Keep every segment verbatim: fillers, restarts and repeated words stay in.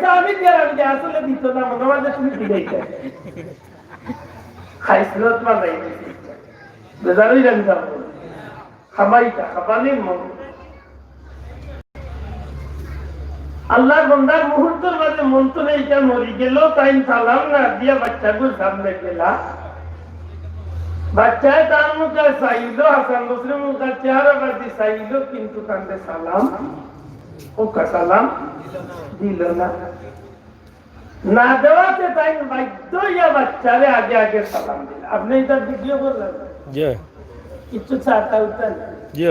আমি দিয়া, আমি দিয়া, আসলে দিত না, মনে হয় যে তুমি দিলেই দেয়। খাইছিল তোমার নাই। বেজারই জানি যাবো। খামাইতা, খাবানির মন। আল্লাহর বন্দার মুহূর্তর মাঝে মন তো নেই, ইটা মরি গেল, তাইন সালাম না দিয়া বাচ্চাগুর সামনে গেলা। বাচ্চায় তার মুখে চাইল, হাসান বসরির মুখে চেহারা বাজি চাইল, কিন্তু তানরে সালাম, ওকা সালাম দিল না। না দেওয়াতে তাইন বাধ্য হইয়া বাচ্চারে আগে আগে সালাম দিল। আপনি এটা ভিডিও করলেন? জি। কিছু চাটা উঠা না। জি।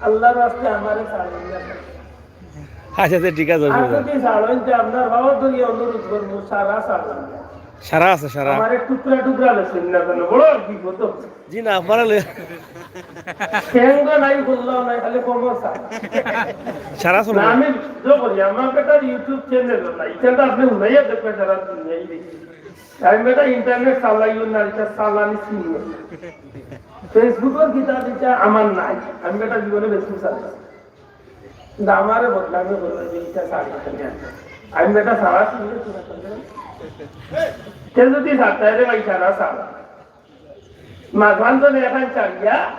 আল্লাহর ওয়াস্তে আমারে ছাড়ুন না। আচ্ছা, আচ্ছা, ঠিক আছে, আর অসুবিধা নাই। যদি ছাড়েন, তে আপনার বাবা ধরিয়া অনুরোধ করবো, সারা ছাড়ুন না। সারা আছে, সারা। আমারে টুকরা টুকরা বেছেন না কেন? বড় বিপদ। জি না, আপনারা লই- ঠেঙ্গা নাই, বললাম নাই, খালি কোমর ছাড়া। সারা শুনবো। না, আমি ভিডিও করি, আমার বেটার YouTube channel না, এখানটা আপনি উঠাইয়া দেখবেন সারা দুনিয়ায় দেখি। আমি বেটা internet চালাইও না, এটা চালানি চিনি না। Facebook-র কিতাব এটা আমার নাই, আমি বেটা জীবনে Facebook চালাই না। কিন্তু আমারে বদনামি করবে যে এটা চালাই না। আমি বেটা সারা চিনি না, তোরা করবে না। তে যদি সাতায় রে ভাই সারা সারা। মাঝখান তো এখন চালিয়া,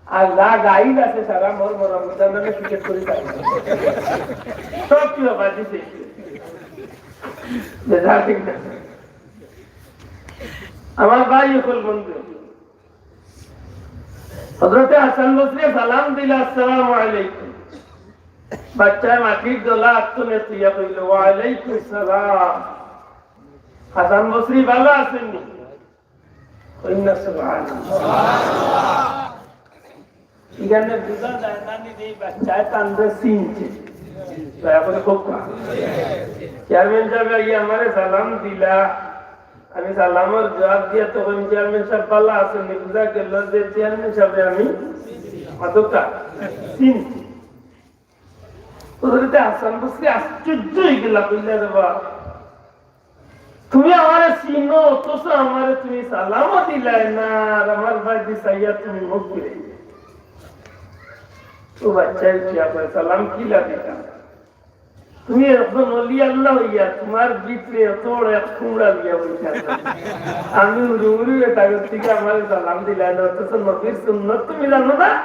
আর যা গাইল আছে সারা মোর মোর মুদান নামে টিকেট করে চাই। সব কি বাবা দিছে। বেজার ঠিক না। আমার ভাই অকল বন্ধু। হযরতে হাসান বসরি সালাম দিলা, "আসসালামু আলাইকুম।" বাচ্চায় মাটির দলা আত্মনে তুইয়া কইল, "ওয়া আলাইকুম সালাম।" হাসান বসরি ভালা আছইন নি? কইন না সুবহানাল্লাহ। এখানে বুঝা যায় না নি যে এই বাচ্চায় তানরে চিনছে। দয়া করে হোক না। চেয়ারম্যান সাহেব আইয়া আমারে সালাম দিলা, আমি সালামর জবাব দিয়া তখন চেয়ারম্যান সাহেব ভালা আছইন নি? বুঝা গেল যে চেয়ারম্যান সাহেব আমি অতটা চিনছি। হযরতে হাসান বসরি আশ্চর্য হয়ে গেলা, কইলা, "রে বা, তুমি আমারে চিনো, অথচ আমারে তুমি সালামও দিলায় না, আর আমার বায়দি চাইয়া তুমি মুখ ফিরাইলায়।" ও বাচ্চায় উঠিয়া কয়, "সালাম কিলা দিতাম? তুমি একজন অলি আল্লাহ হইয়া তোমার ভিতরে এত বড় এক কুমড়া লইয়া বসে আছো। আমি উড়ু উড়ু বেটার থেকে আমারে সালাম দিলায় না, অথচ নবীর সুন্নত তুমি জানো না?"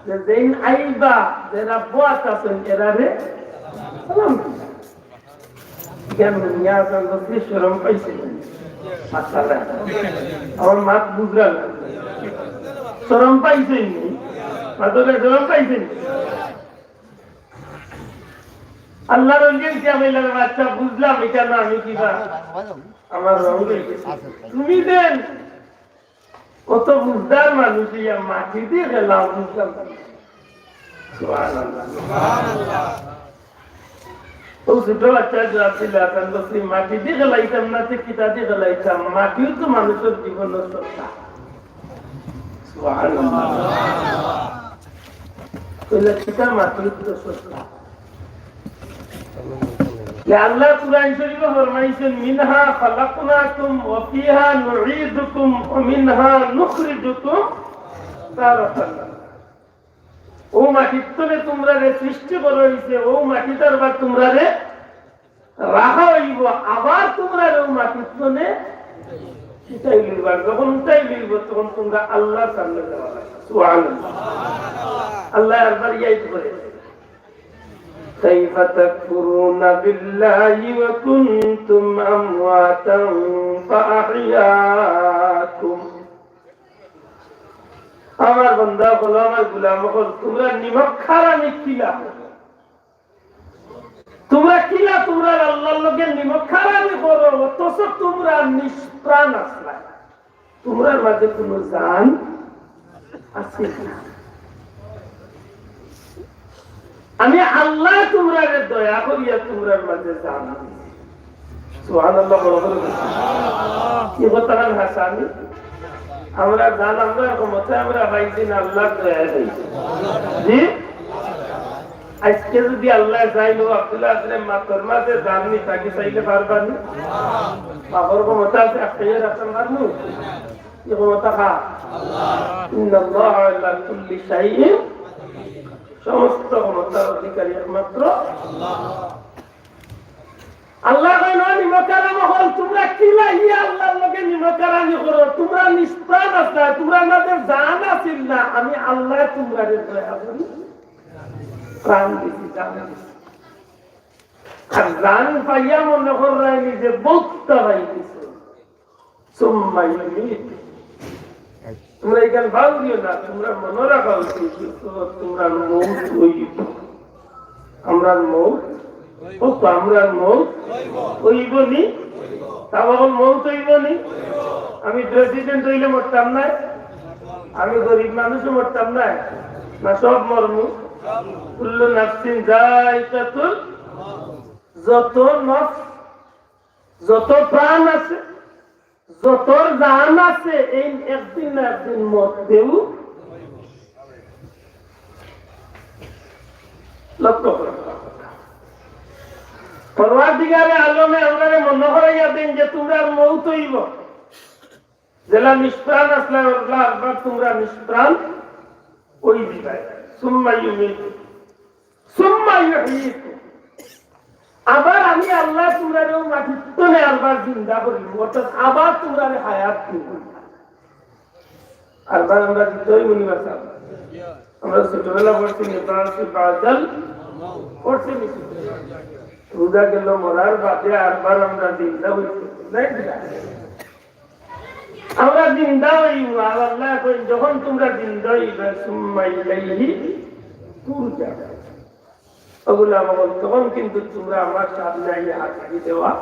যে যেইন আইবা, যেরা বওয়াত আছইন, এরারে সালাম দিবা। কেন মিয়া আছেন, বুঝলি, শরম পাইছে। মাশাআল্লাহ। আমার মাত বুঝরা না। শরম পাইছে নি? মাতলে শরম পাইছে নি? আল্লাহর ওলিয়ে কি আমি লাগে, আচ্ছা, বুঝলাম, এটা না, আমি কিবা, আমার রং হয়ে গেছে। তুমি দেন, অত বুঝদার মানুষ ইয়া মাটি দি খেলা বুঝলাম না। সুবহানাল্লাহ। ও ছোট বাচ্চা জবাব দিলা, "তান বলছি, মাটি দি খেলাইতাম না, তে কিতা দি খেলাইতাম? মাটিও তো মানুষের জীবনের সত্তা।" সুবহানাল্লাহ। কইলে, "কিতা মাটিও তো সত্তা?" যে আল্লাহ কুরআন শরীফে ফরমাইছেন, "মিনহা খালাকনাকুম ওয়া ফিহা নুঈদুকুম ওয়া মিনহা নুখরিজুকুম তারাতান উখরা।" ও মাটির তনে তোমরারে সৃষ্টি করা হইছে, ও মাটিত আবার তোমরারে রাখা হইব, আবার তোমরারে ও মাটির তনে উঠাই লইবা। যখন উঠাই লইব, তখন তোমরা আল্লাহর সামনে যাওয়া লাগবে। সুবহানাল্লাহ। আল্লাহ একবার ইয়াদ করে, كيف تكفرون بالله وكنتم أمواتا فأحياكم। আমার বান্দা অকল, আমার গোলাম অকল, তোমরা নিমক হারামি কিলা? তোমরা কিলা তোমরা আল্লাহর লগে নিমক হারামি করো, অথচ তোমরা নিষ্প্রাণ আছলা। তোমরার মাঝে কোনো জান আছে না। আমি আল্লাহ তোমরারে দয়া করিয়া তোমরার মাঝে জান দিছি। সুবহানাল্লাহ, বড় করে বলছি। কি কথা না হাসানি? আমরা জান, আমরা ক্ষমতায় আমরা পাইছি না, আল্লাহর দয়ায় পাইছি। জি? আজকে যদি আল্লাহ চাইলো, আব্দুল্লাহ আসলে মাতর মাঝে জান নি, তাকে চাইলে পারবা নি? বাবার ক্ষমতা আছে, আটকাইয়া রাখতে পারবো? কি ক্ষমতা কার? ইন্নাল্লাহা আলা কুল্লি শাইইন, সমস্ত ক্ষমতার অধিকারী একমাত্র আল্লাহ। কিলা ইয়া আল্লাহর লগে নিমকহারামি করো, তুমরা নিষ্প্রাণ আছলায়, তুমরার মাঝে জান আছিল না, আমি আল্লায় তুমরারে দয়া করি প্রাণ দিছি, জান দিছি। আর জান পাইয়া মনে কররায় নিজে বউত তাড়াই দিছো। সুম্মা ইউমীত। তুমরা ইখান বাদ দিও না, তুমরা মনো রাখা উচিত, তুমরার মউত অইবো। আমরার মউত, ও তো আমরার মউত অইবো নি? তা বাবা মউত অইবো নি? আমি প্রেসিডেন্ট অইলে মরতাম না? আমি গরিব মানুষও মরতাম না? না সব মরমু? কুল্লু নাফসিন যায়িকাতুল, যত নফস, যত প্রাণ আছে, যতর জান আছে, এই একদিন না একদিন মরতেউ। লক্ষ্য করো। পরওয়ারদিগারে আলমে আমরারে মনো করাইয়া দেইন যে তুমরার মউত অইবো। যেলা নিষ্প্রাণ আছলায়, অলা আরবার তুমরা নিষ্প্রাণ অই যিবায়। সুম্মা ইউমীত। সুম্মা ইউহয়ীকুম। আবার আমি আল্লায় তুমরারে অউ মাটির তনে আরবার জিন্দা করিমু, অর্থাৎ আবার তুমরারে হায়াত দিমু। আরবার আমরা জিন্দা অইমু নি বাচ্চা? আমরা ছোটবেলা পড়ছি নি, বাসি বাদাল পড়ছি নি? রোজা গেল মরার বাদে আরবার আমরা জিন্দা অইছি, নায় কিনা? আমরা জিন্দা অইমু, আর আল্লায় কইন, যখন তুমরা জিন্দা অইবায়, সুম্মা ইলাইহি তুরজাউন। ওগুলা বল, তখন কিন্তু তুমরা আমার সামনে আইয়া হাজিরি দেওয়া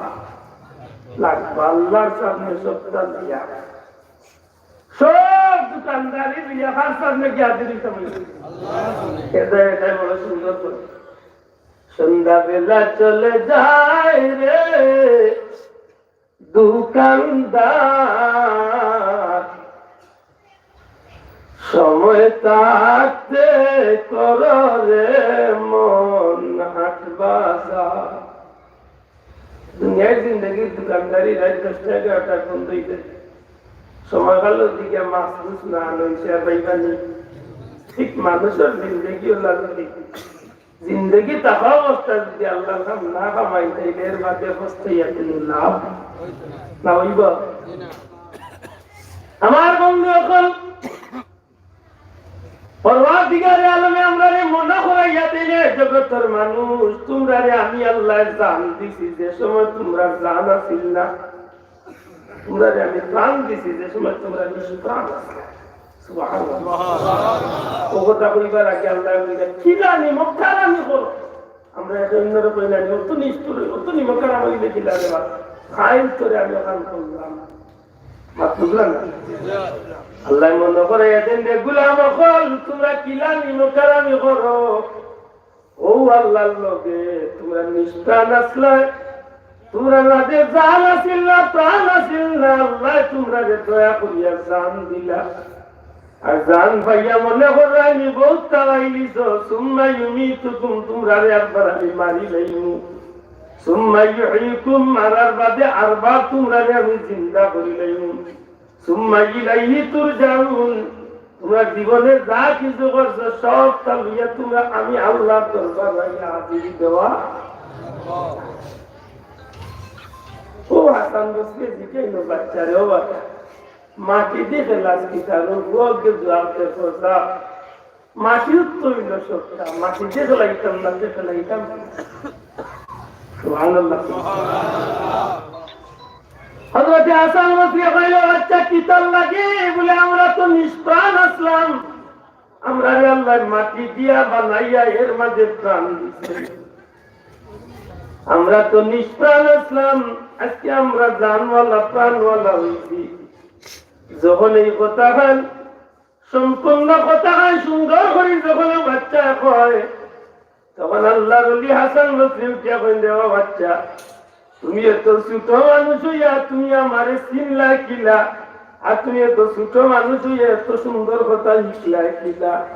লাগবো, আল্লাহর সামনে সবটা দিয়া। সব দোকানদারি দিয়া কার সামনে গিয়া হাজিরি দিতে হবে? এটাই, এটাই বড় সুন্দর করে। সন্ধ্যাবেলা চলে যায় রে দোকানদার, সময় থাকতে কর রে মন হাট বাজার। দুনিয়ার জিন্দেগির দোকানদারি রাইত দশটা এগারোটায় বন্ধ অইযায়। সময় কালর দিকে মাছ মুছ না আনইন, সে পাইবা নি। ঠিক মানুষর জিন্দেগিও লাগবে। জিন্দেগি থাকা অবস্থায় যদি আল্লাহর কাম না কামাই, তাইলে এর বাদে পস্তাইয়া কুনু লাভ না অইবো। আমার বন্ধু অকল, পরওয়ারদিগারে আলমে আমরারে মনো করাইয়া দিলে, জগতর মানুষ, তুমরারে আমি আল্লায় জান দিছি, যে সময় তুমরার জান আছিল না। তুমরারে আমি প্রাণ দিছি, যে সময় তুমরা নিষ্প্রাণ আছলায়। সুবহানাল্লাহ। ও কথা কইবার আগে আল্লায় কইলা, "কিলা নিমকহারামি করো।" আমরা এখন অন্যরা কই না, "অত নিষ্ঠুর, অত নিমকহারাম অইলে কিলা রে বা? খাইল তোরে আমি ওখান করলাম।" মাত বুঝলা না? আল্লায় মনো করাইয়া দেইন রে, "গোলাম অকল, তুমরা কিলা নিমকহারামি করো?" অউ আল্লাহর লগে তুমরা নিষ্প্রাণ আছলায়, তুমরার মাঝে জান আছিল না, প্রাণ আছিল না, আল্লায় তুমরারে দয়া করিয়া জান দিলা। আর জান পাইয়া মনে কররায় নি বউত তাড়াই দিছো, সুম্মা ইউমীতুকুম, তুমরারে আরবার আমি মারিলাইমু, সুম্মা ইউহয়ীকুম, মারার বাদে আরবার তুমরারে আমি জিন্দা করিলাইমু। সুম্মা ইলাইহি তুরজাউন, তুমরা জীবনে যা কিছু করছো, সবটা লইয়া তুমরা আমি আল্লাহর দরবারো আইয়া হাজিরি দেওয়া। ও হাসান বসরি জিকাইলো বাচ্চারে, "ও বাচ্চা, মাটি দি খেলাস কিতা?" ও বুয়াকে জুয়াব দে, "ফজা, মাটিউ তো অইলো সবটা, মাটি দি খেলাইতাম না, তে খেলাইতাম।" সুবহানাল্লাহ। হযরতে হাসান বসরি কইলো, "বাচ্চা, কিতার লাগি?" বলে, "আমরা তো নিষ্প্রাণ আছলাম, আমরারে আল্লায় মাটি দিয়া বানাইয়া এর মাঝে প্রাণ দিছে। আমরা তো নিষ্প্রাণ আছলাম, আজকে আমরা জানওয়ালা, প্রাণওয়ালা অইছি।" যখন এই কথাখান সম্পূর্ণ কথাখান সুন্দর করি যখন বাচ্চায় কয়, তখন আল্লাহর ওলি হাসান বসরি উঠিয়া কইন, "রে ও বাচ্চা, তুমি এত ছোট মানুষ অইয়া তুমি আমারে চিনলায় কিলা? আর তুমি এত ছোট মানুষ অইয়া এত সুন্দর কথা শিখলায় কিলা?"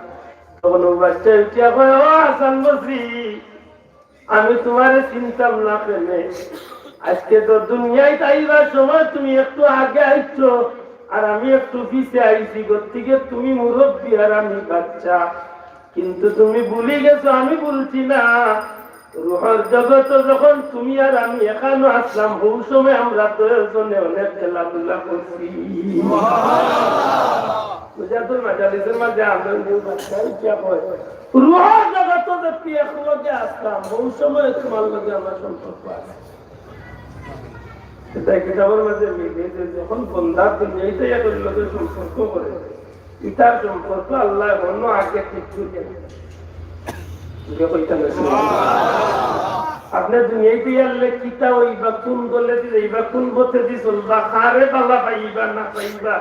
তখন ও বাচ্চায় উঠিয়া কয়, "ও হাসান বসরি, আমি তুমারে চিনতাম না কেনে? আজকে তো দুনিয়াত আইবার সময় তুমি একটু আগে আইছো, আর আমি একটু পিছে আইছি। গতিকে তুমি মুরব্বি আর আমি বাচ্চা, কিন্তু তুমি ভুলি গেছো, আমি ভুলছি না। রুহর জগতো যখন তুমি আর আমি এখানো আসলাম, হউ সময় আমরা দুইজনে অনেক খেলাধুলা করছি। বুঝাতুল মাজালিসের মাঝে আমরা যে বাচ্চা উঠিয়া কয়, রুহর জগতো যে তুই একলগে আসলাম, হউ সময় তোমার লগে আমার সম্পর্ক আছে। এটা কিতাবের মাঝে মিলে যে যখন বন্দা দুনিয়াইতে একর লগে সম্পর্ক করে, ইতার সম্পর্ক আল্লাহ অন্য আগে ঠিক করে দেন। বুঝে কইতাম না, আপনি দুনিয়াইতে আনলে কিতা হইবা, কোন দলে দিলে ইবা, কোন পথে দি চলবা, কারে বালা পাইবা না পাইবা,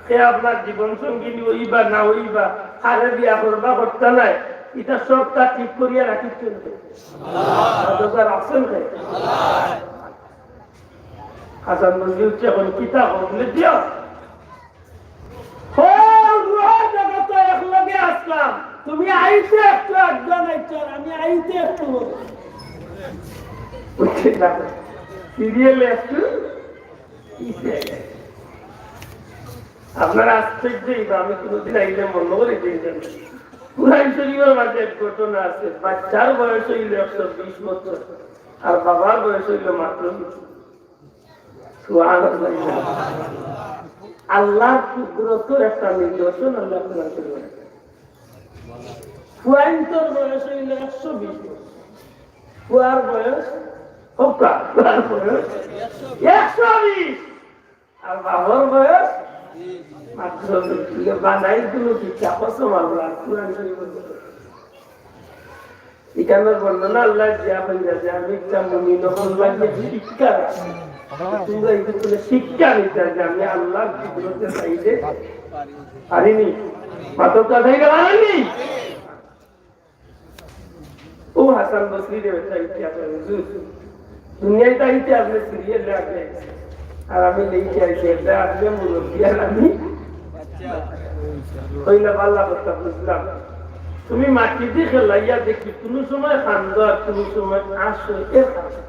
কে আপনার জীবন সঙ্গিনী হইবা না হইবা, কারে বিয়া করবা করতা নাই, এটা সব তা ঠিক করিয়া রাখিচ্ছেন কে? আছেন কে? হাসান মঞ্জুর যখন কিতা বদলে দিও, ও রুহ জগত একলগে আসলাম, তুমি আইতে একটু আগে নাইছো, আমি আইতে একটু বুঝছি না, সিরিয়ালে একটু পিছিয়ে গেছে। আপনারা আশ্চর্য হইবা, আমি কোনোদিন আইলে মনে করি যে কোরআন শরীফের মাঝে এক ঘটনা আছে, বাচ্চার বয়স হইল একশো বিশ বছর, আর বাবার বয়স হইল মাত্র বিশ। সুবহানাল্লাহ। আল্লাহর কুদরতর একটা নিদর্শন আল্লাহ কোরআন শরীফে। ফুয়াইন্তর বয়স হইল একশো বিশ বছর, ফুয়ার বয়স, হক্কা, ফুয়ার বয়স একশো বিশ, আর বাবার বয়স মাত্র বিশ। বানাই কোনো শিক্ষা, কসম আল্লাহ, কোরআন শরীফের মধ্যে। এখানে বর্ণনা আল্লাহ দিয়া হইয়া যে আমি একটা মুমিন হকল লাগে শিক্ষা। তোমরা এই ভিতরে শিক্ষা নিতে যে আমি আল্লাহর কুদরতে চাইতে পারিনি। মাত্র কথাই গেল আনি। ও হাসান বসরি রে বেটা, ইতিহাস হুজুর। দুনিয়াতে আইতে আপনি সিরিয়ালে আগে, আর আমি লেখে আইছি, এটা আপনি মুরব্বী আর আমি কইলা, "ভালা কথা বুঝলাম।" তুমি মাটি দিয়ে খেলাইয়া দেখি, কোনো সময় কান্দো আর কোনো সময় আসো, এর কারণে।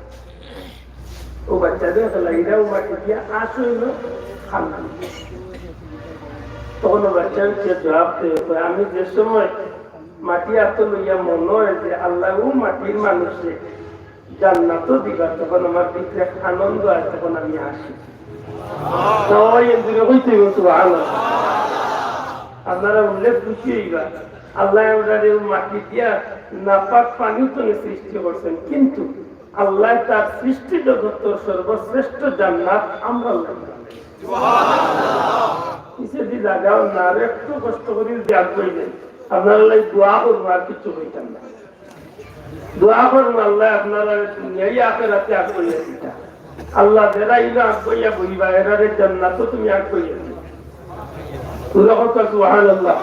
ও বাচ্চাদের খেলাইরা ও মাটি দিয়ে আসো হইল কান্দো। তখন ও বাচ্চা উঠে জবাব দেয়, কয়, "আমি যে সময় মাটি আতো লইয়া মনে হয় যে আল্লাহ ও মাটির মানুষে জান্নাতও দিবা, তখন আমার ভিতরে আনন্দ হয়, তখন আমি আসি।" সবাই এর দূরে হইতে হইব, সুবহানাল্লাহ। আপনারা উল্লেখ খুশি হইবা, আল্লাহ আমরা এই মাটি দিয়া নাপাক পানি তো সৃষ্টি করছেন, কিন্তু আল্লাহ তার সৃষ্টি জগতের সর্বশ্রেষ্ঠ জান্নাত আমরা লাগবে। কিসে দি জাগাও না, আর একটু কষ্ট করি যদি আগ হইলেন, আপনারা লাই দোয়া করবো, আর কিছু হইতাম না। দোয়া করুন, আল্লাহ আপনারা দুনিয়াই আখেরাতে আগ করিয়া দিতা। আল্লাহ যারা ইলা আগ করিয়া বইবা, এরারে জান্নাতও তুমি আগ করিয়া দিবা। পুরো কথা সুবহানাল্লাহ।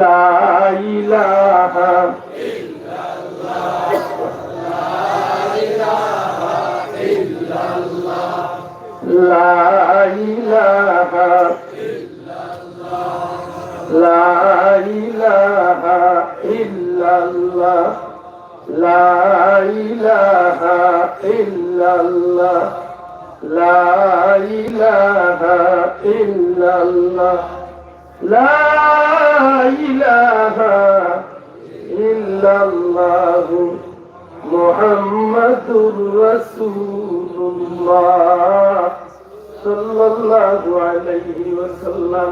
লা ইলাহা لا إله، لا إله إلا الله، لا إله إلا الله، لا إله إلا الله، لا إله إلا الله، محمد رسول الله। সাল্লাল্লাহু আলাইহি ওয়াসাল্লাম।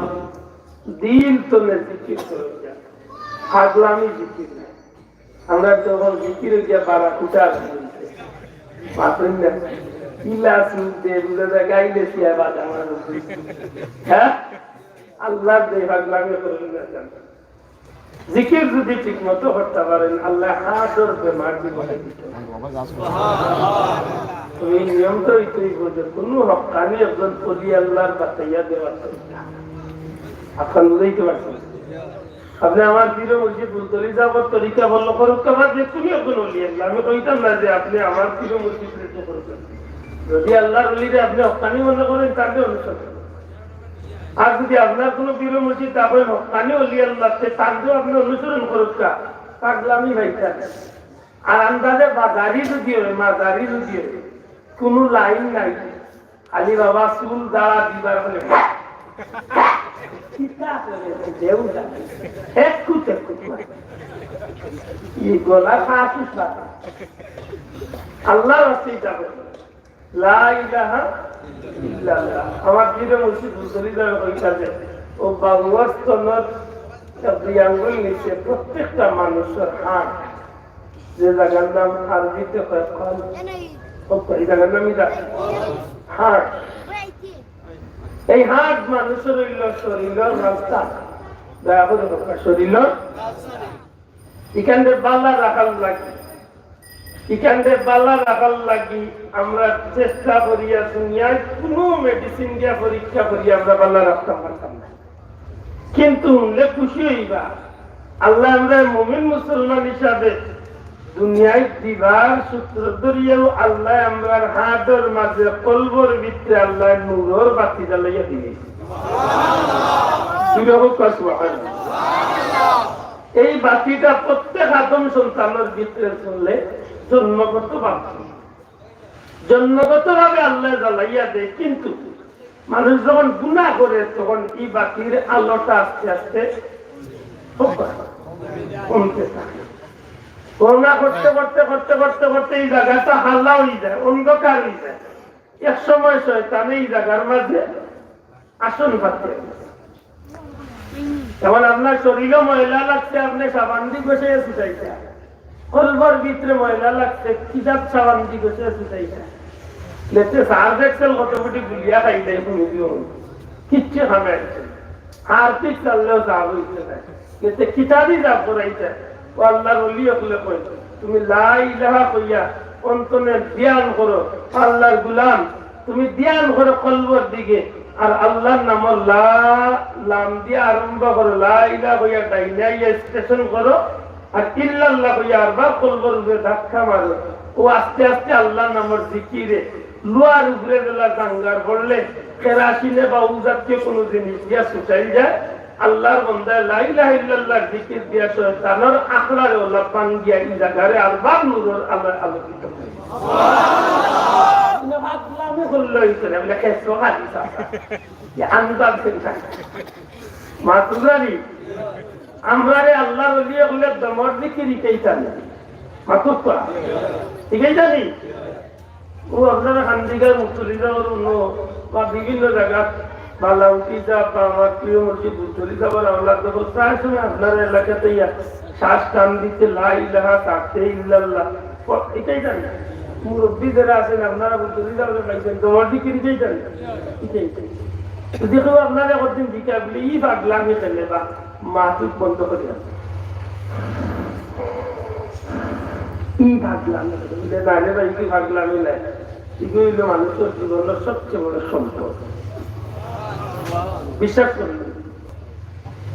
দিল তনে জিকির করইন, পাগলামি জিকির না। আমরা যখন জিকির হইয়া বারাকুটা মাতইন না, ইলা সুরতে বুঝা যায় গাইলে সিয়া বাজা আমার। হ্যাঁ, আল্লাহর দে পাগলামি করইন না। জিকির যদি ঠিক মতো করতে পারেন, আল্লাহ হার্টর বেমার জীবনে দিতে পারেন। তো এই নিয়মটা হইতে হইব যে কোনো হক্কানি একজন অলি আল্লাহর বাতাইয়া দেওয়ার তরিকা। আপনারা বুঝাইতে পারছেন? আপনি আমার পীর মুর্শিদ ফুলতলি যাওয়ার তরিকা বলল করুক, আমার যে কোনো একজন অলি আল্লাহ, আমি কইতাম না যে আপনি আমার পীর মুর্শিদ রেখে করবেন। যদি আল্লাহর অলিরে আপনি হক্কানি মনে করেন, তাকে অনুসরণ করুন। আর যদি আপনার কোনো পীর মুর্শিদ তখন হক্কানি অলি আল্লাহ, তে তার তো আপনি অনুসরণ করুক কা, পাগলামি ভাইটা। আর আন্দাজে বাজারি যদি হয়, মাজারি যদি হয়, কোনো লাইন নাই, খালি বাবা চুল দাড়া দিবার হলে কিতা করে দেউলা, একটু একটু করে। ই গলা খাসি সারা। আল্লাহর ওয়াস্তে ইটা বলো। লা ইলাহা ইল্লাল্লাহ। আমার পীরে মুর্শিদ হুজুরি যাবে কইতা যে, ও বাবুয়ার স্তনর এক দুই আঙ্গুল নিচে প্রত্যেকটা মানুষের হার্ট, যে জায়গার নাম আরবিতে কয় কলব, ও কয়, এই জায়গার নাম ইটা হার্ট। এই হার্ট মানুষের অইল শরীরের রাস্তা। দয়া করে বলবা, শরীরের। ইখানরে বালা রাখার লাগি, ইখানরে বালা রাখার লাগি আমরা চেষ্টা করিয়া দুনিয়ার কুনু মেডিসিন দিয়া পরীক্ষা করিয়া আমরা বালা রাখতাম পারতাম না। কিন্তু হুনলে খুশি অইবা, আল্লায় আমরারে মুমিন মুসলমান হিসাবে দুনিয়াত দিবার সূত্র ধরিয়াও আল্লায় আমরার হার্টর মাঝে, কলবর ভিতরে আল্লায় নূরর বাতি জ্বালাইয়া দিলাইছে। সুবহানাল্লাহ। এই বাতিটা প্রত্যেক আদম সন্তানের ভিতরে জ্বলে, জন্মগত বাতি। জন্মগতভাবে আল্লায় জ্বালাইয়া দেয়, কিন্তু মানুষ যখন গুনাহ করে তখন এই বাতির আলোটা আস্তে আস্তে কমতে থাকে। গুনাহ করতে করতে করতে করতে করতে এই জায়গাটা হালা হয়ে যায়, অন্ধকার হয়ে যায়। এক সময় শয়তানে এই জায়গার মাঝে আসন পাতে। যেমন আপনার শরীরও ময়লা লাগছে, আপনে সাবান দি ঘষে ছুটাইতা। কলবর ভিতরে ময়লা লাগছে, কিজাত সাবান দি ঘষে ছুটাইতা। লেতে সার্ফ এক্সেল কত কোটি গুলিয়া খাই দেয়, কোনো দিন কিচ্ছু খাবে। হারপিক চাললেও সাফ হইতে নাই। এতে কিতাবি সাফ করাইতে। ও আল্লাহর ওলি অকলে কয়, তুমি লা ইলাহা কইয়া অন্তরে ধ্যান করো, আল্লাহর গুলাম, তুমি ধ্যান করো কলবর দিকে, আর আল্লাহর নামর লা, লাম দিয়া আরম্ভ করো, লা ইলাহা কইয়া ডাইনে আইয়া স্টেশন করো, আর ইল্লাল্লাহ কইয়া আরবার কলবর উপরে ধাক্কা মারো। ও আস্তে আস্তে আল্লাহর নামর জিকিরে লোহার উপরে বেলা জাঙ্গার পড়লে, কেরাসিনে বা ও জাতীয় কোনো জিনিস দিয়া ছুটাই যায়। আল্লাহর বন্দায় লা ইলাহা ইল্লাল্লাহর জিকির দিয়া শয়তানর আখড়ারে ওলা ভাঙ্গিয়া ই জাগারে আরবার নূরর আলোয় আলোকিত করে। ইনো ফাগলামি করলে হইতো না, বলে, "কেসো হাদিস আছে।" যে আন্দাজ করে থাকে। মাতুজারি, আমরারে আল্লাহর ওলি অকলে দমর জিকির হিকাইতা নি। মাতুক্কা। হিকাইতা নি? ও আপনারা খান্দিগার মুক্তলিজা করুন বা বিভিন্ন জায়গা বালাউটি যা বা আমার প্রিয় মসজিদ মুক্তলিজা বা আমলার দখল প্রায় সময় আপনারা এলাকাতে ইয়া শ্বাস টান দিতে লা ইলাহা তাতে ইল্লাল্লাহ। ক-, এটাই জানি। মুরব্বী যারা আছেন আপনারা মুক্তলিজা করে পাইছেন, দমর জিকির এটাই জানি। এটাই, এটাই। তো দেখো আপনারা একদিন জিকা বলে, "ই পাগলামি খেলে বা মাতুক বন্ধ করে।" ই পাগলামি খেলে, বলে, "না রে ভাই, কি পাগলামি নাই।" এগুলো হইল মানুষের জীবনের সবচেয়ে বড় সম্পদ। বিশ্বাস করুন,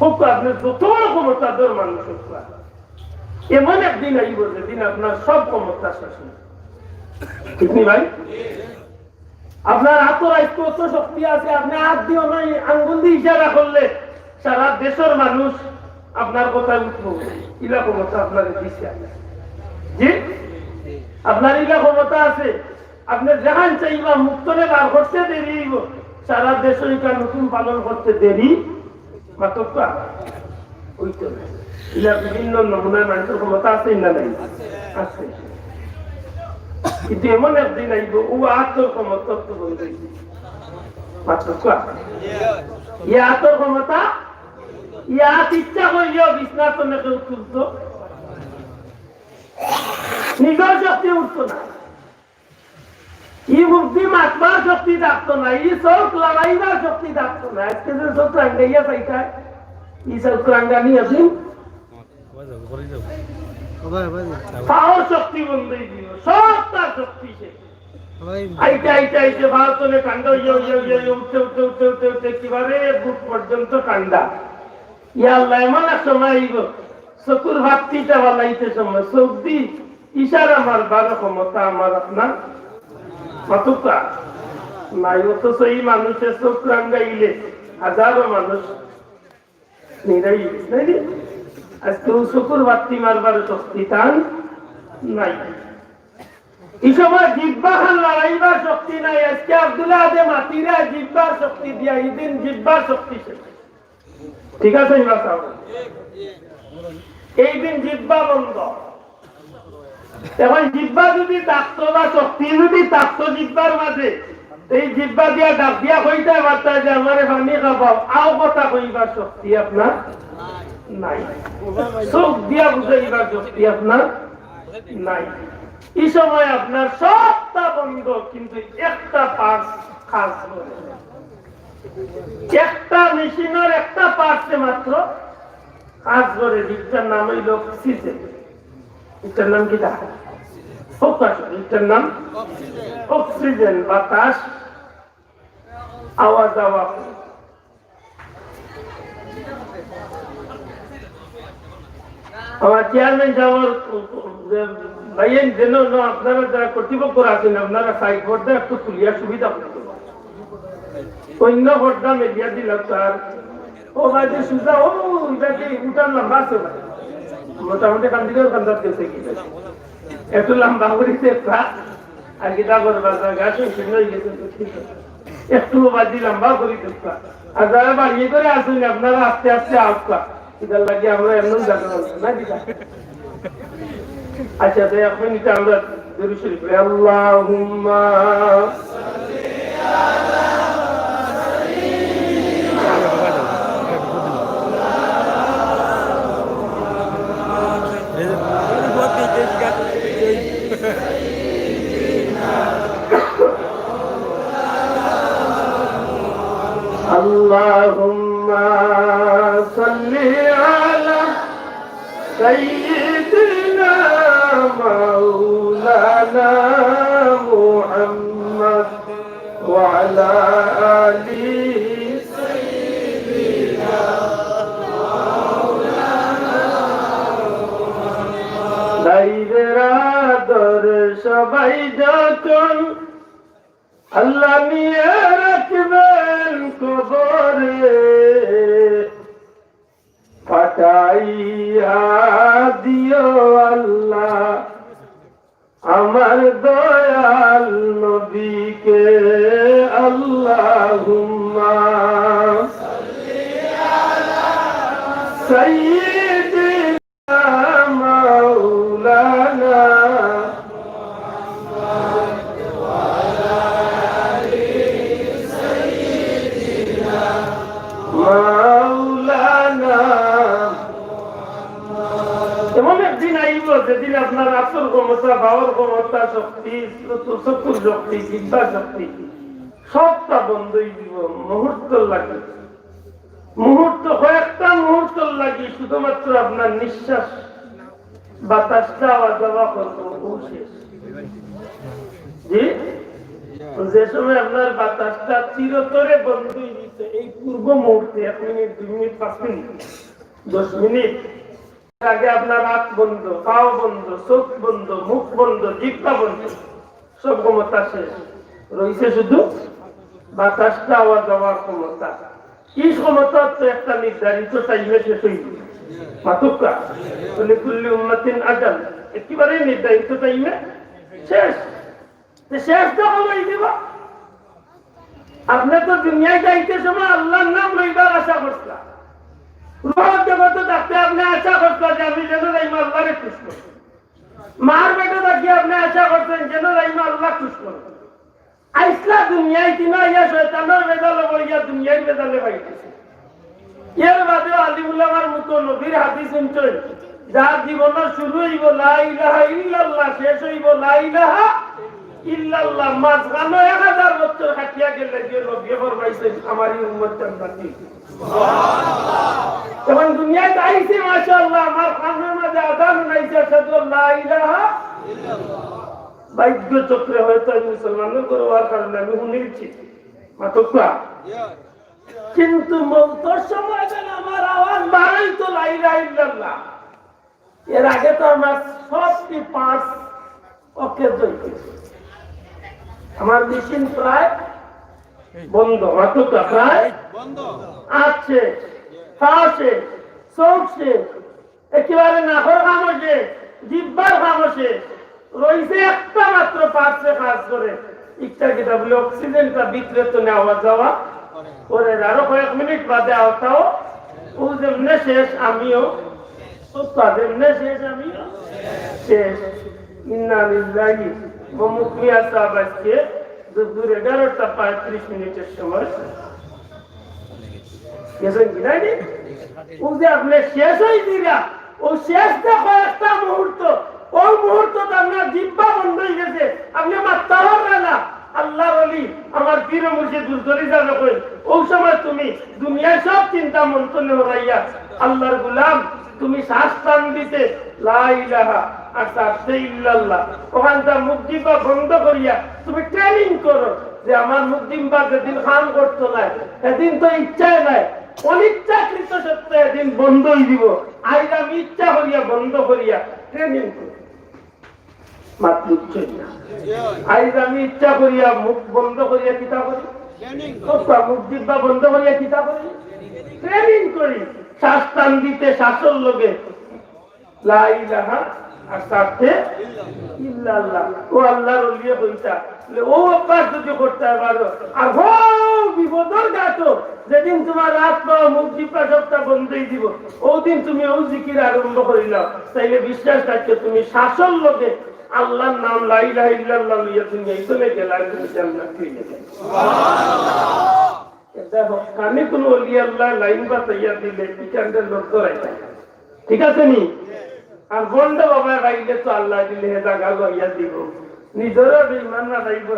হোক আপনি যত বড় ক্ষমতাধর মানুষ হোক না, এমন একদিন আইব যেদিন আপনার সব ক্ষমতা শেষ হইব। ঠিক নি ভাই? আপনার হাতর আইজকে অত শক্তি আছে, আপনি হাত দিও নাই, আঙ্গুল দিয়ে ইশারা করলে সারা দেশের মানুষ আপনার কথায় উঠবো। ইলা ক্ষমতা আপনার দিছে। জি, আপনার ইলা ক্ষমতা আছে। আপনি যেখান চাইবা মুক্তরে বার করতে দেরি হইব, সারা দেশে এটা নতুন পালন করতে দেরি মাতক্কা হইতো না। এটা বিভিন্ন নমুনায় মানুষের ক্ষমতা আছে না নাই? আছে। কিন্তু এমন একদিন আইব, ও আতর ক্ষমতা তো বন্ধ হইব। মাতক্কা। ই আতর ক্ষমতা, ই আত ইচ্ছা করলেও বিছনা তো না কেউ তুলতো। নিজের শক্তি উঠতো না। ই মুখ দি মাতবার শক্তি থাকতো না, ই চোখ লড়াইবার শক্তি থাকতো না। আজকে যে চোখ রাঙ্গাইয়া চাইতায়, ই চোখ রাঙ্গানি আছে। পাওয়ার শক্তি বন্ধ হয়ে গেল, সব তার শক্তি শেষ। আইতে আইতে আইতে ভারতনে কাণ্ড ইয়ে, ইয়ে, ইয়ে, ইয়ে, উঠতে, উঠতে, উঠতে, উঠতে, উঠতে, একেবারে বুক পর্যন্ত কান্ডা। ইয়া আল্লাহ, এমন এক সময় আইব, চকুর ভাতটিটা বালাইতে সময় চোখ দি ইশারা মারবার ক্ষমতা আমার আপনার মাতুক্কা নাই। অথচ এই মানুষের চোখ রাঙ্গাইলে হাজারো মানুষ নিরাই, নাই নি? আজকে ও চকুর বাতি মারবার শক্তি তান নাই। এই সময় জিব্বা খান লড়াইবার শক্তি নাই। আজকে আব্দুল্লাহ আদে মাতিরা জিব্বার শক্তি দিয়া, ইদিন জিব্বার শক্তি শেষ। ঠিক আছে, ইবা সাহেব? এই দিন জিব্বা বন্ধ। এখন জিব্বা যদি থাকতো বা শক্তি যদি থাকতো জিব্বার মাঝে, এই জিব্বা দিয়া ডাক দিয়া কইতায় পারতা যে, "আমারে পানি খাবাও", আও কথা কইবার শক্তি আপনার নাই, চোখ দিয়া বুঝাইবার শক্তি আপনার নাই। এই সময় আপনার সবটা বন্ধ, কিন্তু একটা পার্টস কাজ করে। একটা মেশিনের একটা পার্টসে মাত্র কাজ করে, যেটার নাম হইল অক্সিজেন। এটার নাম কি? ইটার নাম অক্সিজেন, বাতাস আওয়া যাওয়া। আমার চেয়ারম্যান সাহেব, ভাইয়েন, যেন না আপনারা যারা কর্তৃপক্ষ আছেন, আপনারা সাইড বোর্ডটা একটু খুলিয়া সুবিধা করতে পারেন। অন্য বোর্ডটা মেলিয়া দিলাম স্যার। ও ভাই, যে সুজা, ও, এটা কি উঠার লম্বা আছে ভাই? মোটামুটি কান্দিরেও কান্দাত গেছে কি ভাই? একটু লম্বা করি দেখবা। আর কিতা করবা, জাগা সংকীর্ণ হয়ে গেছে তো ঠিক আছে। একটু বাজি লম্বা করি দেখবা। আর যারা বাড়িয়ে করে আসেন, আপনারা আস্তে আস্তে আসবা। এটার লাগে আমরা এমন জাগা হচ্ছে না, ঠিক আছে? আচ্ছা, তো এখন এটা আমরা দুরূদ শরীফ পড়ি। আল্লাহুম্মা اللهم صل على سيدنا مولانا محمد وعلى آل سيدنا مولانا محمد। লাইলের আদর সবাই যখন আল্লাহ নিয়ে রাখবেন কবরে, পাঠাইয়া দিও আল্লাহ আমার দয়াল নবীকে। আল্লাহুম্মা সাইয়্যিদিনা মাওলানা মাওলানা। এমন একদিন আইব, যেদিন আপনার আতর ক্ষমতা, বাওর ক্ষমতা, শক্তি, চক্ষুর শক্তি, জিহ্বা শক্তি, সবটা বন্ধ হয়ে দিব। মুহূর্ত লাগে, মুহূর্ত, কয়েকটা মুহূর্ত লাগে, শুধুমাত্র আপনার নিঃশ্বাস, বাতাসটা আওয়া যাওয়া করবো, ও শেষ। জি, যে সময় আপনার বাতাসটা চিরতরে বন্ধ হয়ে গেছে, এই পূর্ব মুহূর্তে, এক মিনিট, দুই মিনিট, পাঁচ মিনিট, দশ মিনিট আগে আপনার হাত বন্ধ, পাও বন্ধ, চোখ বন্ধ, মুখ বন্ধ, জিহ্বা বন্ধ, সব ক্ষমতা শেষ। রইছে শুধু বাতাসটা আওয়া যাওয়ার ক্ষমতা। এই ক্ষমতা তো একটা নির্ধারিত টাইমে শেষ হইব। মাতুক্কা, লিকুল্লি উম্মাতিন আজাল, একেবারে নির্ধারিত টাইমে শেষ। তো শেষ যখন হয়ে দিব, আপনি তো দুনিয়ায় যাইতে সময় আল্লাহর নাম লইবার আশা করছিলা। রুহ জগতে থাকতে আপনি আশা করছিলা যে আমি যেন যাইমু আল্লাহরে খুশ করতে। মার পেটো থাকি আপনি আশা করছেন যেন যাইমু আল্লাহ খুশ করতে। আইসলা দুনিয়ায়, তিন আইয়া শয়তানের বেজালে পড়িয়া দুনিয়ার বেজালে পাইতেছে। এর বাদেও আলিম উলামার মুখো নবীর হাদিস শুনছেন, যার জীবনের শুরু হইব লা ইলাহা ইল্লাল্লাহ, শেষ হইব লা ইলাহা ইল্লাল্লাহ। মাঝখানো এক হাজার বছর কাটিয়া গেলে যে নবী ফরমাইছেন, "আমার এই উম্মত জান্নাতি।" এখন দুনিয়াত আইছে, মাশাআল্লাহ, আমার কানের মাঝে আজান শুনাইছে, "আশহাদু আল্লা ইলাহা ইল্লাল্লাহ।" ভাগ্য চক্রে হয়তো আমি মুসলমানের ঘরে হওয়ার কারণে আমি শুনেছি। মাতব্বা। কিন্তু মৌতর সময় যেন আমার আওয়াজ বাড়াই তো লা ইলাহা ইল্লাল্লাহ। এর আগে তো আমার সবটি পার্টস ওকে হইতেছে। আমার মেশিন প্রায় বন্ধ, মাতব্বা, প্রায় বন্ধ। আছে, তা আছে, চোখ শেষ, একেবারে নাকর কামও শেষ, জিব্বার কামও শেষ, রইছে একটা মাত্র পার্টসে কাজ করে। ইটা কিতা বলে, অক্সিজেনটা ভিতরে তো নেওয়া যাওয়া করে, আরো কয়েক মিনিট বাদে আওতাও ও যেমনে শেষ, আমিও তাদের না শেষ, আমি শেষ। ইন্না লিল্লাহি। অমুক মিয়া সাহেব আজকে দুপুর এগারোটা পঁয়ত্রিশ মিনিটের সময় গেছেন কি নাই নি? ও যে আপনি শেষ হয়ে দিরা, ও শেষ তো কয়েকটা মুহূর্ত, ও মুহূর্ত তো আপনার জিব্বা বন্ধ হয়ে গেছে, আপনি মাততে পারবেন না। আল্লাহর ওলি, আমার পীর মুর্শিদ হুজুর যাবে কই, ওই সময় তুমি দুনিয়ার সব চিন্তা মন তো নেওয়াইয়া আল্লাহর গোলাম, তুমি শ্বাস টান দিতে লা ইলাহা আর ছাড়তে ইল্লাল্লাহ। ওখানটা মুখ দিবা বন্ধ করিয়া তুমি ট্রেনিং করো যে আমার মুখ দিবা যেদিন কাম করতো না, সেদিন তো ইচ্ছায় নাই, অনিচ্ছাকৃত সত্ত্বে এদিন বন্ধ হয়ে দিব। আইজ আমি ইচ্ছা করিয়া বন্ধ করিয়া ট্রেনিং করি। মাত বুঝছেন না। আইজ আমি ইচ্ছা করিয়া মুখ বন্ধ করিয়া কিতা করি? কথা মুখ দিবা বন্ধ করিয়া কিতা করি? ট্রেনিং করি। শ্বাস টান দিতে শ্বাসর লগে লা ইলাহা আর ছাড়তে ইল্লাল্লাহ। ও আল্লাহর ওলিয়ে কইতা, বলে, ও অভ্যাস যদি করতে পারো, আর হো বিপদর গাতো যেদিন তোমার রাত পাওয়া মুখ দিবা সবটা বন্ধ হয়ে দিব, ওদিন তুমি ও জিকির আরম্ভ করিলাও, তাইলে বিশ্বাস রাখছো তুমি শ্বাসর লগে আল্লাহর নাম লা ইলাহা ইল্লাল্লাহ লইয়া তুমি এই চলে গেলা, তুমি জান্নাত পেয়ে গেলে। এটা হক্কানি কোন ওলি আল্লাহ লাইন বাতাইয়া দিলে কি কাণ্ডের লোক ধরাইতা? ঠিক আছে নি? আর ভণ্ড বাবা গাইলে তো আল্লাহ দিলে হে জাগা লইয়া দিব। নিজেরও বেঈমান না যাইব,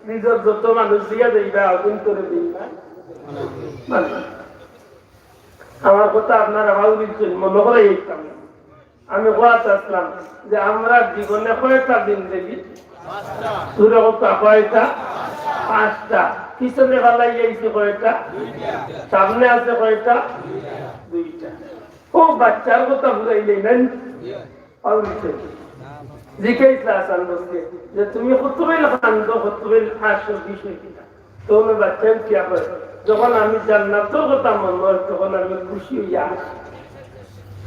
নিজের যত মানুষ দিয়া যাইবা, আগুন করে বেঈমান। মানে, আমার কথা আপনারা হাউরির জন্য মনে করে এইতাম না। আমি কথা আসলাম যে আমরা জীবনে কয়টা জিন্দেগি? দূরে কথা কয়টা? পাঁচটা। পিছনে ফালাই আইছে কয়টা? সামনে আছে কয়টা? দুইটা। ও বাচ্চার কথা বুঝাইলেই নাই। আর জিজ্ঞেস হাসান বলছে যে তুমি কতবেল কান্দো, কতবেল হাসো, বিষয় কিতা? তখন বাচ্চা উঠিয়া কয়, যখন আমি জান্নাতর কথা মনে হয়, তখন আমি খুশি হইয়া হাসি।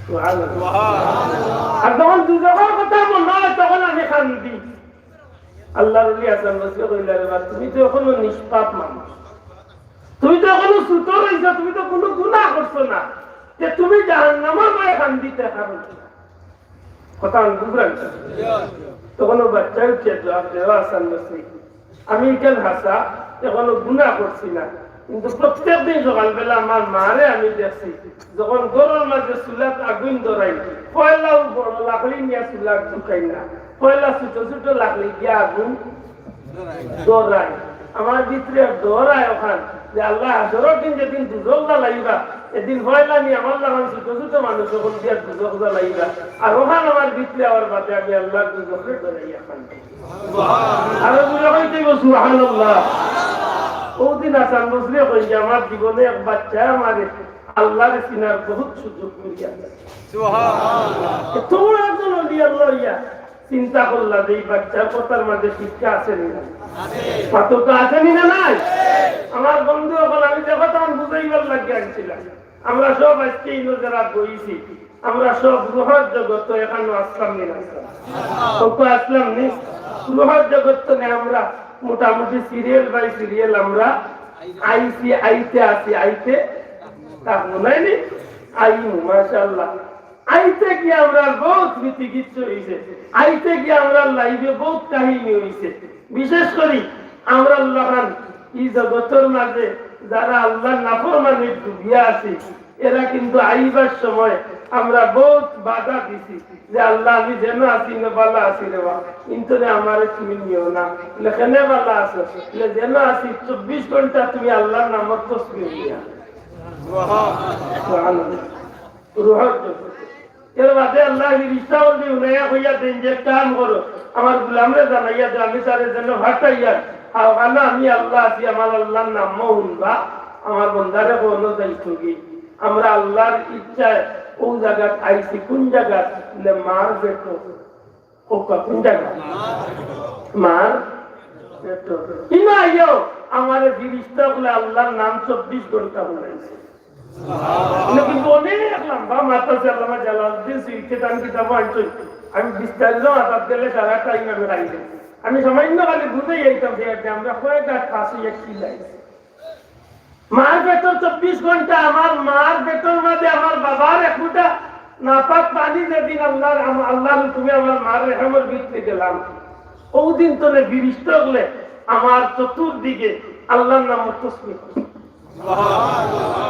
সুবহানাল্লাহ। আর যখন দুজখর কথা মনে হয়, তখন আমি কান্দি। আল্লাহর ওলি হাসান বসরি কইলা, "রে বা, তুমি তো এখনো নিষ্পাপ মানুষ, তুমি তো এখনো ছোট রইছো, তুমি তো কোনো গুনাহ করছো না, যে তুমি জাহান্নামর ভয়ে কান্দিতে কারণ কিতা?" কথা আমি বুঝলাম না। তখন ও বাচ্চা উঠিয়া জবাব দেয়, "ও হাসান বসরি, আমি এখান হাসা, এখনো গুনাহ করছি না, কিন্তু প্রত্যেক দিন সকালবেলা আমার মারে আমি দেখছি, যখন ঘরর মাঝে চুলাত আগুন ধরাই, পয়লা ও বড় লাকড়ি নিয়া চুলাত ঢুকাই না, পয়লা ছোট ছোট লাকড়ি দিয়া আগুন ধরাই।" আমার ভিতরে এক ডর আয় ওখান যে আল্লাহ হাশরর দিন যেদিন দুজখ জ্বালাইবা, এদিন পয়লা নি আমার লাখান ছোট ছোট মানুষ অকল দিয়া দুজখ জ্বালাইবা, আর ওখান আমার ভিতরে আবার বাদে আমি আল্লাহর দুজখরে ডরাইয়া খান। আরো জোরে কইতে হইব, সুবহানাল্লাহ। ওদিন হাসান বসরি কই যে আমার জীবনে এক বাচ্চায় আমারে আল্লাহরে চিনার বহুত সুযোগ করিয়া। সুবহানাল্লাহ। এত বড় একজন ওলি আল্লাহ হইয়া চিন্তা করলা যে এই বাচ্চার কথার মাঝে শিক্ষা আছে নি না? পার্থক্য আছে নি না নাই? আমার বন্ধু অকল, আমি যে কথা আমি বুঝাইবার লাগি আনছিলাম, আমরা সব আজকে ইনো যারা বইছি, আমরা সব রুহর জগত তো এখানো আসলাম নি না? কত আসলাম নি? রুহর জগত তো নে আমরা মোটামুটি সিরিয়াল বাই সিরিয়াল আমরা আইছি, আইতে আছি, আইতে থাকবো, নাই নি? আইমু, মাশাআল্লাহ। আইতে গিয়া আমরা বহুত স্মৃতি কিচ্ছু হইছে, আইতে গিয়া আমরা লাইফে বহুত কাহিনী হইছে। বিশেষ করি আমরা লাখান এই জগতর মাঝে যারা আল্লাহর নাফরমানি ডুবিয়া আছি, এরা কিন্তু আইবার সময় আমরা বহুত বাধা দিছি যে, "আল্লাহ, আমি যেন আছি, ইনো বালা আছি রে বা, কিন্তু রে আমারে তুমি নিও না।" বলে, "কেনে বালা আছো?" বলে, "যেন আছি, চব্বিশ ঘন্টা তুমি আল্লাহর নামর তসবিহ দিয়া।" সুবহানাল্লাহ। রুহর জগতে। এর বাদে আল্লাহ ফিরিস্তা বলতে উনাইয়া কইয়া দেন যে, "এক কাম করো, আমার গোলামরে জানাইয়া দে, আমি তারে যেন ফাটাইয়া, আর ওখানো আমি আল্লাহ আছি, আমার আল্লাহর নামও হুনবা, আমার বন্দারে কোনো যাইতো কি।" আমরা আল্লাহর ইচ্ছায় ও জাগাত আইছি, কোন জাগাত? নে মার পেটো। কোকা কোন জাগাত? মার পেটো। ইনো আইও, আমারে ফিরিস্তা বলে আল্লাহর নাম চব্বিশ ঘন্টা হুনাইছে। কিন্তু অনেক লম্বা মাত আছে, আল্লামা জালালউদ্দিন সুয়ুতী তান কিতাবো আনছইন। আমি বিস্তারিত মাতাত গেলে সারা টাইম আমি রাখি দেব। আমি সামান্য খালি বুঝাই যাইতাম যে, যে আমরা কয়েক রাত পাশে এক কি লাইছি। মার পেটর চব্বিশ ঘন্টা, আমার মার পেটর মাঝে আমার বাবার এক ফুটা নাপাক পানি যেদিন আল্লাহর, আম-, আল্লাহর হুকুমে আমার মার রেহেমর ভিতরে গেলাম, ওদিন তনে ফিরিস্তা অকলে আমার চতুর্দিকে আল্লাহর নাম তসবিহ করে।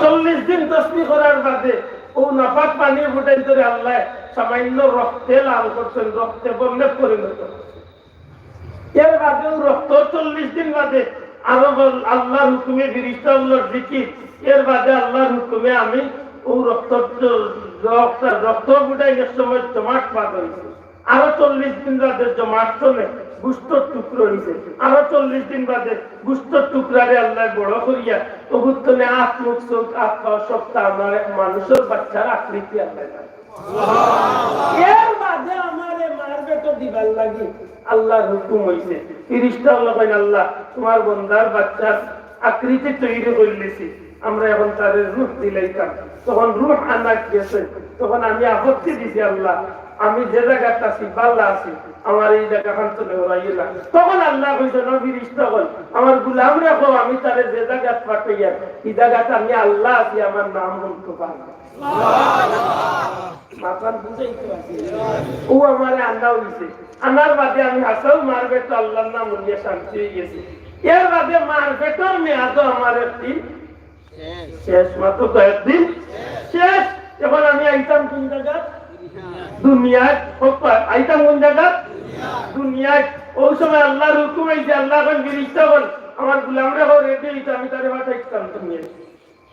চল্লিশ দিন তসবিহ করার বাদে ও নাপাক পানি ফুটাই ধরে আল্লাহ সামান্য রক্তে লাল করছেন, রক্তে বর্ণে পরিণত। এর বাদে ও রক্ত চল্লিশ দিন বাদে আরো বল-, আল্লাহর হুকুমে ফিরিস্তা অকলর জিকির, এর বাদে আল্লাহর হুকুমে আমি ও রক্ত, রক্ত, রক্ত ফুটাই এক সময় জমাট বাঁধা হয়েছে। আরো চল্লিশ দিন বাদে জমাট তনে গুস্তর টুকরো হইছে। আরো চল্লিশ দিন বাদে গুস্তর টুকরারে আল্লাহ বড় করিয়া অগুর তনে আত মুখ চোখ আত পাও সবটা আমার এক মানুষর বাচ্চার আকৃতি আল্লাহ। এর বাদে আমারে মার পেটো দিবার লাগি আল্লাহর হুকুম হইছে। ফিরিস্তা আল্লাহ কইন, "আল্লাহ, তোমার বন্দার বাচ্চার আকৃতি তৈরি করিলিছি, আমরা এখন তারে রুহ দিলাইতাম।" তখন রুহ আনাত গেছে, তখন আমি আপত্তি দিছি, "আল্লাহ, আমি যে জাগাত আছি, বালা আছি, আমার এই জাগা খান তনে হরাইও না।" তখন আল্লাহ কইছে, "না, ফিরিস্তা অকল, আমার গুলামরে কও, আমি তারে যে জাগাত পাঠাইয়ার, এই জাগাত আমি আল্লাহ আছি, আমার নাম হুনতো পারবা।" মাতান বুঝাইতে পারছি। ও আমারে আন্দা হইছে। আনার বাদে আমি হাসাও মার পেটো আল্লাহর নাম হুনিয়া শান্তি হয়ে গেছি। এর বাদে মার পেটোর মেয়াদও আমার একদিন শেষ, মাত্র কয়েকদিন শেষ। এখন আমি আইতাম কোন জায়গা? দুনিয়াত। হোক বা, আইতাম কোন জায়গা? দুনিয়াত। ওই সময় আল্লাহর হুকুম হইছে, আল্লাহ এখন ফিরিস্তা অকল, "আমার গুলামরে কও রেডি হইতে, আমি তারে পাঠাইতাম দুনিয়াত।"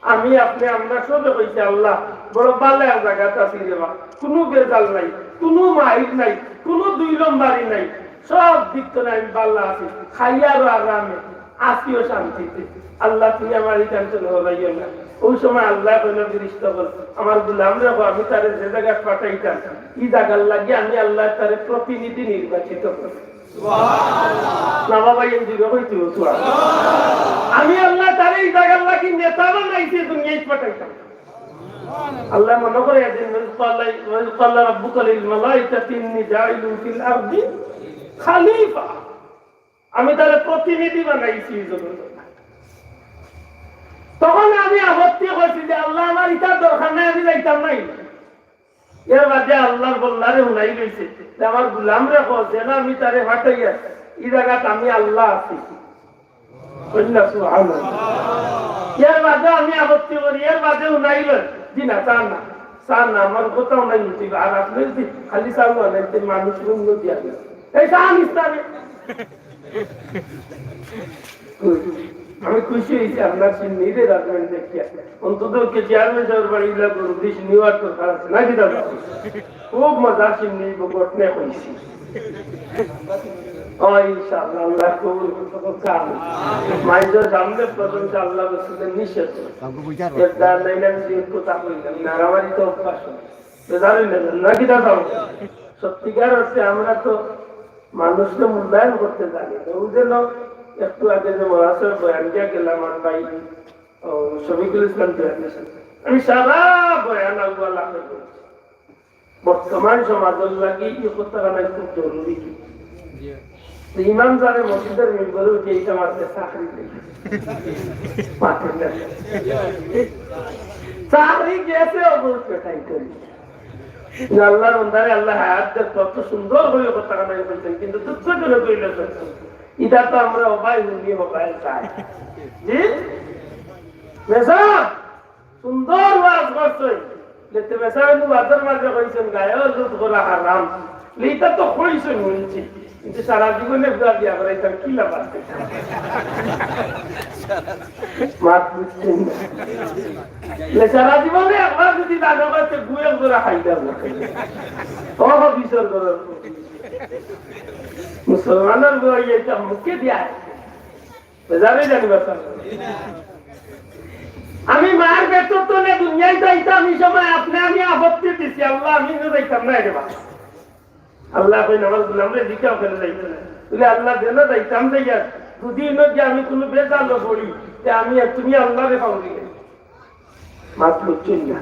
আমি আপনে আমরা সবে কইছি, "আল্লাহ, বড় বালা জাগাত আছি রে বা, কুনু বেজাল নাই, কুনু মাইর নাই, কুনু দুই নম্বরি নাই, সব দিক তনে আমি বালা আছি, খাইয়ারও আরামে, আছিও শান্তিতে। আল্লাহ, তুমি আমার এই টেনশন হবাইও না।" ওই সময় আল্লাহ কইল, "ফিরিস্তা অকল, আমার গুলামরে কও, আমি তারে যে জাগাত পাঠাইতাম, এই জাগার লাগি আমি আল্লাহ তারে প্রতিনিধি নির্বাচিত করি।" না বাবা, এই দিকে হইতে হতো আর। আমি আল্লাহ তারে এই জাগার লাগি নেতা বানাইছি, দুনিয়াত পাঠাইতাম। আল্লাহ মনে করে একদিন, "ওয়াইজ ক্বালা, ওয়াইজ ক্বালা রাব্বুকা লিল মালাইকাতি ইন্নী জাইলুন ফিল আরদি খালিফা।" আমি তারে প্রতিনিধি বানাইছি এই জগতে। তখন আমি আপত্তি করছি যে, "আল্লাহ, আমার ইটার দরকার নাই, আমি যাইতাম নাই।" এর বাদে আল্লাহর বন্দারে হুনাই লইছে যে, "আমার গুলামরে কও, যেন আমি তারে পাঠাইয়া, এই জাগাত আমি আল্লাহ আছি।" কইলা, "সুবহানাল্লাহ।" এর বাদে আমি আপত্তি করি, এর বাদে হুনাই লই, "জি না, চা না, চা না, আমার কথাও নাই উঠিবে। আর আপনে যদি খালি চা বানাইতে মানুষ রুম দিয়া দিন। এই চা নিস না রে।" আমি খুশি হইছি আপনার সিন্নিরে রাখবেন দেখিয়া। অন্তত ওকে চেয়ারম্যান সাহেবের বাড়ি ইলা গরু দিস নিওয়ার দরকার আছে, নাকি দাদা? খুব মজা সিন্নি গঠনে হইছি। ও ইনশাআল্লাহ, আল্লাহ কবুল করতে কাম। মাইজর সামনে প্রথম আল্লাহ রসুলের নিষেধ। এর দ্বার নাইলে আমি যে কথা কইলাম, মারামারি তো অভ্যাস। বেজার হইলেন না, নাকি দাদা? সত্যিকার অর্থে আমরা তো মানুষকে মূল্যায়ন করতে জানি না। ওই জন্য একটু আগে যে মহাশয় বয়ান দিয়া গেলাম, আমার ভাই, ও, শফিকুল ইসলাম বয়ান দিয়েছেন। আমি সারা বয়ান আগুয়া লাখে করেছি। বর্তমান সমাজের লাগি এই কথাটা নাই খুব জরুরি কি? তো ইমাম সাহেব মসজিদের মেম্বারে উঠে এইটা মারতে চাকরি নেই। মারতে না। চাকরি গেছে অবশ্য পেটাই করি। আল্লাহর বন্দারে আল্লাহ হায়াত দেন, কত সুন্দর করে কথা কাটাই বলছেন, কিন্তু দুঃখজনক হইল সত্য। এটা তো আমরা হবাই হুনি হবাই চাই। জি? মেসাব, সুন্দর ওয়াজ করছে। দেখতে মেসাব কিন্তু ওয়াজের মাঝে কইছেন, "গায়ে হলুদ করা হারাম।" এটা তো কইছেন শুনছি, কিন্তু সারা জীবনে পুরা বিয়া করে এটা কি লাভ আছে? মাত বুঝছেন না? লে সারা জীবনে একবার যদি দান করতে গুয়ে ধরে খাই যাবো। ও বিসর্জন। মুসলমানের বই এটা মুখে দিয়া। বেজারে জানি বাসা। আমি মার পেটর তলে দুনিয়ায় যাইতাম, এই সময় আপনি আমি আপত্তি দিছি, "আল্লাহ, আমি তো যাইতাম না রে বাবা।" আল্লাহ কইন, "আমার গোলামরে দিকে ওখানে যাইতে না।" বলে, "আল্লাহ, যেন যাইতাম যাইয়া, দুদিন যে আমি কোনো বেজালো পড়ি, তে আমি আর তুমি আল্লাহরে পাউরি না।" মাত বুঝছেন না?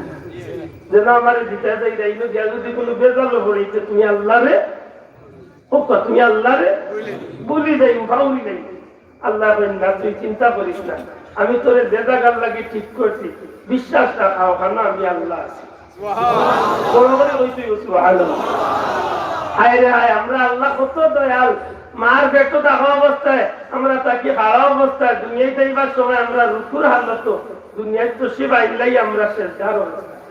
যেন আমার দিতে যাই, যাই না, দিয়া যদি কোনো বেজালো পড়ি, তে তুমি আল্লাহরে, হোক, তুমি আল্লাহরে ভুলি যাই, পাউরি নাই। আল্লাহ কইন, "না, তুই চিন্তা করিস না, আমি তোরে যে জাগার লাগি ঠিক করছি, বিশ্বাস রাখা, ওখানে আমি আল্লাহ আছি।" বড় করি কইছইন, সুবহানাল্লাহ। হায় রে হায়, আমরা আল্লাহ কত দয়াল। মার পেটো থাকা অবস্থায় আমরা থাকি, খাড়া অবস্থায়, দুনিয়াত আইবার সময় আমরা রুকুর হালত, দুনিয়াত তশরিফ আইলাই আমরা সেজদার অবস্থায়।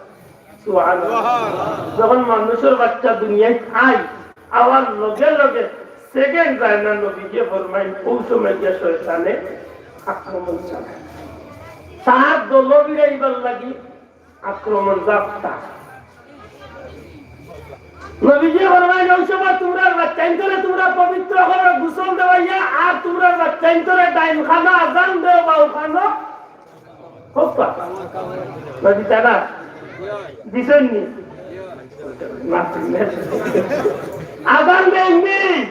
সুবহানাল্লাহ। যখন মানুষর বাচ্চা দুনিয়াত আয়, আওয়ার লগে লগে সেকেন্ড যায় না, নবীজি ফরমাইন, অউ সময় গিয়া শয়তানে আক্রমণ চালায়। তার দল ফিরাইবার লাগি আক্রমণ যাত্রা। নবীজি ফরমাইন, "অউ সময় তুমরার বাচ্চাইন্তরে তুমরা পবিত্র করো, গোসল দেওয়াইয়া, আর তুমরার বাচ্চাইন্তরে ডাইন কানো আজান দেও, বাউ কানো।" খুব কথা। নবী তারা দিছইন নি? না, দিছইন না। আজান দেইন নি?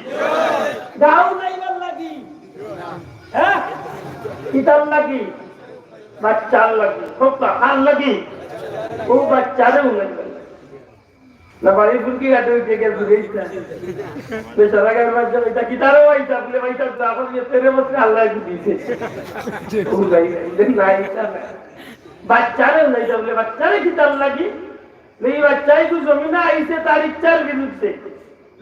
গাউ যাইবার লাগি। হ্যাঁ? কিতার লাগি? বাচ্চার লাগি। খুব কথা। কার লাগি? অউ বাচ্চারে উনাইবার লাগি। না, বাড়ি ফুলকি ঘাটে উঠে গেল, ঘুরে ইচ্ছা। বেচারা গেল, বাচ্চা, "এটা কি তারও ভাই?" তা বলে, "ভাই, তার যা করবে, তেরে বসে আল্লাহ একটু দিয়েছে।" ও ভাই, ভাই, না, এটা না। বাচ্চারে না, এটা বলে, "বাচ্চারে কিতার লাগি?" এই বাচ্চাই তো জমিনে আইছে তার ইচ্ছার বিরুদ্ধে।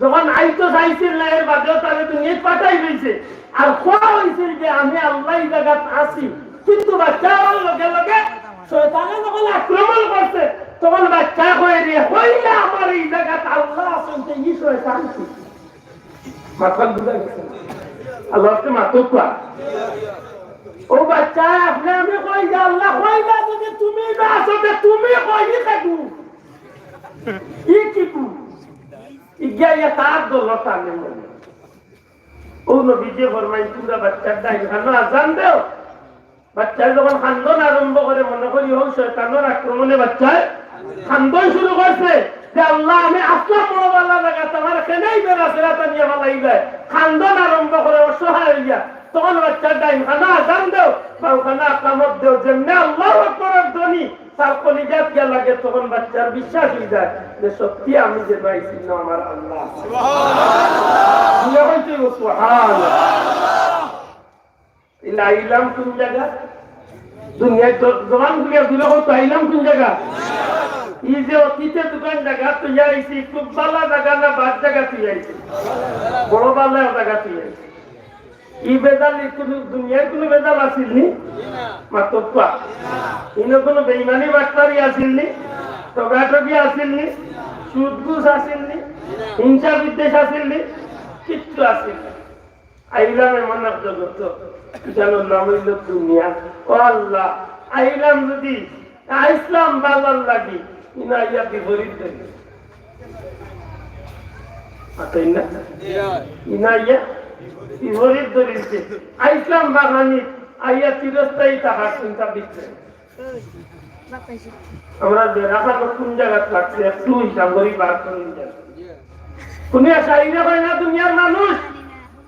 যখন আইতো চাইছিল না, এর বাদেও তারে দুনিয়াত পাঠাই দিছে। আর কওয়া হইছিল যে, "আমি আল্লাহ এই জাগাত আছি।" কিন্তু বাচ্চা অওয়ার লগে লগে শয়তানে যখন আক্রমণ করছে, তখন বাচ্চা কয়, "রে, কইলা আমার এই জাগাত আল্লাহ আছেন, তো ই শয়তান কি?" মাতখান বুঝা গেছে? আল্লাহকে মাতুক কওয়া। ও বাচ্চা, আপনে আমি কই যে আল্লাহ কইলা যদি তুমি না আছো, তে তুমি কই ই কাকু? ই কিকু? ইগিয়া ইয়া তার দল টানে মনে। ও নবীজি ফরমাইন, "তুমরা বাচ্চার ডাইন কানো আজান দেও।" বাচ্চায় যখন কান্দন আরম্ভ করে, মনে করি অউ শয়তানর আক্রমণে বাচ্চায় কান্দন শুরু করছে যে, "আল্লাহ, আমি আছলাম বড় ভালা জাগাত, আমারে কেনে ইবা রাস্তাত আনিয়া ফালাইলায়।" কান্দন আরম্ভ করে অসহায় অইয়া। তখন বাচ্চার ডাইন কানো আজান দেও, বাউ কানো আকামত দেও, যেমনে আল্লাহু আকবরর ধ্বনি তার কলিজাত গিয়া লাগে, তখন বাচ্চার বিশ্বাস অই যায় যে সত্যি আমি যে পাইছি না, আমার আল্লাহ আছে। দুনিয়া হইতে ও সুবহান। ইলা আইলাম কোন জাগা? দুনিয়ার জ-, জবান খুলিয়া দিল কত আইলাম কোন জাগা? ই যে অতীতে দোকান জাগা তুই আইছি, খুব ভালা জাগা না বাদ জাগা তুই আইছি? বড় ভালা জাগা তুই আইছি। ই বেজাল ই কুনু দুনিয়ার কুনু বেজাল আছিল নি? মাতক কওয়া। ইনো কুনু বেইমানি বাটপারি আছিল নি? ঠগাঠগি আছিল নি? সুদ ঘুষ আছিল নি? হিংসা বিদ্বেষ আছিল নি? কিচ্ছু আছিল না। আইলাম এমন এক জগত, ইখানর নাম অইল দুনিয়া। ও আল্লাহ, আইলাম যদি আইছলাম ভালার লাগি, ইনো আইয়া বিপরীত ধরিছে। আছেন না? ইনো আইয়া বিপরীত ধরিছে। আইছলাম বাগানি, আইয়া চিরস্থায়ী থাকার চিন্তা দিচ্ছে। আমরা বেড়া খানো কোন জাগাত লাগছে, একটু হিসাব করি বার করি যাই। তুমি আশা ইরে হয় না দুনিয়ার মানুষ,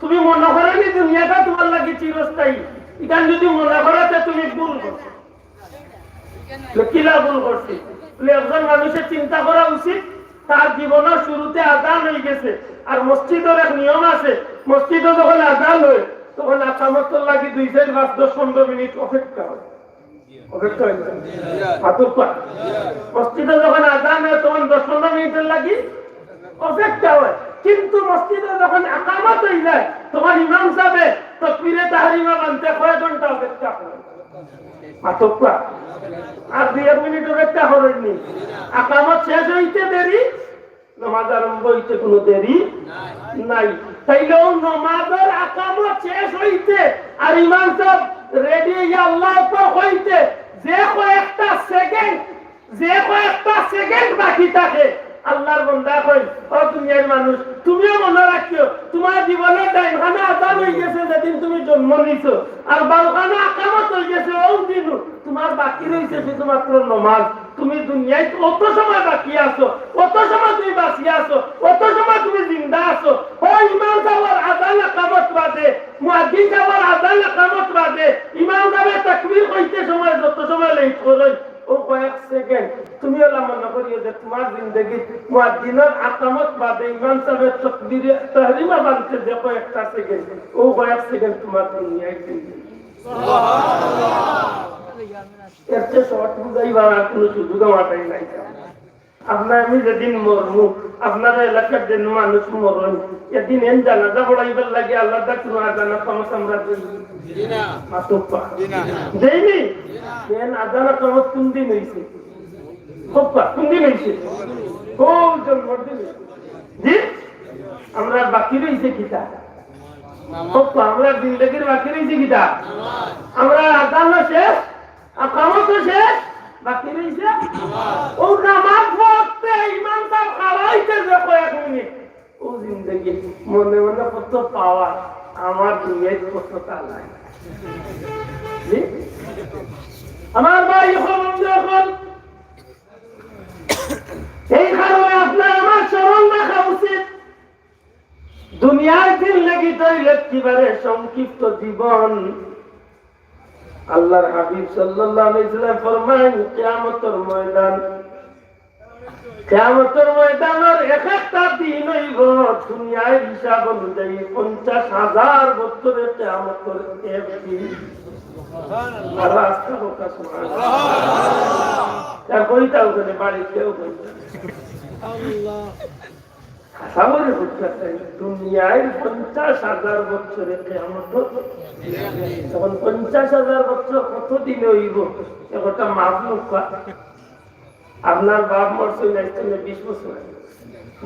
তুমি মনে করো নি দুনিয়াটা তোমার লাগি চিরস্থায়ী। ইখান যদি মনে করো, তে তুমি ভুল করছো। তে কিলা ভুল করছি? বলে, একজন মানুষের চিন্তা করা উচিত, তার জীবনের শুরুতে আজান হয়ে গেছে, আর মসজিদের এক নিয়ম আছে, মসজিদে যখন আজান হয়, তখন আকামতর লাগি দুই, চার, পাঁচ, দশ, পনেরো মিনিট অপেক্ষা হয়। অপেক্ষা হয় না? মাতক কওয়া। মসজিদে যখন আজান হয়, তখন দশ পনেরো মিনিটের লাগি অপেক্ষা হয়, কিন্তু মসজিদে যখন আকামত হয়ে যায়, তখন ইমাম সাহেবে তকবিরে তাহরিমা বানতে কয় ঘন্টা অপেক্ষা করে? মাতক কওয়া। আর দুই এক মিনিট অপেক্ষা করেননি। আকামত শেষ হইতে দেরি, নমাজ আরম্ভ হইতে কোনো দেরি নাই। তাইলে অউ নমাজর আকামত শেষ হইতে আর ইমাম সাহেব রেডি হইয়া আল্লাহু আকবার কইতে যে কয়েকটা সেকেন্ড, যে কয়েকটা সেকেন্ড বাকি থাকে, আল্লাহর বান্দা কইন, "ও দুনিয়ার মানুষ, তুমিও মনে রাখিও, তোমার জীবনের ডাইন কানো আজান হয়ে গেছে যেদিন তুমি জন্ম নিছো, আর বাউ কানো আকামত হয়ে গেছে অউ দিনও, তোমার বাকি রয়েছে শুধুমাত্র নমাজ।" তুমি দুনিয়াত অত সময় বাকি আছো, অত সময় তুমি বাঁচিয়া আছো, অত সময় তুমি জিন্দা আছো। ও ইমাম সাহেবর আজান আকামত বাদে, মুয়াজ্জিন সাহেবর আজান আকামত বাদে, ইমাম সাহেবে তাকবীর কইতে সময় যত সময় লেট করইন, অউ কয়েক সেকেন্ড তুমি অলা মনে করিও যে তোমার জিন্দেগিত মুয়াজ্জিনর আকামত বাদে ইমাম সাহেবে তকবীরে তাহরিমা বানতে যে কয়েকটা সেকেন্ড, অউ কয়েক সেকেন্ড তোমার দুনিয়ার জিন্দেগি। এর চেয়ে শর্ট বুঝাইবার আর কোনো সুযোগ আমার তাই নাই। আপনার আমি যেদিন মরমু, আপনার এলাকার যে মানুষ মরইন, এদিন এন জানাজা পড়াইবার লাগি আলাদা কোনো আজান একামত আমরা দেই? মাতুক্কা। দেইনি? এন আজান একামত কোন দিন অইছে? কউক্কা, কোন দিন অইছে? ও জন্মর দিন অইছে। জি? আমরা বাকি রইছে কিতা? কউক্কা, আমরা জিন্দেগির বাকি রইছে কিতা? আমরা আজানও শেষ, একামতও শেষ, বাকি রইছে? ও নামাজ পড়তে ইমাম সাব খাড়া অইতে যে কয়েক মিনিট, ও জিন্দেগি মনে মনে কত পাওয়ার, আমার দুনিয়াত কত তা নাই। জি? আমার ভাই অকল, বন্ধু অকল, এই কারণে আপনার আমার স্মরণ রাখা উচিত। দুনিয়ার জিন্দেগি তো একেবারে সংক্ষিপ্ত জীবন। আল্লাহর হাবিব সাল্লাল্লাহু আলাইহি ওয়াসাল্লাম ফরমাইন, কিয়ামতর ময়দান, কিয়ামতর ময়দানর এক একটা দিন অইবো দুনিয়ার হিসাব অনুযায়ী পঞ্চাশ হাজার বছরে কিয়ামতর এক দিন। আর রাস্তা হোক, সুবহানাল্লাহ। তার কইতা ওখানে বাড়িতেও কইতা। আশা করি বুঝতে পারছেন, দুনিয়ার পঞ্চাশ হাজার বছরে কিয়ামত। তখন পঞ্চাশ হাজার বছর কত দিনে অইবো? এ কথা মাফ মুখা। আপনার বাপ মরছইন আইজ থনে বিশ বছর আগে,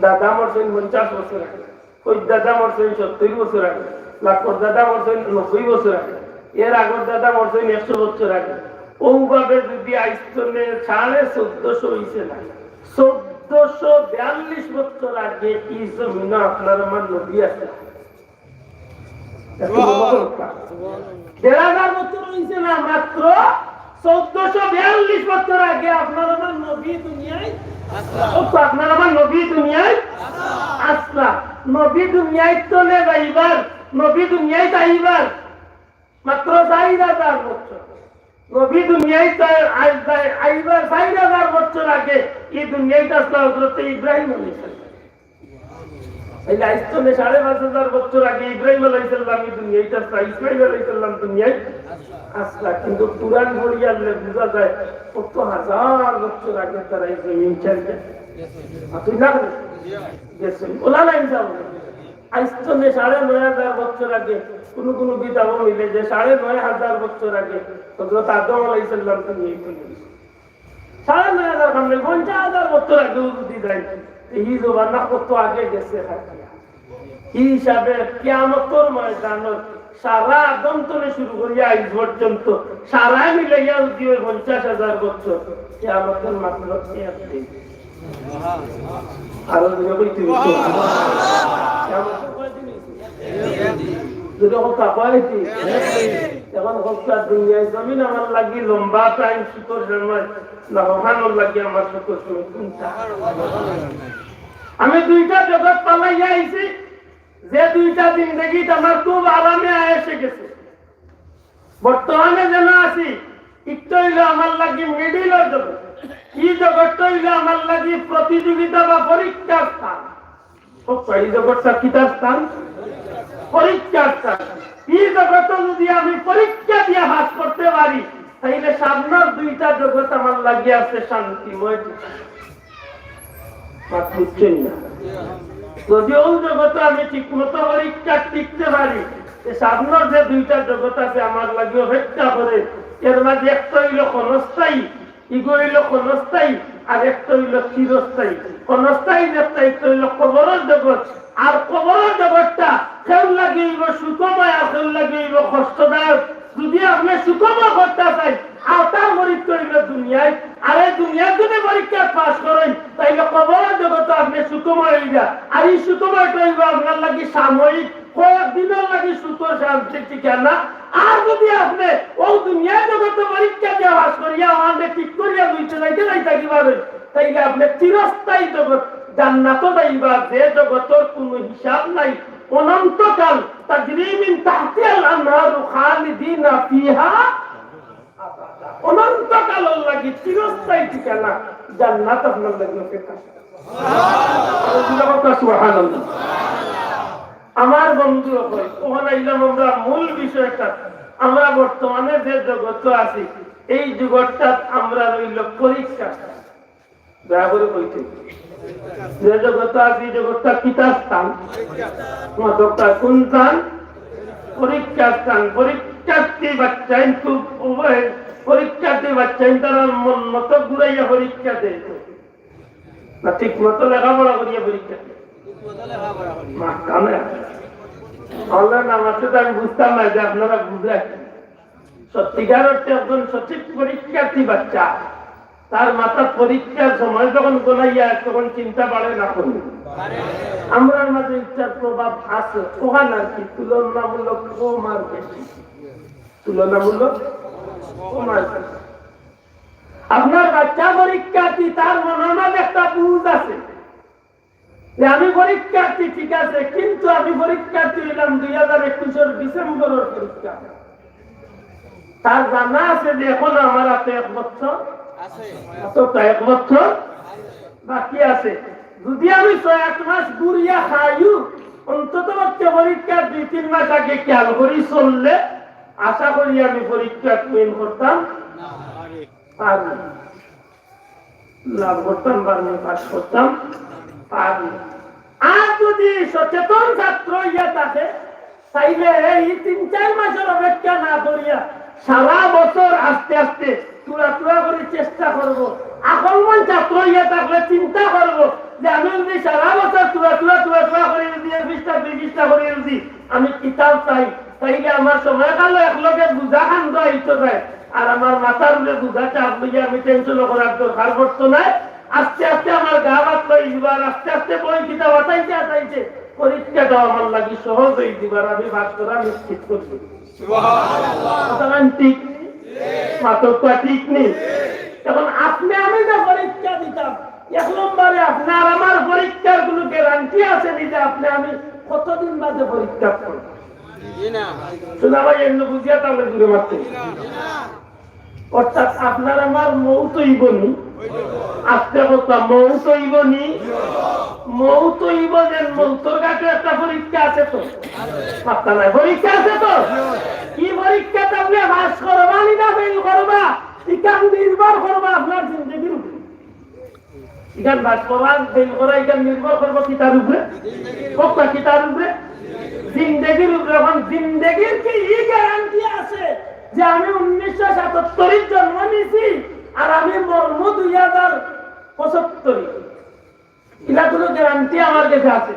দাদা মরছইন পঞ্চাশ বছর আগে, ওই দাদা মরছইন সত্তর বছর আগে, লাখর দাদা মরছইন নব্বই বছর আগে, এর আগর দাদা মরছইন একশো বছর আগে। ওভাবে যদি আইজ থনে সাড়ে চোদ্দশো অইছে না, চোদ্দশো বিয়াল্লিশ বছর আগে ই জমিনো আপনার আমার নবী আছে। একটু মনে করুন না। দেড় হাজার বছর অইছে না, মাত্র চোদ্দশো বিয়াল্লিশ বছর আগে আপনার আমার নবী দুনিয়ায় আসলা। ও তো আপনার আমার নবী দুনিয়ায় আসলা। নবী দুনিয়ায় থনে যাইবার, নবী দুনিয়ায় আইবার মাত্র চাইর হাজার বছর। নবী দুনিয়াত আই-, আই-, আইবার চাইর হাজার বছর আগে ই দুনিয়াত আসলা হযরতে ইব্রাহিম আলাইহিস সালাম। এই আইজ থনে সাড়ে পাঁচ হাজার বছর আগে ইব্রাহিম আলাইহিস সালাম ই দুনিয়াত আসলা, ইসমাইল আলাইহিস সালাম দুনিয়াত আসলা। কিন্তু কুরআন পড়িয়ালে বুঝা যায় কত হাজার বছর আগে তারা ই জমিন ছাড়ি গেছে। আর তুই না গেছে? ওলা নাই যাও। আইজ থনে সাড়ে নয় হাজার বছর আগে, কুনু কুনু কিতাবো মিলে যে সাড়ে নয় হাজার বছর আগে হযরত আদম আলাইহিস সালাম দুনিয়াত আইছইন। সাড়ে নয় হাজার সামনে পঞ্চাশ হাজার বছর আগেও যদি যাই, তে ই জমানা কত আগে গেছে। ই হিসাবে কিয়ামতর ময়দানর সারা আদম থনে শুরু করিয়া আইজ পর্যন্ত সারা মিলাইয়া যদি অয় পঞ্চাশ হাজার বছর, কিয়ামতর মাত্র এক দিন। আরো জোরে কইতে অইবো। কিয়ামতর কয়দিন অইছে? যদি অখন তাকাইছি, অখন হকটা দুনিয়ার জমিন আমার লাগি লম্বা টাইম সুখর সময়, না অখানর লাগি আমার সুখর সময় কোনটা? আমি দুইটা জগৎ পালাইয়া আইছি, যে দুইটা জিন্দেগিত আমার খুব আরামে আয়েশে গেছে। বর্তমানে যেন আছি, ইটা অইলো আমার লাগি মিডিলর জগৎ। ই জগৎটা অইলো আমার লাগি প্রতিযোগিতা বা পরীক্ষার স্থান। ও, ই জগৎটা কিতার স্থান? পরীক্ষার স্থান। ই জগতে যদি আমি পরীক্ষা দিয়া পাস করতে পারি, তাইলে সামনের দুইটা জগৎ আমার লাগি আছে শান্তিময়। মাত বুঝছইন না? যদি অউ জগতে আমি ঠিকমতো পরীক্ষা টিকতে পারি, তে সামনের যে দুইটা জগৎ আছে আমার লাগি অপেক্ষা করে, এর মাঝে একটা অইলো ক্ষণস্থায়ী, ইগু অইলো ক্ষণস্থায়ী, আর একটা অইলো চিরস্থায়ী। ক্ষণস্থায়ী যে স্থায়িত্ব অইলো কবরর জগৎ, আর কবরর জগৎটা কেউর লাগি অইবো সুখময়, আর কেউর লাগি অইবো কষ্টদায়ক। যদি আপনে সুখময় করতা চাইন, আর তার পরীক্ষা অইলো দুনিয়ায়। আর এই দুনিয়ার যদি পরীক্ষা পাস করইন, তাইলে কবরর জগৎ আপনে সুখময় অইবা। আর ই সুখময়টা অইবো আপনার লাগি সাময়িক, কয়েক দিনর লাগি সুখর শান্তির ঠিকানা। আর যদি আপনে অউ দুনিয়ার জগতে পরীক্ষা দিয়া পাস করিয়া, ওখানে ঠিক করিয়া লইতে যাইতে যাইতা কিভাবে, তাইলে আপনে চিরস্থায়ী জগৎ জান্নাতো যাইবা, যে জগতর কুনু হিসাব নাই, অনন্তকাল, তাজরি মিন তাহতিহাল আনহারু খালিদিনা ফিহা আবাদা। অনন্তকালর লাগি চিরস্থায়ী ঠিকানা জান্নাত আপনার লাগি অপেক্ষা। সুবহানাল্লাহ। আমার বন্ধু অকল, অখন আইলাম আমরা মূল বিষয়টা। আমরা বর্তমানে যে জগতে আছি, এই জগৎটা আমরা রইল পরীক্ষা। দয়া করি কইতে, যে জগতো আছি, জগতটা কিতা স্থান? মাদকটা কোন স্থান? পরীক্ষা স্থান। পরীক্ষার্থী বাচ্চা কিন্তু উভয় পরীক্ষার্থী বাচ্চা কিন্তু তারা মন মতো ঘুরাইয়া পরীক্ষা দেয় তো। না, ঠিক মতো লেখাপড়া করিয়া পরীক্ষা দেয়। মাস্টার না। অনলাইন আমার তো আমি বুঝতাম না যে আপনারা বুঝলেন। সত্যিকার অর্থে একজন সঠিক পরীক্ষার্থী বাচ্চা, তার মাথা পরীক্ষার সময় যখন গোনাইয়া তখন চিন্তা বাড়ে না কমে? আমরার মাঝে ইচ্ছার প্রভাব আছে, ওখান আর কি, তুলনামূলক কম আর বেশি, তুলনামূলক কম আর বেশি। আপনার বাচ্চা পরীক্ষার্থী, তার মনের মাঝে একটা বুঝ আছে যে আমি পরীক্ষার্থী, ঠিক আছে, কিন্তু আমি পরীক্ষার্থী হইলাম দুই হাজার একুশের ডিসেম্বরের পরীক্ষা। তার জানা আছে যে এখন আমার হাতে এক বছর, আছে। অতটা এক বছর বাকি আছে। যদি আমি ছয় আট মাস ঘুরিয়া খাইও, অন্তত পক্ষে পরীক্ষার দুই তিন মাস আগে খেয়াল করি চললে, আশা করি আমি পরীক্ষা ক্লিন করতাম পারবো। লাভ করতাম পারবো, পাস করতাম পারবো। আর যদি সচেতন ছাত্র হইয়া থাকে, তাইলে এই তিন চার মাসের অপেক্ষা না করিয়া সারা বছর আস্তে আস্তে তুরা তুরা করে চেষ্টা করব। আকলমান ছাত্র হইয়া থাকলে চিন্তা করব যে আমি যদি সারা বছর তুরা তুরা তুরা তুরা করে যদি এক পৃষ্ঠা দুই পৃষ্ঠা করে যদি আমি কিতাব চাই, তাইলে আমার সময়কাল একলগে বুঝা খান্দ আইতো যায়। আর আমার মাথার উপরে বুঝা চাপ লইয়া আমি টেনশন করার দরকার পড়তো না। আস্তে আস্তে আমার গা বাত লই দিবা, আর আস্তে আস্তে বই কিতাব আতাইতে আতাইতে পরীক্ষাটাও আমার লাগি সহজ হয়ে দিবা, আর আমি পাস করা নিশ্চিত করবো। সুবহানাল্লাহ। কথা ঠিক নি? মাতক ঠিক নি? এখন আপনি আমি যে পরীক্ষা দিতাম, এক নম্বরে আপনার আমার পরীক্ষার কোনো গ্যারান্টি আছে নি যে আপনি আমি কতদিন বাদে পরীক্ষা করব? জি না। শোনা ভাই, এমনি বুঝিয়া তাহলে দূরে মারতে। অর্থাৎ আপনার আমার মৌত হইব নি, আস্তে কথা মৌত হইব নি, মৌত হইব যে মৌতর ঘাটে একটা পরীক্ষা আছে তো, পাত্তা নাই, পরীক্ষা আছে তো। কি পরীক্ষা? আপনি পাস করবা নি না ফেল করবা, এটা নির্ভর করবা আপনার জিন্দগির উপরে। ইখান বাস্তবায়ন ফেল করা, ইখান নির্ভর করবো কিতার উপরে? কথা কিতার উপরে? জিন্দেগির উপরে। এখন জিন্দেগির কি ই গ্যারান্টি আছে যে আমি উনিশশো সাতাত্তর জন্ম নিছি আর আমি মরমু দুই হাজার পঁচাত্তর? ইলা কোনো গ্যারান্টি আমার কাছে আছে?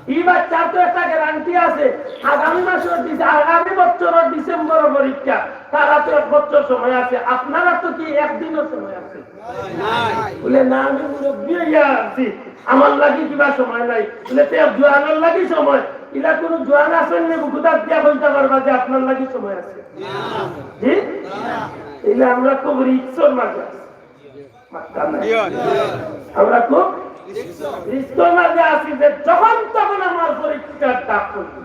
ই বাচ্চার তো একটা গ্যারান্টি আছে, আগামী মাসের ডিসে-, আগামী বছরের ডিসেম্বর পরীক্ষা, তারা তো এক বছর সময় আছে, আপনারা তো কি একদিনও সময় আছে? বলে, "না, আমি মুরব্বী হইয়া আছি, আমার লাগি কিবা সময় নাই।" বলে, "তে জোয়ানর লাগি সময়।" ইলা কোনো জোয়ান আছেন নি বুকুদাত দিয়া বলতে পারবা যে আপনার লাগি সময় আছে? জি? ইলা আমরা খুব রিক্সর মাঝে আছি। মাত্তা নাই। আমরা খুব রিক্সর মাঝে আছি যে যখন তখন আমার পরীক্ষার ডাক পড়বে।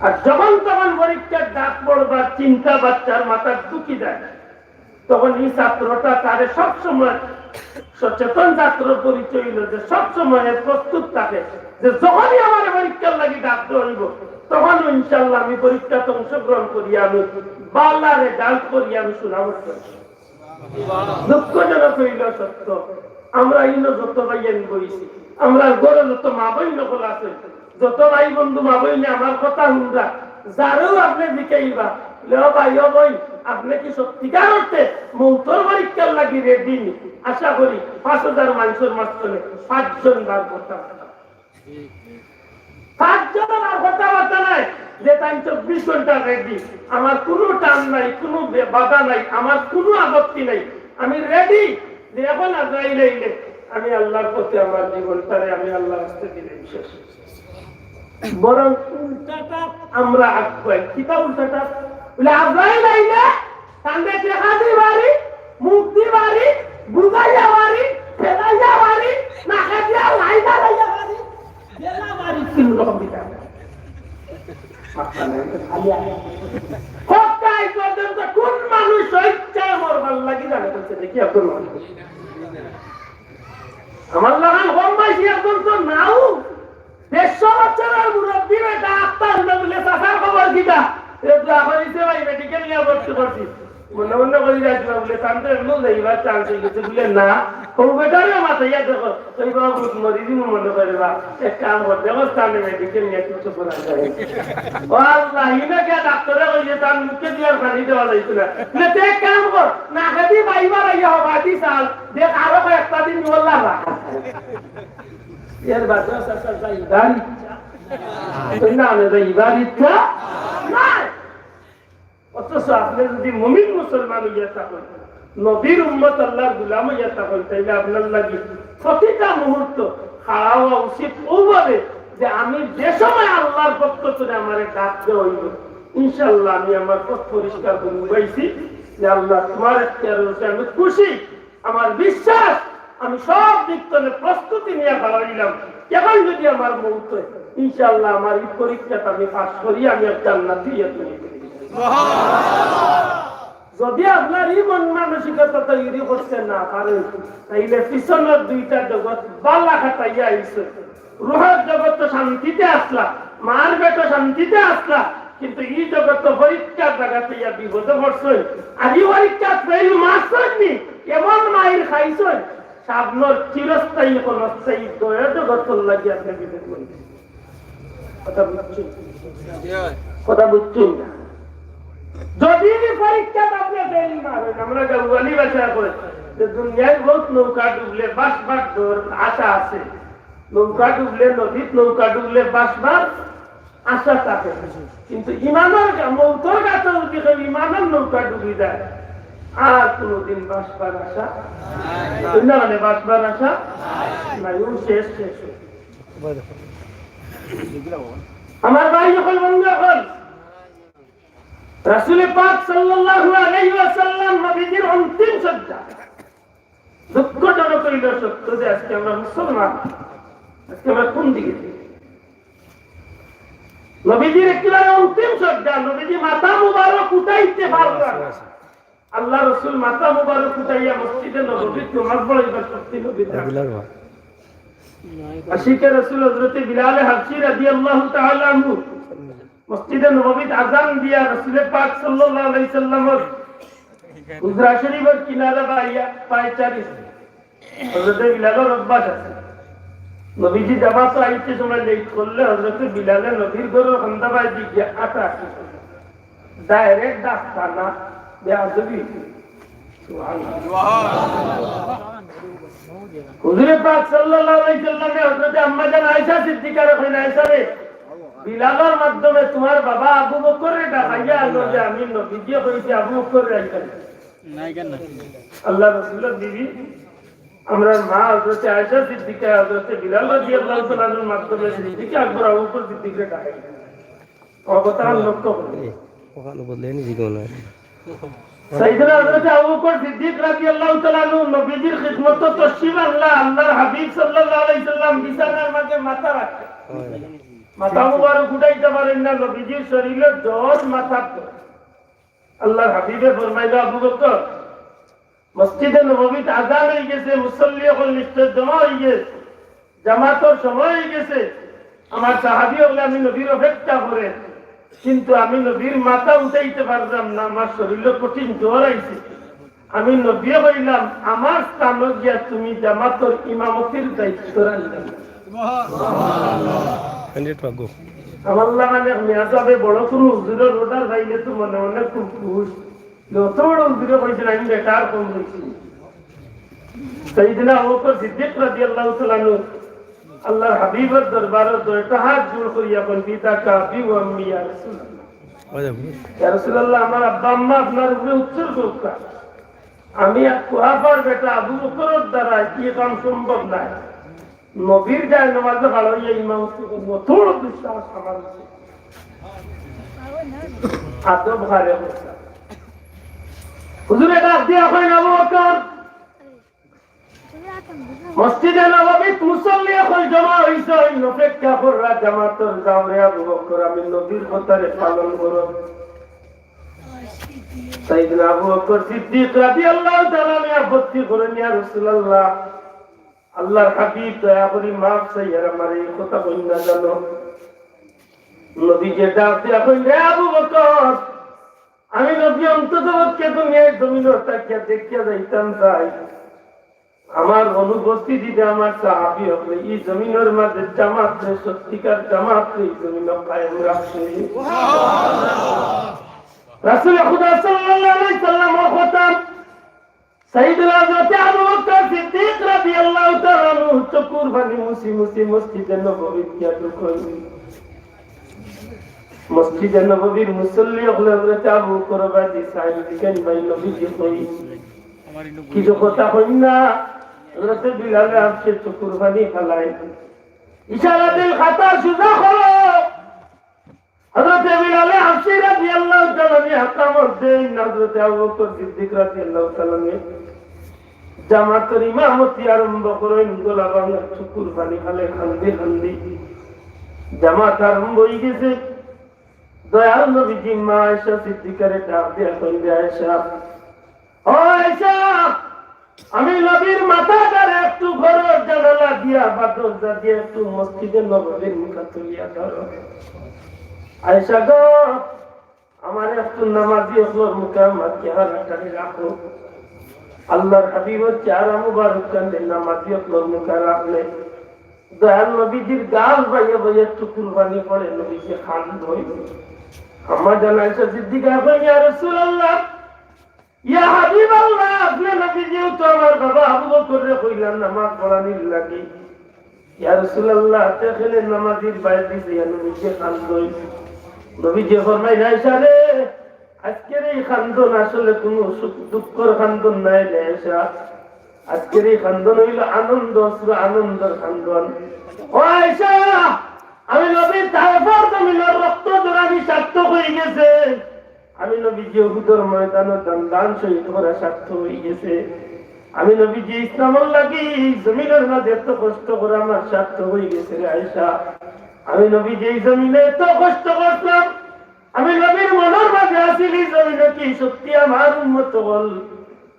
আর যখন তখন পরীক্ষার ডাক পড়বার চিন্তা বাচ্চার মাথার ঢুকি যায়। তখন এই ছাত্রটা তারে সবসময় সচেতন ছাত্র পরিচয় হইল যে সবসময় প্রস্তুত থাকে যে যখনই আমার পরীক্ষার লাগি ডাক দেওয়া হইব, তখন ইনশাল্লাহ আমি পরীক্ষাতে অংশগ্রহণ করি, আমি বালা রেজাল্ট করি, আমি সুনাম অর্জন করি। দুঃখজনক হইল সত্য, আমরা ইনো যত ভাইয়ান বইছি, আমরা ঘরে যত মা বইন সকল আছে, যত ভাই বন্ধু মা বইনে আমার কথা শুনরা, যারেও আপনি জিকাইবা, "লেও ভাই, ও বইন, আপনি কি সত্যিকার অর্থে মৌতর পরীক্ষার লাগি রেডি নি?" আশা করি পাঁচ হাজার মানুষের মাঝখানে পাঁচজন বার কথা পাঁচজন আমার কথাবার্তা নাই যে তাই চব্বিশ ঘন্টা রেডি, আমার কোনো টান নাই, কোনো বে-, বাধা নাই, আমার কোনো আপত্তি নাই, আমি রেডি যে এখন আজরাইল আইলে আমি আল্লাহর পথে আমার জীবনটারে আমি আল্লাহর রাস্তায় দিলে শেষ। বরং উল্টাটা আমরা আগুয়াই। কিতা উল্টাটা? বলে আজরাইল আইলে কান্দে টেকা দি বাড়ি, মুখ দি বাড়ি, বুঝাইয়া বাড়ি, ফেলাইয়া বাড়ি, নাকে দিয়া লাইনা লাইয়া বাড়ি, বেলা বাড়ি তিন রকম দিতে হবে। হত্যা এই পর্যন্ত কোন মানুষ স্বেচ্ছায় মরবার লাগি জানে বলছে দেখি একজন মানুষ। আমার লাগান কম বয়সী একজন তো নাও দেড়শো বছরের মুরব্বী বেটা আক্তার হইল বলে, "চাচার খবর কিতা?" এ দোয়া করিছে ভাই, মেডিকেল নিয়ে ভর্তি করছি। মনে মনে করি রাখবা বুলে, তান তো এমন যাইবার চান্স অই গেছে বুলে, না। ও বেটারে মাতাইয়া দেখো, ওই বাবা ভূত মরি দিমু মনে করে বা, এক কাম কর, দেখো স্থানে মেডিকেল নিয়া কিছু করা যায়। ও আল্লাহ, ইনা কে ডাক্তারে কইছে, তান মুখে দিয়া আর পানি দেওয়া যাইতো না। না, তে এক কাম কর, না খেতে বাইবার আইয়া হবা দি সাল, দেখ আরো কয়েকটা দিন মোল্লা রাখ। এর বাদে চাচা যাইবার ইচ্ছা। না, না, যাইবার ইচ্ছা নাই। অথচ আপনে যদি মুমিন মুসলমান অইয়া থাকইন, নবীর উম্মত, আল্লাহর গোলাম অইয়া থাকইন, তাইলে আপনার লাগি প্রতিটা মুহূর্ত খাড়া অওয়া উচিত অউ ভাবে যে আমি যে সময় আল্লাহর পক্ষ থেকে আমারে ডাক দেওয়া অইবো, ইনশাআল্লাহ আমি আমার পথ পরিষ্কার করি উবাইছি যে আল্লাহ তুমার এখতিয়ার অইছে, আমি খুশি। আমার বিশ্বাস, আমি সব দিক থেকে প্রস্তুতি নিয়া খাড়া অইলাম। এখন যদি আমার মউত অয়, ইনশাআল্লাহ আমার ই পরীক্ষাটা আমি পাস করি, আমি এক জান্নাতি অইয়া তুমি। যদি আপনার ই মন মানসিকতা তৈরি করতে না পারেন, তাইলে পিছনের দুইটা জগৎ বালা খাটাইয়া আইছে। রুহের জগৎ তো শান্তিতে আসলা, মার পেটো শান্তিতে আসলা, কিন্তু ই জগৎ তো পরীক্ষার জাগাত ইয়া বিপদে পড়ছইন। আর ই পরীক্ষাত ফেইল মারছইন নি, এমন মাইর খাইছইন, সামনর চিরস্থায়ী ক্ষণস্থায়ী দয়া জগৎর লাগি আপনে বিপদ করবেন। কথা বুঝছইন? কথা বুঝছইন না? যদি ই পরীক্ষাত আপনে ফেইল মারইন, আমরা গাউয়ালি ভাষায় কই যে দুনিয়ার বউত নৌকা ডুবলে বাঁচবার ডর আশা আছে। নৌকা ডুবলে, নদীত নৌকা ডুবলে বাঁচবার আশা থাকে, কিন্তু ইমানর গা-, মউতর গাতো যদি কেউ ইমানর নৌকা ডুবি যায়, আর কোনোদিন বাঁচবার আশা, না, মানে বাঁচবার আশা নাই, ও শেষ, শেষ। আমার ভাই অকল, বন্ধু অকল, রাসূলে পাক সাল্লাল্লাহু আলাইহি ওয়াসাল্লাম নবীজির অন্তিম শয্যা। দুঃখজনক অইল সত্য যে আজকে আমরা মুসলমান, আজকে আমরা কোন দিকে? নবীজির একেবারে অন্তিম শয্যা, নবীজি মাথা মুবারক উঠাইতে পারলেন না। আল্লাহ রসুল মাথা মুবারক উঠাইয়া মসজিদে নববীত নামাজ পড়াইবার শক্তি নবীর নাই। আশিকে রসুল হযরতে বিলালে হাবশী রাদিয়াল্লাহু তাআলা আনহু মসজিদে নববীত আজান দিয়া রসুলে পাক সাল্লাল্লাহু আলাইহি সাল্লামর হুজরা শরীফর কিনারা বাইয়া পায়চারি। হযরতে বিলালর অভ্যাস আছে, নবীজি জামাতো আইতে সময় লেট করলে হযরতে বিলালে নবীর ঘরর কান্দা বায়দি গিয়া আটা আটি। Direct ডাকতা না, বেয়াদবি। সুবহানাল্লাহ। হুজুরে পাক সাল্লাল্লাহু আলাইহি সাল্লামে হযরতে আম্মা জান আয়েশা সিদ্দিকারে কইন, "আয়েশা রে, বিলালর মাধ্যমে তুমার বাবা আবু বকররে ডাকাইয়া আনো যে আমি নবীজিয়ে কইছি আবু বকররে আইতা।" আল্লাহ রসুলর বিবি, আমরার মা হযরতে আয়েশা সিদ্দিকা, হযরতে বিলাল রাদিয়াল্লাহু তাআলা আনহুর মাধ্যমে সিদ্দিকে আকবর আবু বকর সিদ্দিকরে ডাকাইলা। আমার কথা আর লক্ষ্য করুন। ওখানে বললে নিজে কেউ নয়। সাইয়েদনা হযরতে আবু বকর সিদ্দিক রাদিয়াল্লাহু তাআলা আনহু নবীজির খিদমতো তশরিফ আনলা, আল্লাহর হাবিব সাল্লাল্লাহু আলাইহি সাল্লাম বিছানার মাঝে মাথা রাখে। মাথা মুবারক উঠাইতা পারইন না, নবীজির শরীরর জ্বর, মাথার জ্বর। আল্লাহর হাবিবে ফরমাইলা, "আবু বকর, মসজিদে নববীত আজান অইগেছে, মুসল্লি অকল নিশ্চয় জমা অইগেছে, জামাতর সময় অইগেছে। আমার সাহাবী অকলে আমি নবীর অপেক্ষা করে, কিন্তু আমি নবীর মাথা উঠাইতে পারলাম না, আমার শরীরো কঠিন জ্বর আইছে। আমি নবীয়ে কইলাম, আমার স্থানো গিয়া তুমি জামাতর ইমামতির দায়িত্ব রাখলাম।" আমার লাখান এক মিয়া সাবে বড় কুনু হুজুরর order পাইলে তো মনে মনে খুব খুশ। যত বড় হুজুরে কইছইন, আমি বেকার কম কইছি। সাইয়েদনা আবু বকর সিদ্দিক রাদিয়াল্লাহু তাআলা আনহু আল্লাহর হাবিবর দরবারো দুইটা হাত জোড় করিয়া কইন, "ফিদাকা আবি ওয়া উম্মি ইয়া রাসূলুল্লাহ।" ইয়া রাসূলুল্লাহ, আমার আব্বা আম্মা আপনার উপরে উৎসর্গ করতা। আমি এক কুয়াফার বেটা আবু বকরর দ্বারা ই কাম সম্ভব নায়। নবীর জায়নামাজো খাড়া অইয়া ইমামতি করমু, থুড়া দুঃসাহস আমার আছে। আদব হারে অবস্থা। হুজুরে ডাক দিয়া কইন, "আবু বকর, মসজিদে নববীত মুসল্লি অকল জমা অইছইন, অপেক্ষা কররা জামাতর, যাও রে আবু বকর, আমি নবীর কথারে পালন করো।" সাইয়েদনা আবু বকর সিদ্দিক রাদিয়াল্লাহু তাআলা আনহু আপত্তি করইন, "ইয়া রাসূলুল্লাহ, আল্লাহর হাবিব, দয়া করি মাফ চাইয়ার আমারে ই কথা কইন না জানো।" নবীজিয়ে ডাক দিয়া কইন, "রে আবু বকর, আমি নবী অন্তত পক্ষে দুনিয়ার জমিনো থাকিয়া দেখিয়া যাইতাম চাই, আমার অনুপস্থিতিতে আমার সাহাবী অকলে ই জমিনর মাঝে জামাতরে, সত্যিকার জামাতরে ই জমিনো কায়েম রাখছে। রাসূলে খুদা সাল্লাল্লাহু আলাইহি ওয়াসাল্লামর কথা, সাইয়েদুনা হযরতে আবু বকর সিদ্দিক রাদিয়াল্লাহু তাআলা আনহু চকুর পানি মুছি মুছি মসজিদে নববীত গিয়া ঢুকইন। মসজিদে নববীর মুসল্লি অকলে হযরতে আবু বকর বাদি সাহেব দিকেন ভাই নবীজি কই। কিছু কথা কইন না। হযরতে বিলালে হাবশির চকুর পানি ফালাইন। ইশারা দিল খাতা সুজা করো। হযরতে বিলালে হাবশি রাদিয়াল্লাহু তাআলা আনহু একামত দেইন, হযরতে আবু বকর সিদ্দিক রাদিয়াল্লাহু তাআলা আনহু জামাতর ইমামতি আরম্ভ করইন, গলা ভাঙা চকুর পানি ফালে কান্দি কান্দি। জামাত আরম্ভ অই গেছে। দয়াল নবীজি মা আয়েশা সিদ্দিকারে ডাক দিয়া কইন, "রে আয়েশা, ও আয়েশা, আমি নবীর মাথাটারে একটু ঘরর জানালা দিয়া বা দরজা দিয়া একটু মসজিদে নববীর মুখা তুলিয়া ধরো। আয়েশা গো, আমার একটু নামাজি অকলর মুখে আমার চেহারাটারে রাখো।" আল্লাহর হাবিবর চেহারা মুবারক কান্দে নামাজি অকলর মুখে রাখলে দয়াল নবীজির গাল বাইয়া বাইয়া চকুর পানি পড়ে, নবীজি কান্দইন। আম্মা জান আয়েশা সিদ্দিকা কইন, "ইয়া রাসূলুল্লাহ, ইয়া হাবিবাল্লাহ, আপনে নবীজিও তো আমার বাবা আবু বকররে কইলা নামাজ পড়ানির লাগি। ইয়া রাসূলুল্লাহ, তে কেনে নামাজির বায়দি চাইয়া নবীজি কান্দইন?" নবীজি ফরমাইন, "আয়েশা রে, আজকের এই কান্দন আসলে কুনু সুখ দুঃখর কান্দন নায় রে আয়েশা। আজকের এই কান্দন অইলো আনন্দ অশ্রু, আনন্দর কান্দন। ও আয়েশা, আমি নবীর তায়েফর জমিনর রক্ত ঝরানি সার্থক অই গেছে। আমি নবীজি উহুদর ময়দানো দান দান শহীদ করা সার্থক অই গেছে। আমি নবীজি ইসলামর লাগি এই জমিনর মাঝে এত কষ্ট করা আমার সার্থক অই গেছে রে আয়েশা। আমি নবীজি এই জমিনে এত কষ্ট করলাম, আমি নবীর মনর মাঝে আছিল ই জমিনো কি সত্যি আমার উম্মত অকল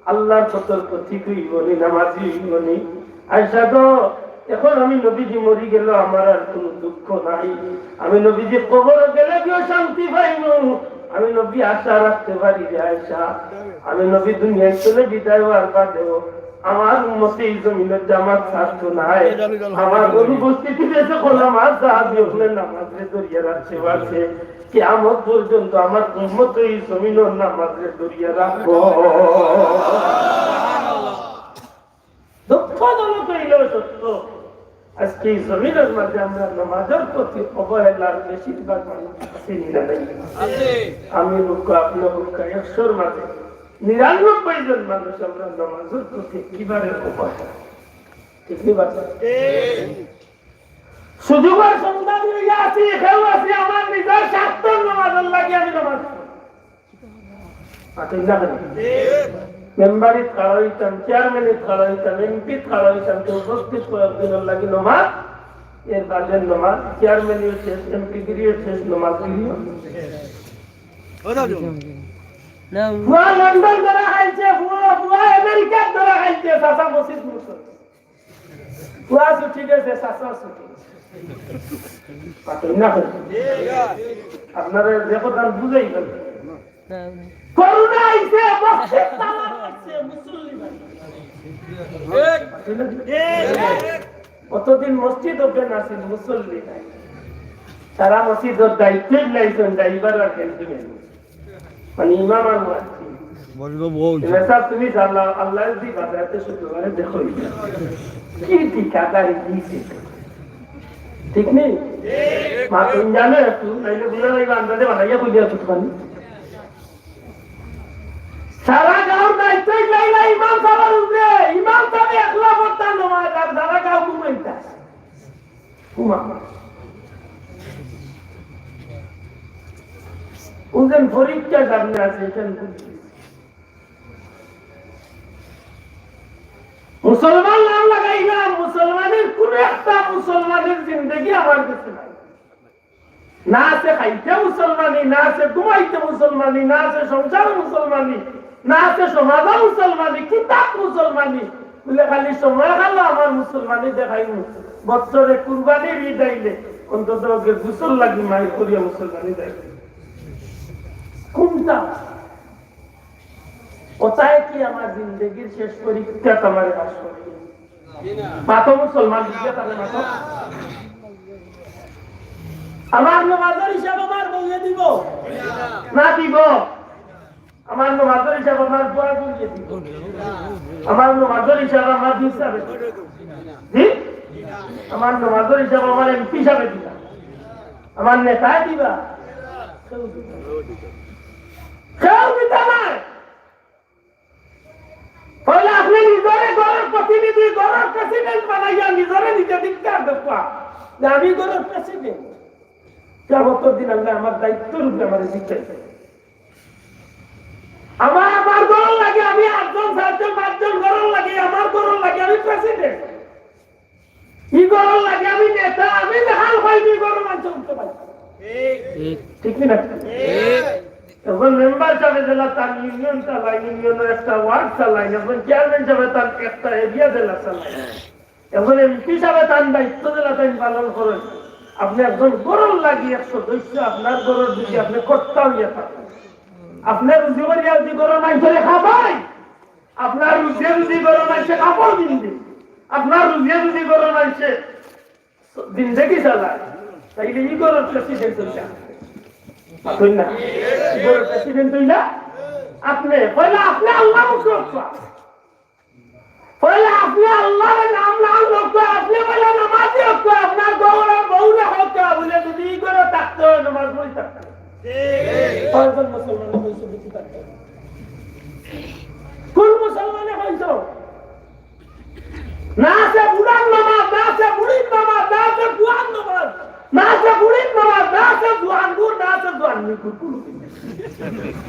আল্লাহর পথর পথিক অইবো নি, নামাজি অইবো নি? আয়েশা গো, এখন আমি নবীজি মরি গেলেও আমার আর কুনু দুঃখ নাই। আমি নবীজি কবরো গেলে গিয়া শান্তি পাইমু। আমি নবী আশা রাখতে পারি রে আয়েশা। আমি নবী দুনিয়া থনে বিদায় অওয়ার বাদেও আমার উম্মতে ই জমিনো জামাত ছাড়তো নায়। আমার অনুপস্থিতিতে যে কলম আর সাহাবী অকলে নামাজরে ধরিয়া রাখতে পারছে, কিয়ামত পর্যন্ত আমার উম্মত ই জমিনর নামাজরে ধরিয়া রাখবো।" দুঃখজনক অইলেও সত্য, আজকে ই জমিনর মাঝে আমরা নামাজর প্রতি অবহেলার বেশিরভাগ মানুষ আছি নি না নাই? আমি হোক, আপনে হোক, একশোর মাঝে নিরানব্বই জন মানুষ আমরা নামাজর প্রতি একেবারে অবহেলা। ঠিক নি বাবা? সুযোগর সন্ধান লইয়া আছি, কেউ আছি আমার নিজর স্বার্থর নামাজর লাগি আমি নামাজ পড়ি। আছেন না কেন? মেম্বারিত খাড়া অইতাম, চেয়ারম্যানিত খাড়া অইতাম, এমপিত খাড়া অইতাম, তো উপস্থিত কয়েকদিনর লাগি নামাজ, এর বাদে নামাজ, চেয়ারম্যানিও শেষ, এমপিগিরিও শেষ, নামাজগিরিও। ফুয়া লন্ডন ধরা খাইছে, ফুয়া, ফুয়া আমেরিকাত ধরা খাইছে, চাচা মসজিদ মুসল্লি। ফুয়া ছুটি গেছে, চাচা ছুটি গেছে। পাতই না করে। আপনারা যে কথা বুঝাই গেল। করোনা আইছে, মসজিদ তালা মারছে, মুসল্লি নাই। অতদিন মসজিদ ওপেন আছিল, মুসল্লি নাই। সারা মসজিদর দায়িত্ব লাইছেন, ড্রাইভার আর হেন্ডম্যান। মানে ইমাম আর মুয়াজ্জিন। বলবো বউ। এবার স্যার তুমি জানলা, আল্লাহ যদি বাজাতে শুক্রবারে দেখো। কি ঠিকাদারি দিয়েছে? ঠিক নেই? মা তুমি জানো একটু, নাইলে বুঝা যাইবা আন্দাজে বানাইয়া বুঝিয়া করতে পারি। সারা গাঁওর দায়িত্ব লাইলা ইমাম সাহেবের উপরে, ইমাম সাহেব একলা পড়তা নমাজ, আর সারা গাঁও ঘুমাইতা। ঘুমা। ওজন পরীক্ষা সামনে আছে, এখানে মুসলমান নাম লাগাইলাম, মুসলমানের কোন একটা মুসলমানের জিন্দেগি আমার কাছে নাই। না আছে খাইতে মুসলমানি, না আছে ঘুমাইতে মুসলমানি, না আছে সংসারে মুসলমানি, না আছে সমাজে মুসলমানি, কিতাব মুসলমানি। বলে খালি সময় খালো আমার মুসলমানি দেখাইমু। বছরে কুরবানির ঈদ আইলে অন্তত ওকে গোসল লাগি মাই করিয়া মুসলমানি দেখাই। কোনটা? কোথায় কি আমার জিন্দেগির শেষ পরীক্ষা তোমার পাস করি? মাতো মুসলমান, বুঝে তাহলে মাতো। আমার নমাজর হিসাব আমার বউয়ে দিব না দিব? আমার নমাজর হিসাব আমার বউয়ে দিব। আমার নমাজর হিসাব আমার দিন সাবে, জি, আমার নমাজর হিসাব আমার এমপি সাবে দিবা, আমার নেতায় দিবা, কেউ দিতা নাই। তাহলে আপনি নিজরে ঘরর প্রতিনিধি, ঘরর প্রেসিডেন্ট বানাইয়া নিজরে নিজে ধিক্কার দেওয়া যে আমি ঘরর প্রেসিডেন্ট। কিয়ামতর দিন আল্লাহ আমার দায়িত্বর উপরে আমারে জিকাইবা। আমার, আমার ঘরর লাগি আমি আটজন, সাতজন, পাঁচজন ঘরর লাগি, আমার ঘরর লাগি আমি প্রেসিডেন্ট। ই ঘরর লাগি আমি নেতা, আমি হাল পাইনি, ঘরর মানষে উঠতে পারি। ঠিক। ঠিক কি না? এখন মেম্বার সাবে যেলা তান ইউনিয়ন চালাইন, ইউনিয়নর একটা ওয়ার্ড চালাইন, এখন চেয়ারম্যান সাবে তান একটা এরিয়া যেলা চালাইন, এখন এমপি সাবে তান দায়িত্ব যেলা তাইন পালন করইন। আপনি একজন ঘরর লাগি এক সদস্য, আপনার ঘরর যদি আপনি কর্তা হইয়া থাকেন, আপনার রুজি করিয়া যদি ঘরর মানষরে খাবাই, আপনার রুজি রুজি ঘরর মানষে কাপড় পিন্দি, আপনার রুজি রুজি ঘরর মানষে জিন্দেগি চালায়, তাইলে ই ঘরর প্রেসিডেন্ট হইলা, পারইন না? ই ঘরর প্রেসিডেন্ট হইলা আপনি। পয়লা আপনি আল্লাহ মুখে হক্কা, পয়লা আপনি আল্লাহর নাম নাম হক্কা, আপনি পয়লা নামাজি হক্কা, আপনার ঘরর বউরে হক্কা, বুলে যদি ই ঘরো থাকতে হয় নামাজ পড়ি থাকতে হয়। কয়জন মুসলমানে কইছে বুঝি থাকতে হয়? কোন মুসলমানে কইছে? না আছে বুড়ার নামাজ, না আছে বুড়ির নামাজ, না আছে জুয়ান নামাজ, না আছে বুড়ির নামাজ, না আছে জুয়ান গুর, না আছে জুয়ান গুর, গুর, গুর।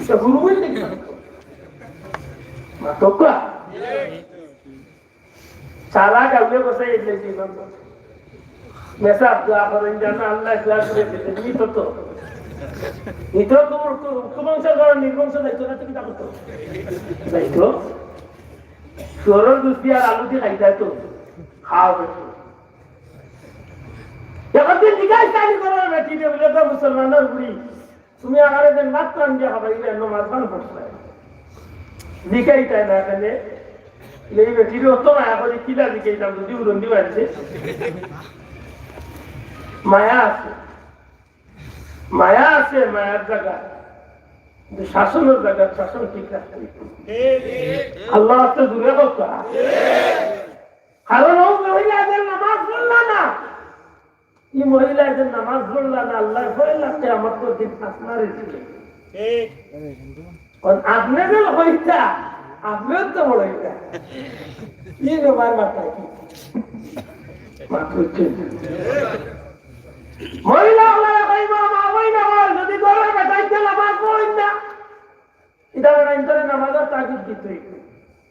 সে গুরু বলতে কি? মাতকা। সারা গাউয়ে বসে এই যে জীবন। মেসাব দোয়া করেন যেন আল্লাহ ইখলাস করে দিতে। নি তো তো। নি তো কুমুর কু-, কুবংশ ধরো নির্বংশ যাইতো না, তুমি তা করতো। যাইতো। শুয়োরর গুস্তি আর আলু দি খাইতায় তো। খাওয়া হইতো। একদিন জিজ্ঞাসা আমি করো বেটি রে, বুলে তো মুসলমানর বুড়ি। তুমি আমারে যে মাত্র আন দিয়া খাবাইলে নমাজ বান করছলায়। জিকাইতায় না কেনে? এই বেটিরে অত মায়া করি কিলা জিকাইতাম যদি উড়ন দি মারছে। মায়া আছে। মায়া আছে, মায়ার জাগা। কিন্তু শাসনর জাগা, শাসন ঠিক রাখতে হইব। আল্লাহ তো দূরে কথা। কারণ ও মহিলা যে নামাজ পড়লা না, ই মহিলা যে নামাজ পড়লা না, আল্লাহ কইলা, "তে আমার তো দিন আপনারে দিলে।" কারণ আপনি যে হইতা, আপনিও তো বড় হইতা। ই তোমার মাথায় কি? মাথা উঠছে। মহিলা আল্লাহ কইবা, "মা বই না বল, যদি ঘরের বেটাইতে নামাজ পড়েন না।" ইটা বেটা ইন্তরে নামাজর তাগিদ দিতে হইব।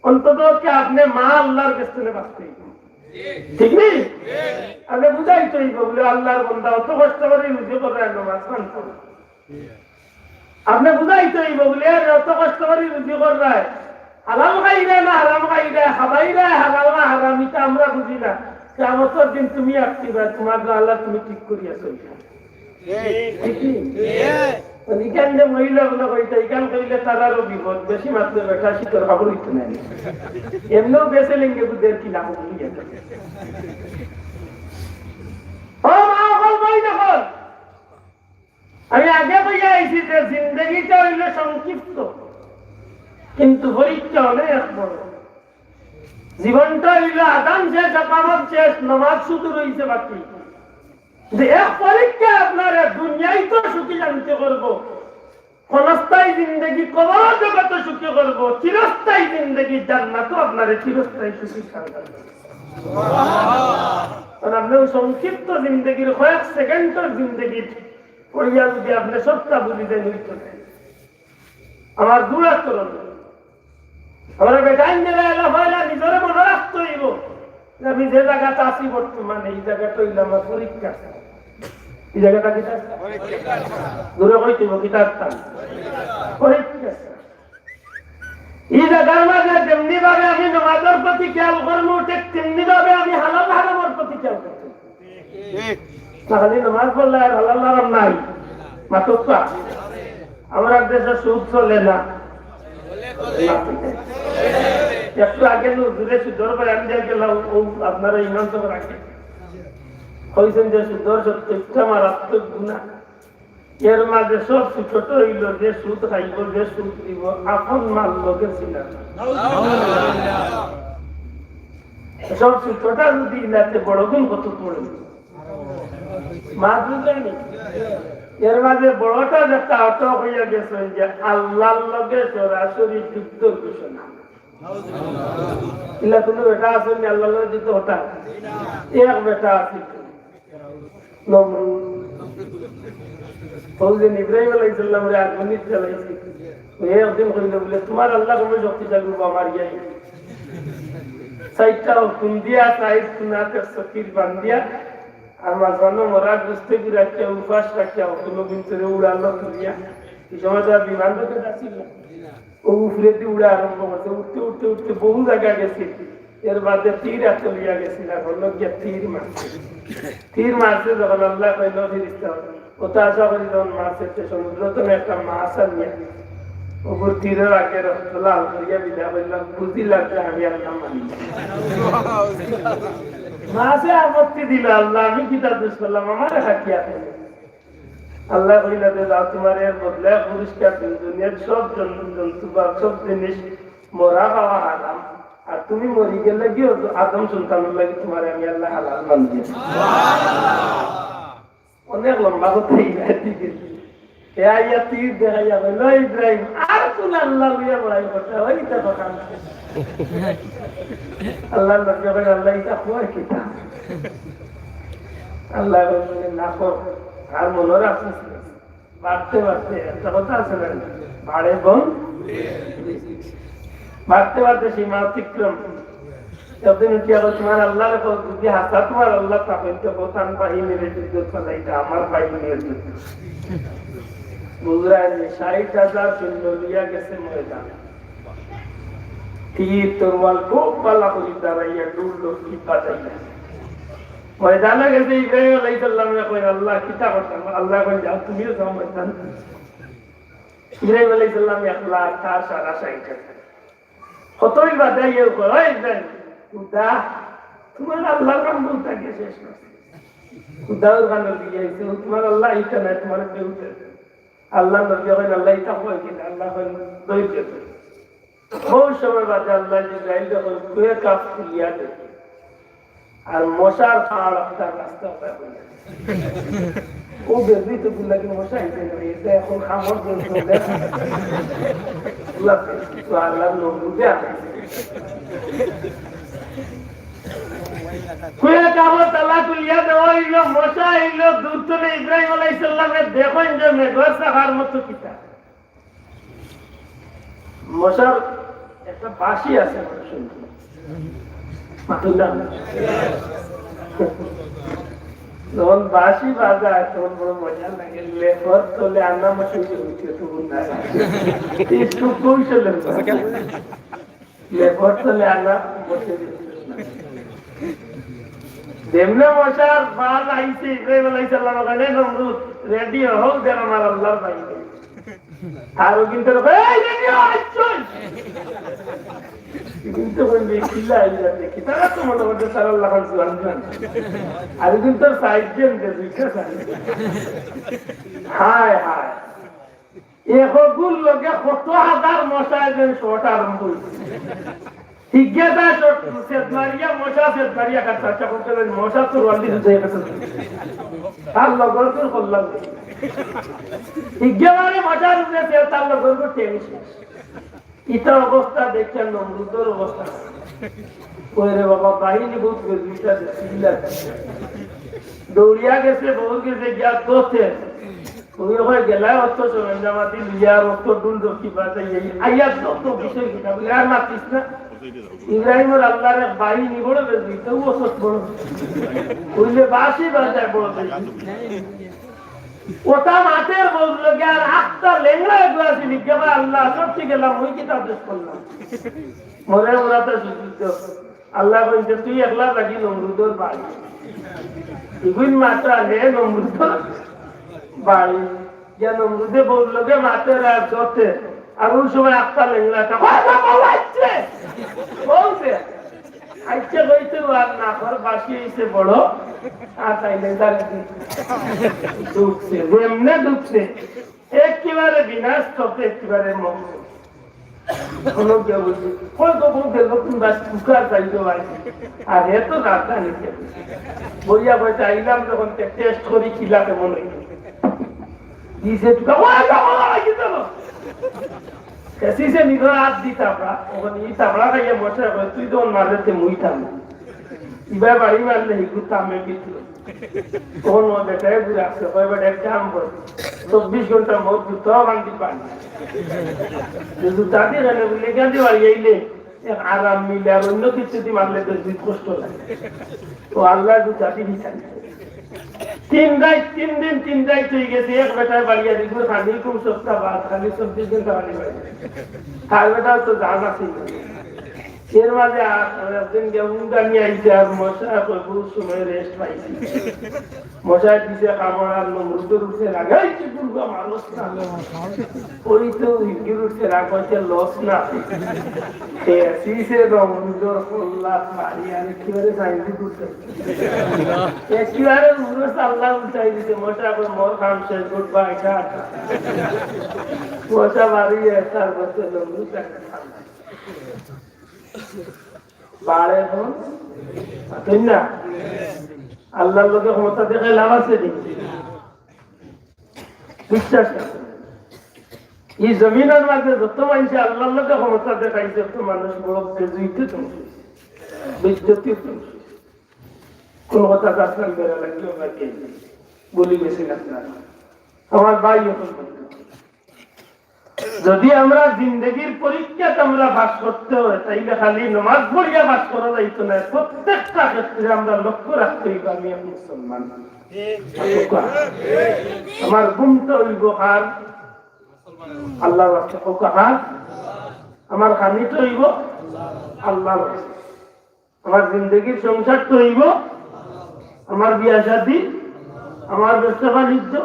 অন্তত কি আপনি মা আল্লাহর কাছ থেকে বাঁচতে হইব। ঠিক নি? আপনি বুঝাইতে হইব বলে আল্লাহর বন্দা অত কষ্ট করে রুজি করে নামাজ পান করে। আপনি বুঝাইতে হইব বলে আর অত কষ্ট করে রুজি কররায়। হালাল খাইরায় না হারাম খাইরায়, খাবাইরায় হালাল না হারাম, ইটা আমরা বুঝি না। কিয়ামতর দিন তুমি আটকিবা, তোমার আল্লাহ তুমি ঠিক করিয়া চলবে। ঠিক নি? ইখান যে মহিলা গুলো কইতা, ইখান কইলে তারারও বিপদ, বেশি মাতলে বেটা শীতর কাপড় হইতো না। এমনেও বেশি লেঙ্গে বুঝের কি লাভ হইয়া। ও মা, অকল বই দেখো। আমি আগে কইয়া আইছি যে জিন্দেগিটা হইল সংক্ষিপ্ত, কিন্তু পরীক্ষা অনেক বড়। জীবনটা হইল আজান শেষ, একামত শেষ, নামাজ শুধু রইছে বাকি। যে এক পরীক্ষা আপনারে দুনিয়ায় তো সুখী জানতে করব, ক্ষণস্থায়ী জিন্দেগি কবর জগতে সুখী করব, চিরস্থায়ী জিন্দেগি জান্নাতও আপনারে চিরস্থায়ী সুখী জানতে করব। কারণ আপনি ওই সংক্ষিপ্ত জিন্দেগির কয়েক সেকেন্ডের জিন্দেগির পড়িয়া যদি আপনি সবটা বুঝি দেন, হইতো না। আমার দূরাচরণ। আমরা বেটাইন দিলে এলা পয়লা নিজরে মনে রাখতে হইব যে আমি যে জায়গাতে আছি বর্তমানে, এই জায়গাটা হইল আমার পরীক্ষা। এই জায়গাটা কি? দূরে হইতে হইব, কি তার স্থান? পরীক্ষা। এই জায়গার মাঝে যেমনি ভাবে আমি নামাজের প্রতি খেয়াল করবো, ঠিক তেমনি ভাবে আমি হালাল হারামের প্রতি খেয়াল করবো। ঠিক। না খালি নামাজ পড়লে আর হালাল হারাম নাই। মাতক্কা। আমরা দেশে সুদ চলে না। একটু আগে হুজুরে সুদর বয়ান দিয়া গেলা, ও আপনারা ইমান তো রাখেন। কইছেন যে সুদর সত্তরটা মারাত্মক গুনাহ। এর মাঝে সব ছোট অইল যে সুদ খাইব, যে সুদ দিব, আপন মার লগে ছিল না। সব ছোটটা যদি ইলাতে বড় গুণ কত পড়ে। মা বুঝেনি? এর মাঝে বড়টা যেটা অত হইয়া গেছে যে আল্লাহর লগে সরাসরি যুদ্ধ ঘোষণা। ইলা কোনো বেটা আছে নি আল্লাহর লগে যুদ্ধ হতা? এক বেটা আছে। নমরুদ। ও যে ইব্রাহিম আলাইহিস সালামরে আগুনিত জ্বালাইছে। ও একদিন কইল বলে, "তোমার আল্লাহ কবে শক্তিশালী বা আমার ইয়াই?" চাইরটা হুকুম দিয়া, চাইর কুনাতে সকির বান্ধিয়া, আর মাঝখানো মরা গুস্তে রাখিয়া, উপাস রাখিয়া, অতলো ভিতরে উড়ালো তুলিয়া। এই সময় তো আর বিমান রকেট আসিল না। ও উপরেদি উড়া আরম্ভ করছে, উঠতে উঠতে উঠতে বহু জাগা গেছে। এর বাদে তীর আতো লইয়া গেছিল, আর হলো গিয়া তীর মারছে। তীর মারছে যখন আল্লাহ কইল ফিরিস্তা, ও তো আশা করি যখন মারছে, তে সমুদ্র তো একটা মাছ আনিয়া, ওগুর তীরের আগে রক্ত লাল করিয়া বিলা বললাম, বুঝিলাম যে আমি আল্লাহ মানি। মাছে আপত্তি দিল, "আল্লাহ, আমি কিতা দোষ করলাম? আমার হাতিয়া ফেলে।" আল্লাহ কইলা যে, "যাও, তোমার এর বদলে পুরস্কার দিন, দুনিয়ার সব জন-, জন্তু বা সব জিনিস মরা খাওয়া হারাম, আর তুমি মরি গেলে কি হতো? আদম সন্তানের লাগি তোমার আমি আল্লাহ হালাল বানাই দিয়েছি।" অনেক লম্বা কথা ইব্রাহিম দিকে। এ আইয়া তীর দেখাইয়া কইল, "ইব্রাহিম, আর কোন আল্লাহ লইয়া বড়াই করতে হয়? ইটা তো কাম।" আল্লাহর নবী কইন, "আল্লাহ, ইটা কয় কিতা?" আল্লাহ বললেন, "না কর, আর মনে রাখিস না।" বাড়তে বাড়তে একটা কথা আছে না, বাড়ে বন, বাড়তে বাড়তে সীমা অতিক্রম। একদিন উঠিয়া কয়, "তোমার আল্লাহর কথা যদি হাছা তোমার আল্লাহ তা হইতে বতান বাহিনীর যুদ্ধ চালাইতে আমার বাহিনীর যুদ্ধ।" বুঝলেন, ষাট হাজার সৈন্য লইয়া গেছে ময়দান। তীর তরোয়াল খুব ভালা করি দাঁড়াইয়া ডুল লক্ষ্মী বাজাইয়া। ময়দানে গেছে ইব্রাহিম আলাইহিস সালামে কইন, "আল্লাহ, কিতা করতাম?" আল্লাহ কইন, "যাও, তুমিও যাও ময়দান।" ইব্রাহিম আলাইহিস সালাম একলা, তার সারা সাইড। কতই বাজাইয়া কয়, "ওই ইব্রাহিম, খুদা, তোমার আল্লাহর কাম বলতে গিয়ে শেষ করছে।" খুদা ওর কানে দিয়ে আইছে, "ও তোমার আল্লাহ ইটা নাই, তোমার কেউ দেয়।" আল্লাহ নবী কইন, "আল্লাহ ইটা কয় কিনা?" আল্লাহ কইন, "ধৈর্য ধর।" বহু সময় বাদে আল্লাহ জিব্রাইল যখন কুয়ে কাফ খুলিয়া দেয়, আর মশার পাড় আপনার রাস্তা পায় বলে। ও বেবি তো বুঝলা কি মশা হইতে পারে, এটা এখন খামর জন্য চলে। আল্লাহ তো আল্লাহর নবী বুঝে আছে। কুয়ে কাফ তালা খুলিয়া দেওয়া হইল, মশা হইল, দূর থেকে ইব্রাহিম আলাইহিস সালামে দেখইন যে মেঘর চাকার মতো কিতা। মশার একটা বাঁশি আছে, বড় সুন্দর। মাতুল্লাহ। যখন বাঁশি বাজায়, তখন বড় মজা লাগে। লেপর তলে আনা মশা যে উঠে, তখন না। একটু কৌশলে। লেপর তলে আনা মশা। যেমনে মশার বাজ আইছে, ইব্রাহিম আলাইহিস সালাম ওখানে, "নমরুদ, রেডি হও, দেখ আমার আল্লাহর বাহিনী।" আর ও কিন্তু কয়, "এই রেডি হও, আইছই।" কিন্তু বলবে, "কিলা আইলা দেখি।" তারা তো মনে করছে তারা আল্লাহ খান জোয়ান জোয়ান। আর কিন্তু সাইড দেন, দুইটা সাইড। হায় হায়। এগুর লগে কত হাজার মশা এদিন শট আরম্ভ হইছে। হিগে যায় শট, সেদ মারিয়া মশা, সেদ মারিয়া কাটছে। আচ্ছা, করতে পারি, মশা তো রোয়াল দিয়ে যায় কাটছে। তার লগর তো করলাম। হিগে মারে মশার উপরে সেদ, তার লগর তো টেনশন। ইতা অবস্থা দেখিয়া নমরুদর অবস্থা। ওরে বাবা, বাহিনী বহুত গেছে, ইটা চিল্লা। দৌড়িয়া গেছে, বহুত গেছে, গিয়া ধরছে। ওই ওখানে গেলায় অত সরঞ্জামাতি লইয়া, অত ডুল ডকি বাজাই, এই আইয়া যত বিষয় কিতা বলে, "আর মাতিস না।" ইব্রাহিমর আল্লাহর এক বাহিনী বড় বেশি, তো ও সব বড়। ওই যে বাঁশি বাজায় বড় বেশি। ওটা মাঠের বউর লগে আর আটটা লেংড়া এগু আছে, লিখে, "ভাই আল্লাহ, সব ঠিক গেলাম, ওই কিতা আদেশ করলাম?" মরে ওরা তো শিক্ষিত। আল্লাহ বলছে, "তুই একলা থাকি নমরুদর বাড়ি।" ইগুন মাত্র আগে নমরুদর বাড়ি। যে নমরুদে বউর লগে মাতের আর যতে, আর ওই সময় আক্তার লেংড়াটা, "ওই বাবা, ও আইছে!" বলছে, আইছে কইতে আর না, ওর বাসি হইছে বড়, আর তাই নেই, জানি কি? ঢুকছে, যেমনে ঢুকছে, একেবারে বিনাশ চোখে, একেবারে মগ্ন। কোনো কেউ বলছে, "কই তো কোন গেল, কোন বাস ঢুকার যাইতে পারি?" আর এত রাজধানী কেউ বইয়া বইতে আইলাম যখন, তে টেস্ট করি কিলা কেমন হইল। দিছে ঢুকা, "ওই বাবা, ওই কি হলো?" এসিসে নিল রাত দি তাবড়া, ওখানে ই তাবড়া খাইয়া মশা কয়, "তুই তো ওর মাঝে তে মুই থাম।" ইবার বাড়ি মারলে হিগু থামে কিন্তু। তখন ও বেটায় ঘুরে আসছে, কয়, "বেটা, এক কাম কর, চব্বিশ ঘন্টা মোর জুতা বান্ধি পানি।" যে জুতা দিয়ে কেন বলে, "কেন দিয়ে বাড়ি আইলে?" এক আরাম মিলে, আর অন্য কিছু দিয়ে মারলে তো দুই কষ্ট লাগে। তো আল্লাহ জুতা দিয়ে দিচ্ছেন। তিন রাইত, তিন দিন, তিন রাইত হয়ে গেছে, এক বেটায় বাড়িয়া দিগুর খানি খুব সস্তা বাদ, খালি চব্বিশ ঘন্টা বাড়ি বাড়ি। তার বেটাও তো জান আছে। এর মাঝে আর একদিন গিয়া উঙ্গা নিয়ে আইছে, আর মশা কয়, "বহুত সময় রেস্ট পাইছি।" মশায় দিছে কামড়, আর নমরুদর উঠছে রাগ, "এই কি দুর্গা মানুষ না।" ওই তো উইকির উঠছে রাগ, হচ্ছে লস না। এ, সিসে নমরুদর কল্লা মারি, আর একেবারে সাইডে উঠছে। একেবারে উড়ো সাল্লা উঠাই দিছে, মশা কয়, "মোর কাম শেষ, গুড বাই, টাটা।" মশা মারি, তার মধ্যে নমরুদ একটা ঠান্ডা। বাড়ে এখন, ঠিক না? আল্লাহর লগে ক্ষমতা দেখায় লাভ আছে নি? বিশ্বাস আছে। এই জমিনের মাঝে যত মানুষ আল্লাহর লগে ক্ষমতা দেখাইছে, তত মানুষ বড় বেজুইতে ধ্বংস হইছে। বেজ্জতি ধ্বংস হইছে। কোন কথা আসলাম বেড়া লাগলো বা কে? বলি গেছি না আপনারা। আমার ভাই এখন বলতো, যদি আমরা জিন্দেগির পরীক্ষাত আমরা পাস করতে হয়, তাইলে খালি নমাজ পড়িয়া পাস করা যাইতো না। প্রত্যেকটা ক্ষেত্রে আমরা লক্ষ্য রাখতে হইবে, আমি এক মুসলমান। আমার ঘুমটা হইব কার? আল্লাহর রাস্তা। কউক্কা কার? আমার খানিটা হইব আল্লাহর রাস্তা। আমার জিন্দেগির সংসার তো হইব, আমার বিয়া শাদী, আমার ব্যবসা বাণিজ্য,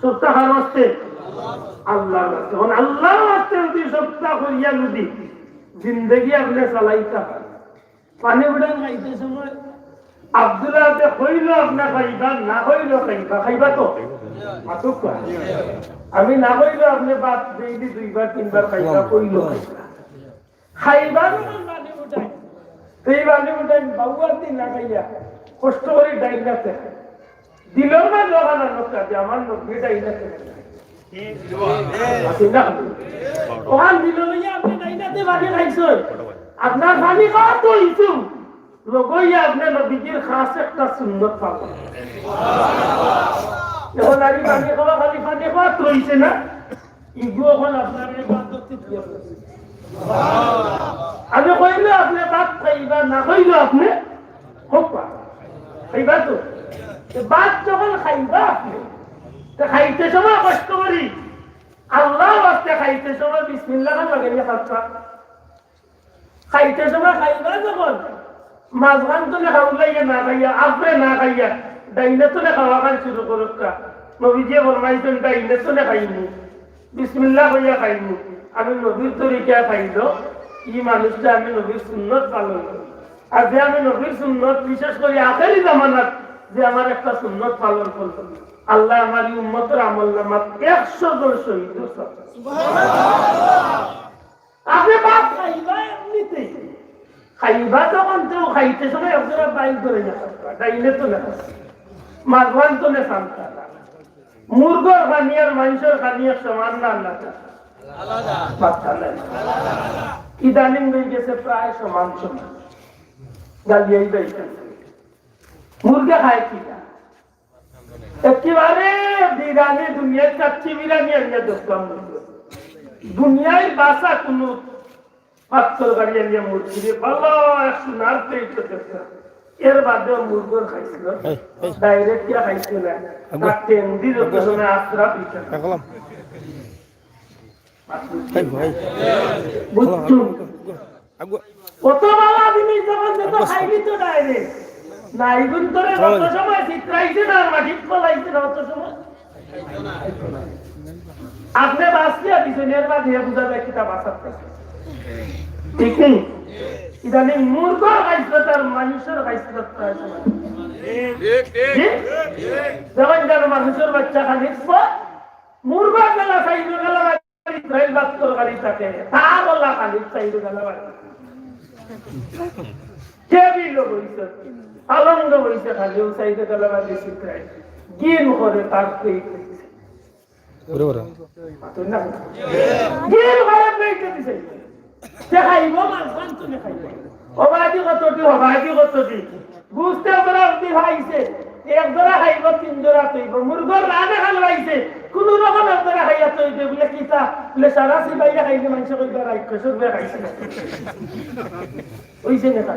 সবটা কার ওয়াস্তে? আল্লাহর ওয়াস্তে। এখন আল্লাহর ওয়াস্তে যদি সবটা করিয়া যদি জিন্দেগি আপনি চালাইতা পারইন, পানি উঠান খাইতে সময় আব্দুল্লাহ যে কইল আপনি খাইবা, না কইল খাইবা, খাইবা তো? মাতুক না। আমি না কইল আপনি ভাত ডেইলি দুইবার তিনবার খাইবা, কইল খাইবা। খাইবার সময় পানি উঠাই। তো এই পানি উঠাই বাবুয়ার দিন না খাইয়া, কষ্ট করি ডাইল রাখতে। দিলেও না লোহানা লোকটা যে আমার নবী ডাইল রাখতে। আছে না? ওখান দিল লইয়া আপনি ডাইল রাখতে পানি খাইছইন। আপনার পানি খাওয়া তো হইছু। লগইয়া আপনি নবীজির খাস একটা সুন্নত পালন। এখন আর এই পানি খাওয়া, খালি পানি খাওয়া তো হইছে না। ইগু অখন আপনার এই বাদ করতে কি হবে? আমি কইলে আপনি ভাত খাইবা, না কইলে আপনি খাইবা। খাইবা তো? তো ভাত যখন খাইবা আপনি, তো খাইতে সময় কষ্ট করি, আল্লাহর ওয়াস্তে খাইতে সময় বিসমিল্লাহ খান লাগাইয়া খাইবা। খাইতে সময় খাইবা যখন, মাঝখান তনে খাওয়ার লাগি না খাইয়া, আপনে না খাইয়া, ডাইনে তনে খাওয়া খান শুরু করুক্কা। নবীজিয়ে ফরমাইছইন, "ডাইনে তনে খাইমু, বিসমিল্লাহ কইয়া খাইমু।" আমি নবীর তরিকা খাইল, ই মানুষটা আমি নবীর সুন্নত পালন করি। আর যে আমি নবীর সুন্নত, বিশেষ করি আখেরি জামানাত যে আমার একটা সুন্নত পালন করল, আল্লাহ আমার এই উম্মতের আমল নামাত একশো জন শহীদ। আপনি ভাত খাইবা এমনিতেই। খাইবা যখন তো খাইতে সময় আপনারা বাইর করে না খাইবা। ডাইনে তনে খাইবা। মাঝখান তনে সান্তা না। মুরগর খানি আর মানষর খানি এক সমান না আলাদা? আলাদা। পাত্তা নাই। ইদানিং হয়ে গেছে প্রায় সমান সমান। গালিয়াই যাইতেছে। মুরগা খায় কি না? একেবারে বিরানি, দুনিয়ার চাচ্ছি বিরানি আনিয়া দেখলাম। দুনিয়ার বাসা কোনো পাত্তর গাড়ি আনিয়া মুরগি দিয়ে ভালো এক সোনার পেট দেখলাম। এর বাদেও মুরগর খাইছিল, এই, এই। ডাইরেক্ট ইয়া খাইছিল না। আগুয়া। তার টেন্ডি যত সময় আশ্রা পিঠা। রাখলাম। এই, এই। বুঝছুন? আগুয়া। কত বালা জিনিস যখন যেত খাইলি তো ডাইরেক্ট। না, ইগুন তোরে অত সময় চিত্রাইছে না, মাটিত ফলাইছে না অত সময়। আপনে বাঁচিয়া দিছেন, এর বাদে হে বুঝা যায় কিতা বাঁচার কথা। ঠিক নি? ইদানিং মুরগর খাইছলত আর মানুষর খাইছলত প্রায় সমান। জি? যেমন যেন মানুষর বাচ্চা খালি মুরগর বেলা খাইল, বেলা ইসরাইল ভাত তরকারি থাকে, তার ওলা খালি চাইর বেলা বাড়ি। টেবিল বইছে, পালঙ্গ বইছে, খালি ও চাইর বেলা বাড়ি ইসরাইল। গিন করে তার পেট হইছে। ওরে ওরে। তুই না? গিন করে পেট দিছে। সে খাইব, মাছ মাংস নে খাইব। ও বাদি কত দি, ও বাদি কত দি। বুঝতে পারা অবধি খাইছে। এক জোড়া খাইব, তিন জোড়া তৈব। মুরগর রান এখান পাইছে। কোনো রকম এক জোড়া খাইয়া তৈবে। বলে, "কিতা?" বলে, "সারা সিপাইয়া খাইলে মানুষে কইবা রাক্ষসর বয়া খাইছে।" ওই যে নেতা।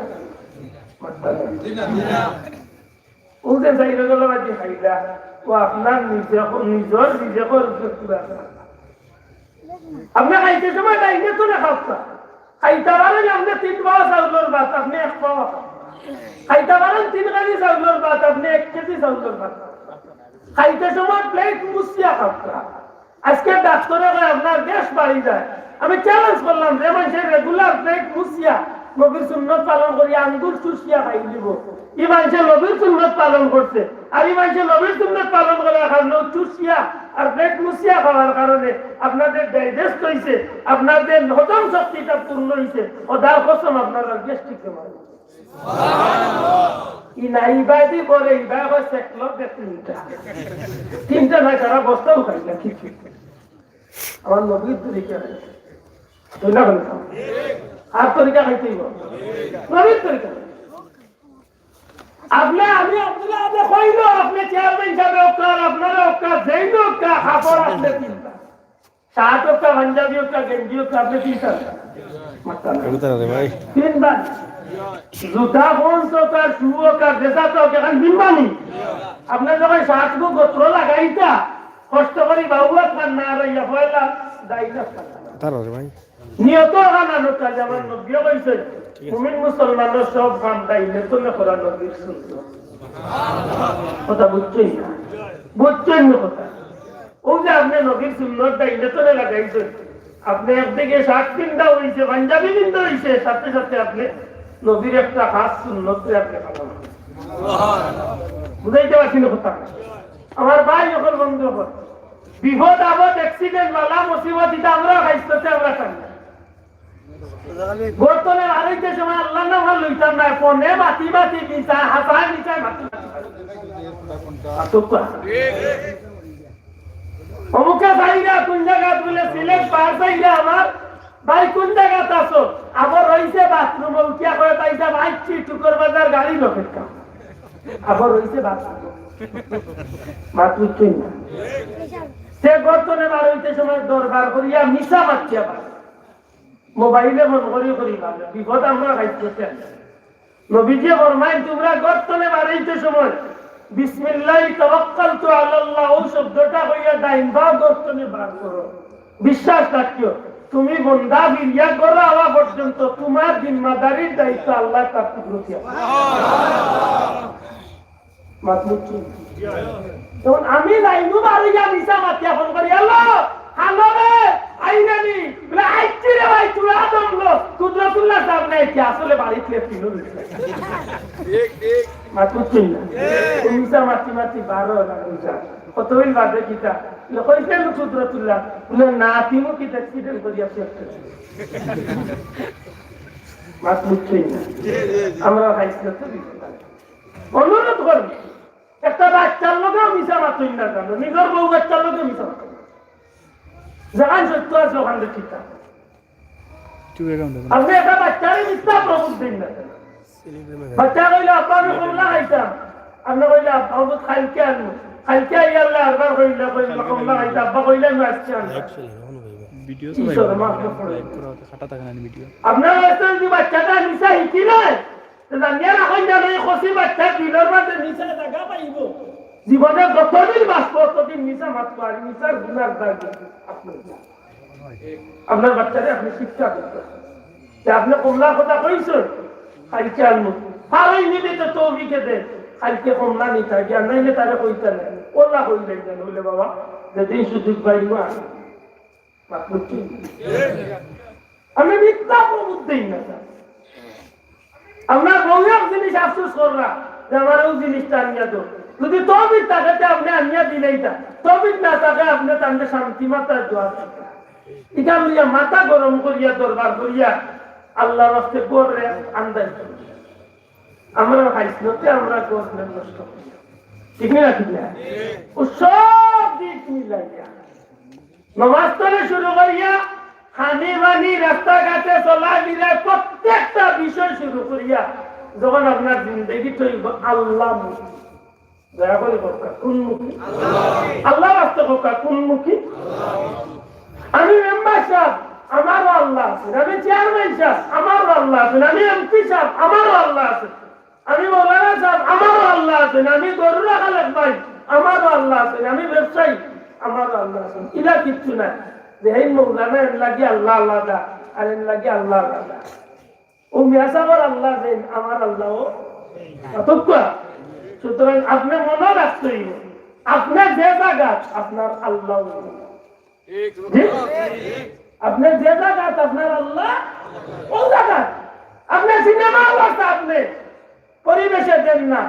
ও যে চাইর বেলা বাড়ি খাইলা, ও আপনার নিজে, নিজর নিজে করে পুরা। আপনে খাইতে সময় ডাইনে তো না খাওয়া। খাইতে পারেন আপনে তিন পাও চাউলর ভাত, আপনে এক পাও খান। খাইতে পারেন তিন কেজি চাউলর ভাত, আপনে এক কেজি চাউলর ভাত। খাইতে সময় প্লেট মুছিয়া খাওয়া। আজকে ডাক্তারে কয় আপনার গ্যাস বাড়ি যায়। আমি চ্যালেঞ্জ করলাম, যে মানুষে রেগুলার প্লেট মুছিয়া নবীর সুন্নত পালন করি আঙ্গুল চুষিয়া খাই দিব, ই মানুষে নবীর সুন্নত পালন করছে। আর ই মানুষে নবীর সুন্নত পালন করার কারণে চুষিয়া আর পেট মুছিয়া খাওয়ার কারণে আপনাদের ডাইজেস্ট হইছে, আপনাদের হজম শক্তিটা পূর্ণ হইছে। ও দার কসম, আপনারা গ্যাস্ট্রিক বেমার। ই না, ইবাদি পরে, ইবা হয় সেকলো বে তিনটা। তিনটা না, সারা বস্তাও খাই না কিছু। আমার নবীর তরিকা নাই। তুই না বলতাম। আর তরিকা খাইতেই বল। নবীর তরিকা। আপনি, আমি আব্দুল্লাহ আদে কইল, আপনি চেয়ারম্যান সাহেব অক্কা, আপনারা অক্কা, যেই অক্কা, কাপড় আপনি তিনটা। শার্ট অক্কা, পাঞ্জাবি অক্কা, গেঞ্জি অক্কা, আপনি তিনটা। মাত্তা না। কবিতা না রে ভাই। তিনবার। জুতা, ফোন, চোকার, শু অক্কা, ড্রেসার তো অক্কা, এখন বিম্বানি। আপনি যখন শার্ট গো গোত্র লাগাইতা, কষ্ট করি বাবু আপনার না রইয়া পয়লা দায়ী না। তার রে ভাই। নিয়ত হারানো কাজ আমার নবীও কইছেন, ঠিক আছে। মুমিন মুসলমানর সব কাম ডাইনে তনে করা নবীর সুন্নত। কথা বুঝছেন না? বুঝছেন না কথা? ও যে আপনি নবীর সুন্নত ডাইনে তনে লাগাইছেন, আপনি একদিকে শার্ট পিন্দা হইছে, পাঞ্জাবি পিন্দা হইছে, সাথে সাথে আপনি নবীর একটা খাস সুন্নতরে আপনি পালন করছেন। বুঝাইতে পারছি না কথা? আমার ভাই অকল, বন্ধু অকল, বিপদ আপদ, অ্যাক্সিডেন্ট, বালা মুসিবত, ইটা আমরা খাইছতে আমরা খাই না। গর্তনে বারইতে সময় আল্লাহর নাম আর লইতাম না, ফোনে মাতি মাতি মিছা, হাসায় মিছায় মাতি মাতি। আর তো কয়। অমুকে যাইরা কোন জায়গা বলে সিলেট পার যাইরা আমার ভাই কোন জায়গাত আছো? আবার রইছে বাথরুমে উঠিয়া কয়, "ভাই সাহেব, আইছি টুকর বাজার গাড়ি লপেটকা।" আবার রইছে বাথরুমে। মাত বুঝছেন না? সে গর্তনে বারইতে সময় দরবার করিয়া মিছা মাতিয়া বার। মোবাইলে ফোন করি করি ভাবে। বিপদ আমরা খাইতে চাই। নবীজি ফরমাইন, তোমরা গর্তনে বারইতে সময় "বিসমিল্লাহি তাওয়াক্কালতু আলাল্লাহ" ও শব্দটা কইয়া ডাইন পাও গর্তনে বার করো। বিশ্বাস রাখিও, তুমি বন্দা ফিরিয়া ঘরো আওয়া পর্যন্ত তোমার জিম্মাদারির দায়িত্ব আল্লাহ তার কুদরতি আছে। মাত বুঝছো? তখন আমি লাইনু বাড়ি গিয়া মিছা মাতিয়া ফোন করি, "হ্যালো, হ্যালো রে, আইরানি?" বলে, "আইছি রে ভাই, তোরা দমলো, কুদরতুল্লাহ সাহেব নাই কি আসলে বাড়িত লেট্রিন হইছে?" ঠিক, ঠিক। মাত বুঝছেন না? ও মিছা মাতি মাতি বারো না মিছা। কত হইল বাদে কিতা? বলে, "কইছে আমি কুদরতুল্লাহ।" বলে, "না, তিনও কিতা অ্যাক্সিডেন্ট করিয়া শেষ করছে।" মাত বুঝছেন না? আমরা খাইছি না তো বিপদ আছে। অনুরোধ করবো, একটা বাচ্চার লগেও মিছা মাতইন না কেন, নিজের বউ বাচ্চার লগেও মিছা মাতইন না। যেখান সত্য আছে ওখান থেকে ঠিক থাকে। আপনি একটা বাচ্চারে মিথ্যা প্রভু দিন না কেন? বাচ্চা কইলে, "আব্বা, আমি কমলা খাইতাম।" আপনি কইলে, "আব্বা, আমি কালকে আনবো।" কালকে আইয়া আল্লাহ আরবার কইলে, কইলে, "কমলা খাইতাম।" আব্বা কইলে, "আমি আজকে আনবো।" ভিডিও কি শরম আপনি পড়ে? আপনার কাছে যদি বাচ্চাটা মিছা হিকি নয়, তো জানিয়া রাখইন যেন এই খসি বাচ্চার দিলর মাঝে মিছা জাগা পাইব। জীবনে যতদিন বাঁচবো, ততদিন মিছা মাতবো, আর মিছার গুনার দায় আপনি। আপনার বাচ্চারে আপনি শিক্ষা দিতে। যে আপনি কমলার কথা কইছেন, কালকে আনবো। আর ওই নিতে তৌফিকে দে, কালকে কমলা নিতে গিয়া, নাইলে তারে কইতে নাই। ওলা হইলে যেন হইলে বাবা, যেদিন সুযোগ পাইব আর। বাপ বুঝছি? আমি মিথ্যা প্রভুত দেই না, স্যার। আপনার বউ এক জিনিস আফসোস কররা যে আমার ওই জিনিসটা আনিয়া দেও। যদি তৌফিক থাকে, তে আপনি আনিয়া দিলেই তা। তৌফিক না থাকে, আপনি তাহলে শান্তি মাতার দোয়া করবেন। এটা লইয়া মাথা গরম করিয়া, দরবার করিয়া, আল্লাহর রাস্তে করলে আন্দাজ করি। আমরা খাইছ নতে আমরা গভর্নমেন্ট নষ্ট করি। ঠিক না, ঠিক না? ও সব দিক মিলাইয়া, নমাজ থেকে শুরু করিয়া, খানি বানি, রাস্তাঘাটে চলাফিরা, প্রত্যেকটা বিষয় শুরু করিয়া, যখন আপনার জিন্দেগি তৈব আল্লাহ মুখী, দয়া করে বলতা, কোন মুখী? আল্লাহ রাস্তা বলতা, কোন মুখী? আমি মেম্বার সাহেব, আমারও আল্লাহ আছে। আমি চেয়ারম্যান সাহেব, আমারও আল্লাহ আছে। আমি এমপি সাহেব, আমারও আল্লাহ আছে। আমি মৌলানা সাহেব, আমারও আল্লাহ আছে। আমি দরুরা খালেক ভাই, আমারও আল্লাহ আছে। আমি ব্যবসায়ী, আমারও আল্লাহ আছে। ইলা কিচ্ছু নাই যে এই মৌলানা এর লাগি আল্লাহ আলাদা, আর এর লাগি আল্লাহ আলাদা। ও মিয়া সাহেবর আল্লাহ যেন, আমার আল্লাহও অতক্কা। সুতরাং আপনি মনে রাখতে হইব, আপনার যে জায়গা, আপনার আল্লাহ। জি? আপনি যে জায়গা, আপনার আল্লাহ ও জায়গা। আপনি সিনেমা আল্লাহ, আপনি পরিবেশে দেন না,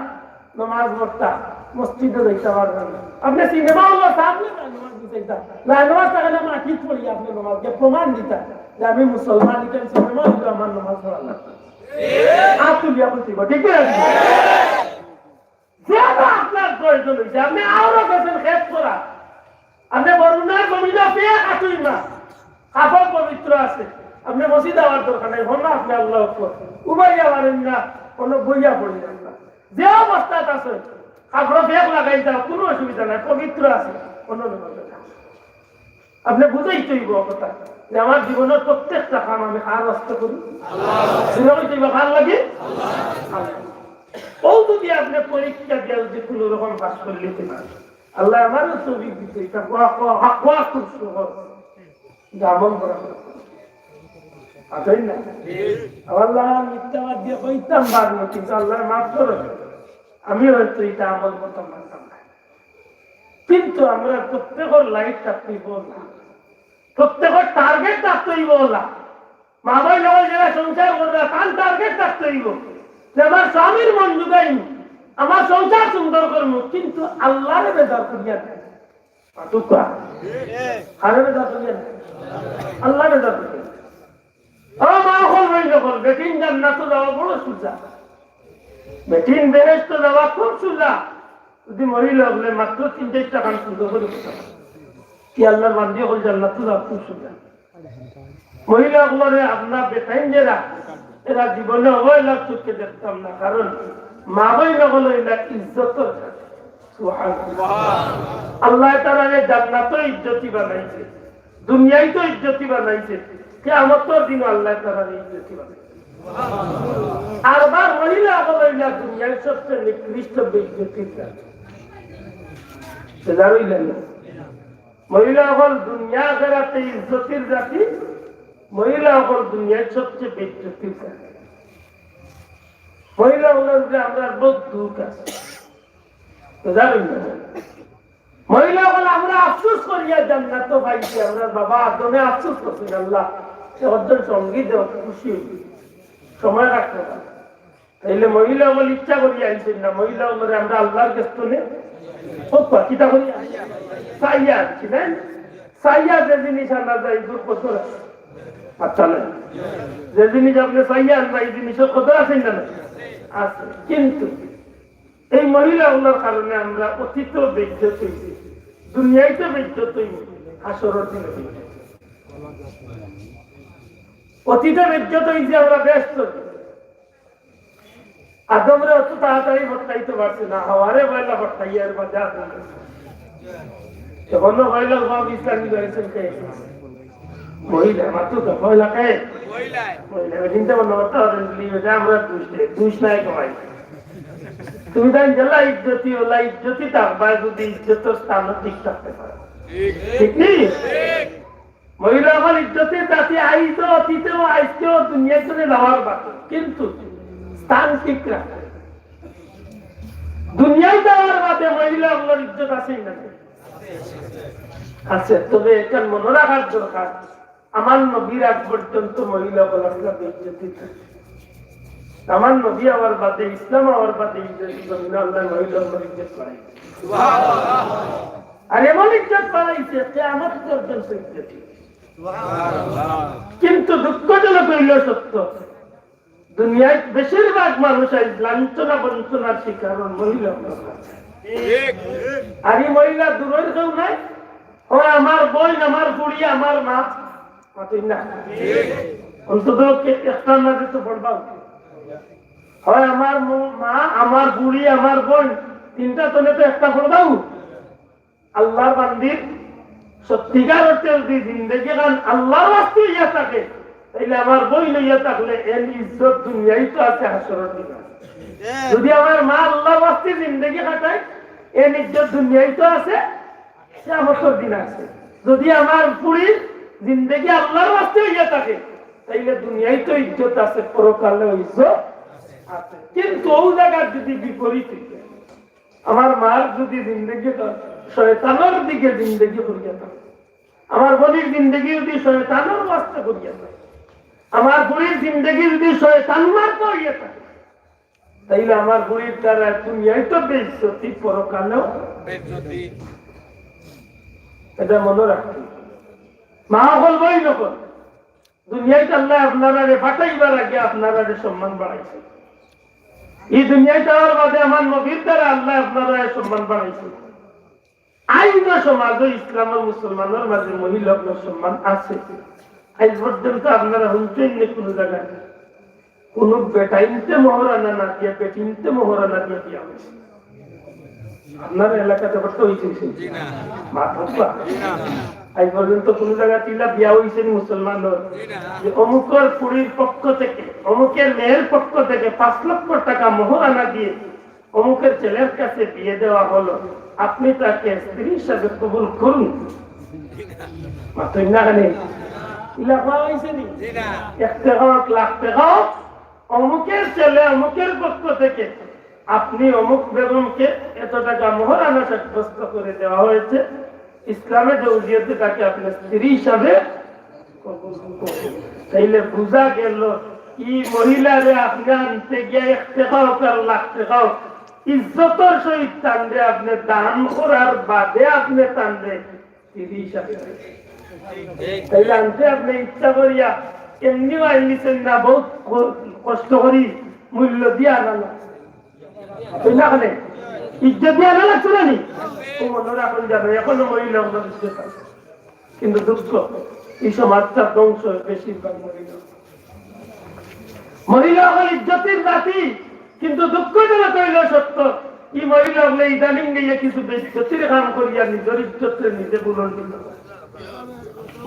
নমাজ পড়তা, মসজিদে যাইতে পারবেন না। আপনি সিনেমা আল্লাহ, আপনি নমাজ দিতে না, নমাজ থাকে না, মাটিত পড়ি আপনি নমাজ দিয়ে প্রমাণ দিতা যে আমি মুসলমান, এখানে সিনেমা হইলে আমার নমাজ পড়া লাগবে। আর তুলিয়া বলতে হবে, ঠিক আছে? যেটা আপনার প্রয়োজন হইছে, আপনি আরো গেছেন খেত করা, আপনি বরুণার জমিনে পেয়ে কাটুই না, কাপড় পবিত্র আছে, আপনি মসজিদ আওয়ার দরকার নাই, হন আপনি আল্লাহ আকবার, উবাইয়া পারেন না, কোনো বইয়া পড়ি যান না, যে অবস্থাত আছে, কাপড় ব্যাগ লাগাই যাও, কোনো অসুবিধা নাই, পবিত্র আছে, কোনো অসুবিধা নাই। আপনি বুঝাইতে হইব কথা যে আমার জীবনের প্রত্যেকটা কাম আমি কার ওয়াস্তে করি। জোরে কইতে হইব, কার লাগি? আল্লাহ। ও যদি আপনি পরীক্ষা দিয়া যদি কোনো রকম পাস করে নিতে পারেন, আল্লাহ আমারও তৌফিক দিতে, এটা কোয়া, কোয়া, কোয়া খুব সহজ। আমল করা। আসেন না? আল্লাহ মিথ্যাবাদ দিয়ে কইতাম পারবো, কিন্তু আল্লাহ মাফ করে দেন। আমি হয়তো এটা আমল করতাম পারতাম না। কিন্তু আমরা প্রত্যেকের লাইফ থাকতে হইব না, প্রত্যেকের টার্গেট থাকতে হইব না। মা ভাই লগর যারা সংসার করবে, তার টার্গেট থাকতে হইব যে আমার স্বামীর মন জুগাইমু, আমার সংসার সুন্দর করমু, কিন্তু আল্লাহরে বেজার করিয়া দেয়। পাতুকা। আরে বেজার করিয়া দেয়। আল্লাহ বেজার করিয়া দেয়। ও মা অকল, ভাই অকল, বেটিন জান্নাত যাওয়া বড় সুজা, বেটিন বেহেশত যাওয়া খুব সুজা। যদি মহিলা হকলে মাত্র তিন চারটা কাম সুন্দর করে করতে পারে, কি আল্লাহর বান্দি অকল জান্নাত যাওয়া খুব সুজা। মহিলা অকলরে আপনার বেটাইন যেরা, এরা জীবনে অবহেলার চোখে দেখতাম না, কারণ মা ভাই অকল এরা ইজ্জতর জায়গা। সুবহানাল্লাহ। আল্লাহ তাআলা জান্নাতও ইজ্জতি বানাইছে, দুনিয়ায় তো ইজ্জতি বানাইছে, কিয়ামতর দিন আল্লাহ তাআলা ইজ্জতি বানাইছে। আর বার মহিলা অকল অইলা দুনিয়ার সবচেয়ে নিকৃষ্ট বেইজ্জতির জাতি। বেজার অইলেন না? মহিলা অকল দুনিয়া আখেরাতে ইজ্জতির জাতি, মহিলা অকল দুনিয়ার সবচেয়ে বেইজ্জতির জাতি। মহিলা অকলর উপরে আমরার বহুত দুখ আছে। বেজার অইলেন না? মহিলা অকল আমরা আফসোস করিয়া জান্নাত তো পাইছি, আমরার বাবা আদমে আফসোস করছেন, "আল্লাহ, একজন সঙ্গী দেও, খুশি হইছি, সময় রাখতে পারে।" তাইলে মহিলা অকল ইচ্ছা করিয়া আইছেন না, মহিলা অকলরে আমরা আল্লাহর গেছ থনে হোক বা কিতা করি চাইয়া আনছি, না? চাইয়া যে জিনিস আনা যায়, এগুর কদর আছে। আচ্ছা, না? যে জিনিস আপনি চাইয়া আনবা, এই জিনিসের কদর আছে না? না? আছে। কিন্তু এই মহিলা অকলর কারণে আমরা অতীতেও বেইজ্জত হইছি, দুনিয়াইতে বেইজ্জত হইব, হাশরর দিনে বেইজ্জত। অতীতে বেইজ্জত হইছি আমরা বেহেশত। আদমরে অত তাড়াতাড়ি হটাইতে পারছে না, হাওয়ারে পয়লা হটাইয়া এর বাদে আদম। এখনো পয়লা সব ইসলামী রয়েছেন কে? মহিলা, মাত্র তো পয়লা কে? মহিলা। মহিলা, চিন্তা ভাবনা করতে পারেন, বলি, এটা আমরা দুষ দেই, দুষ নাই কমাই। তুমি তাই জেলা ইজ্জতি, ওলা ইজ্জতি থাকবা, যদি ইজ্জতর স্থান ঠিক থাকতে পারে। ঠিক নি? মহিলা অকল ইজ্জতি জাতি আইজ অতীতেও আইজকেও দুনিয়ার জন্য যাওয়ার বাকি, কিন্তু স্থান ঠিক রাখে। দুনিয়াইত আওয়ার বাদে মহিলা অকলর ইজ্জত আছে না? আছে। তবে এখান মনো রাখার দরকার, আমার নবীর আগ পর্যন্ত মহিলা অকল আছলা বেইজ্জতি। আমার নবী আওয়ার বাদে, ইসলাম আওয়ার বাদে ইজ্জত, জমিন আল্লাহ মহিলা অকলর ইজ্জত বাড়াইছে। আর এমন ইজ্জত বাড়াইছে, কিয়ামত পর্যন্ত ইজ্জত। কিন্তু দুঃখজনক অইলো সত্য, দুনিয়ার বেশিরভাগ মানুষ আইজ লাঞ্ছনা বঞ্চনার শিকার অইন মহিলা অকল। আর ই মহিলা দূরর কেউ নায়, অয় আমার বইন, আমার ফুড়ি, আমার মা, মাতইন না। অন্তত কে-, একটার মাঝে তো পড়বাউ। অয় আমার ম-, মা, আমার ফুড়ি, আমার বইন, তিনটা তনে তো একটা পড়বাউ। আল্লাহর বান্দির সত্যিকার অর্থে যদি জিন্দেগি খান আল্লাহর ওয়াস্তে অইয়া থাকে, তাইলে আমার বইন অইয়া থাকলে এন ইজ্জত দুনিয়াইত আছে, হাশরর দিন আছে। যদি আমার মা আল্লাহর ওয়াস্তে জিন্দেগি কাটায়, এন ইজ্জত দুনিয়াইত আছে, কিয়ামতর দিন আছে। যদি আমার ফুড়ির জিন্দেগি আল্লাহর ওয়াস্তে অইয়া থাকে, তাইলে দুনিয়াইত ইজ্জত আছে, পরকালেও ইজ্জত আছে। কিন্তু অউ জাগাত যদি বিপরীত অইয়া আমার মার যদি জিন্দেগি শয়তানর দিকে জিন্দেগি করিয়া থাকে, আমার বইনর জিন্দেগি যদি শয়তানর ওয়াস্তে করিয়া থাকে, আমার ফুড়ির জিন্দেগি যদি শয়তান মার্কা অইয়া থাকে, তাইলে আমার ফুড়ির দ্বারা দুনিয়াইত বেইজ্জতি, পরকালেও বেইজ্জতি। ইটা মনো রাখতে। মা অকল, বইন অকল, দুনিয়াইত আল্লায় আপনারারে পাঠাইবার আগে আপনারারে সম্মান বাড়াইছে। ই দুনিয়াইত আওয়ার বাদে আমার নবীর দ্বারা আল্লায় আপনারারে সম্মান বাড়াইছে। আইজও সমাজো ইসলামর মুসলমানর মাঝে মহিলা অকলর সম্মান আছে। আইজ পর্যন্ত আপনারা হুনছইন নি কুনু জাগাত কুনু বেটাইন্তে মোহরানা না দিয়া, বেটিন্তে মোহরানা দিয়া বিয়া অইছে? আপনার এলাকাত অবশ্য অইছে নি? জি না। মাতবা। জি না। আইজ পর্যন্ত কুনু জাগাত ইলা বিয়া অইছে নি মুসলমানর? জি না। যে অমুকর ফুড়ির পক্ষ থেকে, অমুকের মেয়ের পক্ষ থেকে পাঁচ লক্ষ টাকা মোহরানা দিয়ে অমুকের ছেলের কাছে বিয়ে দেওয়া হলো, আপনি তাকে স্ত্রী হিসাবে কবুল করুন। মাতইন না কেনে? ইলা কওয়া অইছে নি? জি না। এক টেকা অউক, লাখ টেকা অউক, অমুকের ছেলে অমুকের পক্ষ থেকে আপনি অমুক বেগমকে এত টাকা মোহরানা সাব্যস্ত করে দেওয়া হয়েছে, ইসলামে জৌজিয়তে তাকে আপনার স্ত্রী হিসাবে কবুল করুন। তাইলে বুঝা গেল, ই মহিলারে আপনে আনতে গিয়া এক টেকা অউক আর লাখ টেকা অউক, ইজ্জতর সহিত তানরে আপনে দান করার বাদে আপনে তানরে স্ত্রী হিসাবে। তাইলে আনতে আপনে ইচ্ছা করিয়া এমনিও আইলিছেন না, বউত ক-, কষ্ট করি মূল্য দিয়া আনা লাগছে। তাই না কেনে? ইজ্জত দিয়া আনা লাগছে না নি? ও মনো রাখইন যানো, এখনো মহিলা অকলর ইজ্জত আছে। কিন্তু দুঃখ, ই সমাজটা ধ্বংস অয় বেশিরভাগ মহিলা। মহিলা অকল ইজ্জতির জাতি, কিন্তু দুঃখজনক অইলো সত্য, ই মহিলা অকলে ইদানিং গিয়া কিছু বেইজ্জতির কাম করিয়া নিজর ইজ্জতরে নিজে বুলন্দি করে।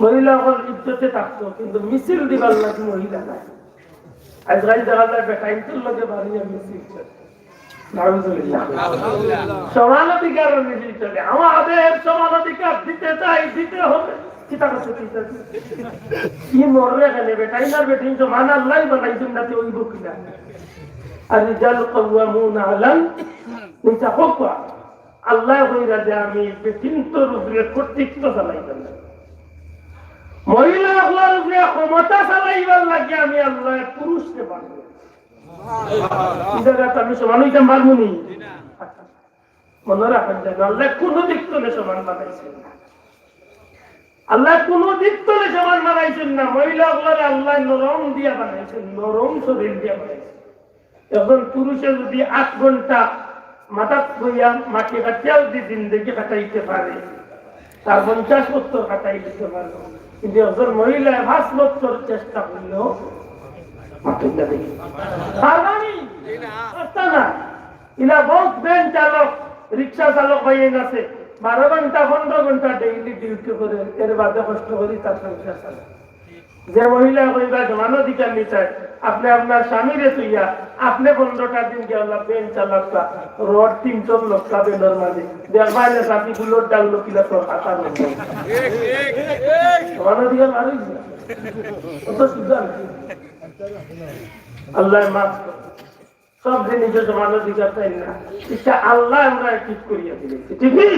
মহিলা অকল ইজ্জতে থাকতো, কিন্তু মিছিল দিবার লাগি মহিলা নাই। আইজকাইল দেখা যায় বেটাইন্তর লগে বাড়িয়া মিছিল চলে। নাউজুবিল্লাহ। সমান অধিকার মিছিল চলে। আমাদের সমান অধিকার দিতে চাই, দিতে হবে। কিতা করছে, কিতা করছে? কি মররে এখানে বেটাইন আর বেটিন সমান আল্লায় বানাইছইন না, তে অইবো কিলা? আর রিজাল কাওয়ামুনা আলান নিসা। আল্লায় কইরা যে আমি বেটিন্তর উপরে কর্তৃত্ব চালাইবার লাগি, মহিলা অকলর উপরে ক্ষমতা চালাইবার লাগি আমি আল্লায় পুরুষরে বানাইছি। ই জাগাত আমি সমান অইতাম পারমু নি? মনো রাখইন যানো, আল্লায় কুনু দিক তনে সমান বানাইছইন না। আল্লায় কুনু দিক তনে সমান বানাইছইন না। মহিলা অকলরে আল্লায় নরম দিয়া বানাইছইন, নরম শরীর দিয়া বানাইছইন। একজন পুরুষে যদি আট ঘন্টা মাথাত বইয়া মাটি কাটিয়াও যদি জিন্দেগি কাটাইতে পারে, তার পঞ্চাশ বছর কাটাই দিতে পারবো। কিন্তু একজন মহিলায় পাঁচ বছর চেষ্টা করলেও পারতা না। ইলা বউত ভ্যান চালক, রিক্সা চালক ভাইয়াইন আছে, বারো ঘন্টা, পনেরো ঘন্টা ডেইলি ডিউটি করে, এর বাদে কষ্ট করি তার সংসার চালায়। যে মহিলা কইবা সমান অধিকার নিতায়, আপনে আপনার স্বামীরে থইয়া, আপনে পনেরোটা দিন গিয়া অলা ভ্যান চালাউক্কা, রড তিন টন লউক্কা ভ্যানর মাঝে, দেখবায় না সাথী বুলট ডাউন কিলা তোর হাতার মধ্যে। সমান অধিকার আর অইছে না। অত সুজা না। আল্লায় মাফ করুক। সব জিনিসে সমান অধিকার চাই না। ইচ্ছা আল্লাহ আমরা ঠিক করিয়া দিলে, ঠিক কি?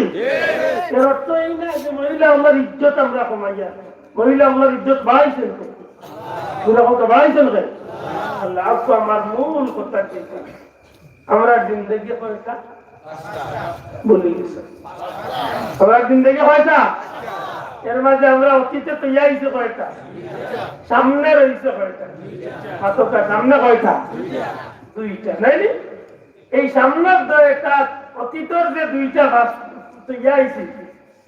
এর অর্থ এই না যে মহিলা আল্লাহর ইজ্জত আমরা কমাইয়া, মহিলা আল্লাহর ইজ্জত বাড়াইছেন কে? পুরা কথা বাড়াইছেন কে? আল্লাহ। আপু, আমার মূল কথা কি? আমরা জিন্দেগি কয়টা? বলি গেছে। আমরা জিন্দেগি কয়টা? এর মাঝে আমরা অতীতে তো আইছে কয়টা? সামনে রইছে কয়টা? মাতকা, সামনে কয়টা? দুইটা, নায় নি? এই সামনের দুইটা, অতীতর যে দুইটা বাস তো আইছে,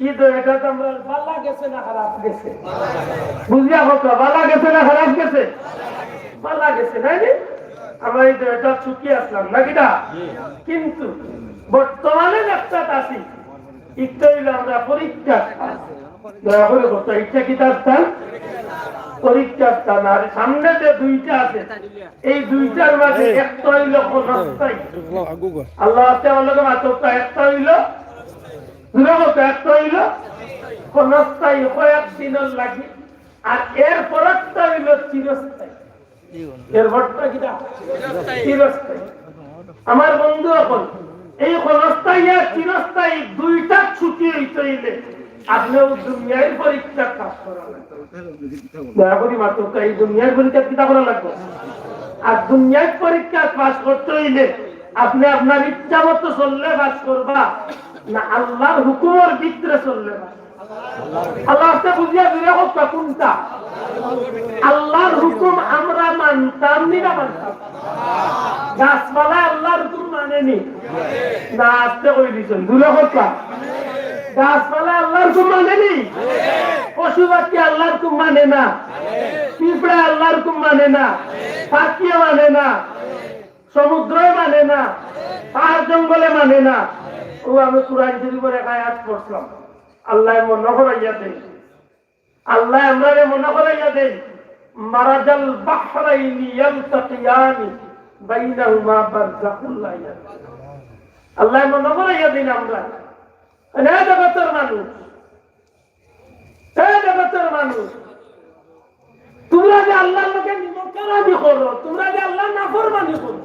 ই দুইটা তো আমরা বালা গেছে না খারাপ গেছে? বুঝিয়া কথা, বালা গেছে না খারাপ গেছে? বালা গেছে, নায় নি? আমরা এই দুইটা সুখী আসলাম, নাকি না? কিন্তু বর্তমানে একটা আছি, একটা হইল আমরা পরীক্ষা। দয়া করে বলতো, ইচ্ছা কি তার স্থান? পরীক্ষার স্থান। আর সামনে যে দুইটা আছে, এই দুইটার মাঝে একটা হইল ক্ষণস্থায়ী। আল্লাহ আছে আমার লগে মাত্র একটা হইল, দূরে বলতো, একটা হইল ক্ষণস্থায়ী, কয়েক দিনের লাগি। আর এর পরেরটা হইল চিরস্থায়ী। এর পরেরটা কিটা? চিরস্থায়ী। আমার বন্ধু, এখন এই ক্ষণস্থায়ী আর চিরস্থায়ী দুইটা ছুটি হইতে হইলে আপনি ওই দুনিয়ার পরীক্ষা পাস করা লাগবে। দয়া করি মাত্র এই দুনিয়ার পরীক্ষা কিতা করা লাগবে? আর দুনিয়ার পরীক্ষা পাস করতে হইলে আপনি আপনার ইচ্ছা মতো চললে পাস করবা, না আল্লাহর হুকুমের ভিতরে চললে পাস? আল্লাহ আছে বুঝিয়া দূরে হোক না কোনটা? আল্লাহর হুকুম আমরা মানতাম নি না মানতাম? গাছপালা আল্লাহর হুকুম মানে নি? না, আস্তে কই দিছেন, দূরে হোক না। গাছপালা আল্লাহর হুকুম মানে নি? পশু পাখি আল্লাহর হুকুম মানে না? পিঁপড়া আল্লাহর হুকুম মানে না? পাখিও মানে না? সমুদ্রও মানে না? পাহাড় জঙ্গলে মানে না? ও আমি কোরআন শরীফের এক আয়াত পড়ছিলাম, আল্লাহ মনে করাইয়া দেন। আল্লাহ আমরারে মনে করাইয়া দেন, মারাজাল বাহরাইনি ইয়ালতাকিয়ানি বাইনাহুমা বারজাখুল লা ইয়াবগিয়ান। আল্লাহ মনে করাইয়া দেন আমরা, এ জগতের মানুষ, এ জগতের মানুষ, তোমরা যে আল্লাহর লগে নিমকহারামি করো, তোমরা যে আল্লাহর নাফরমানি করো,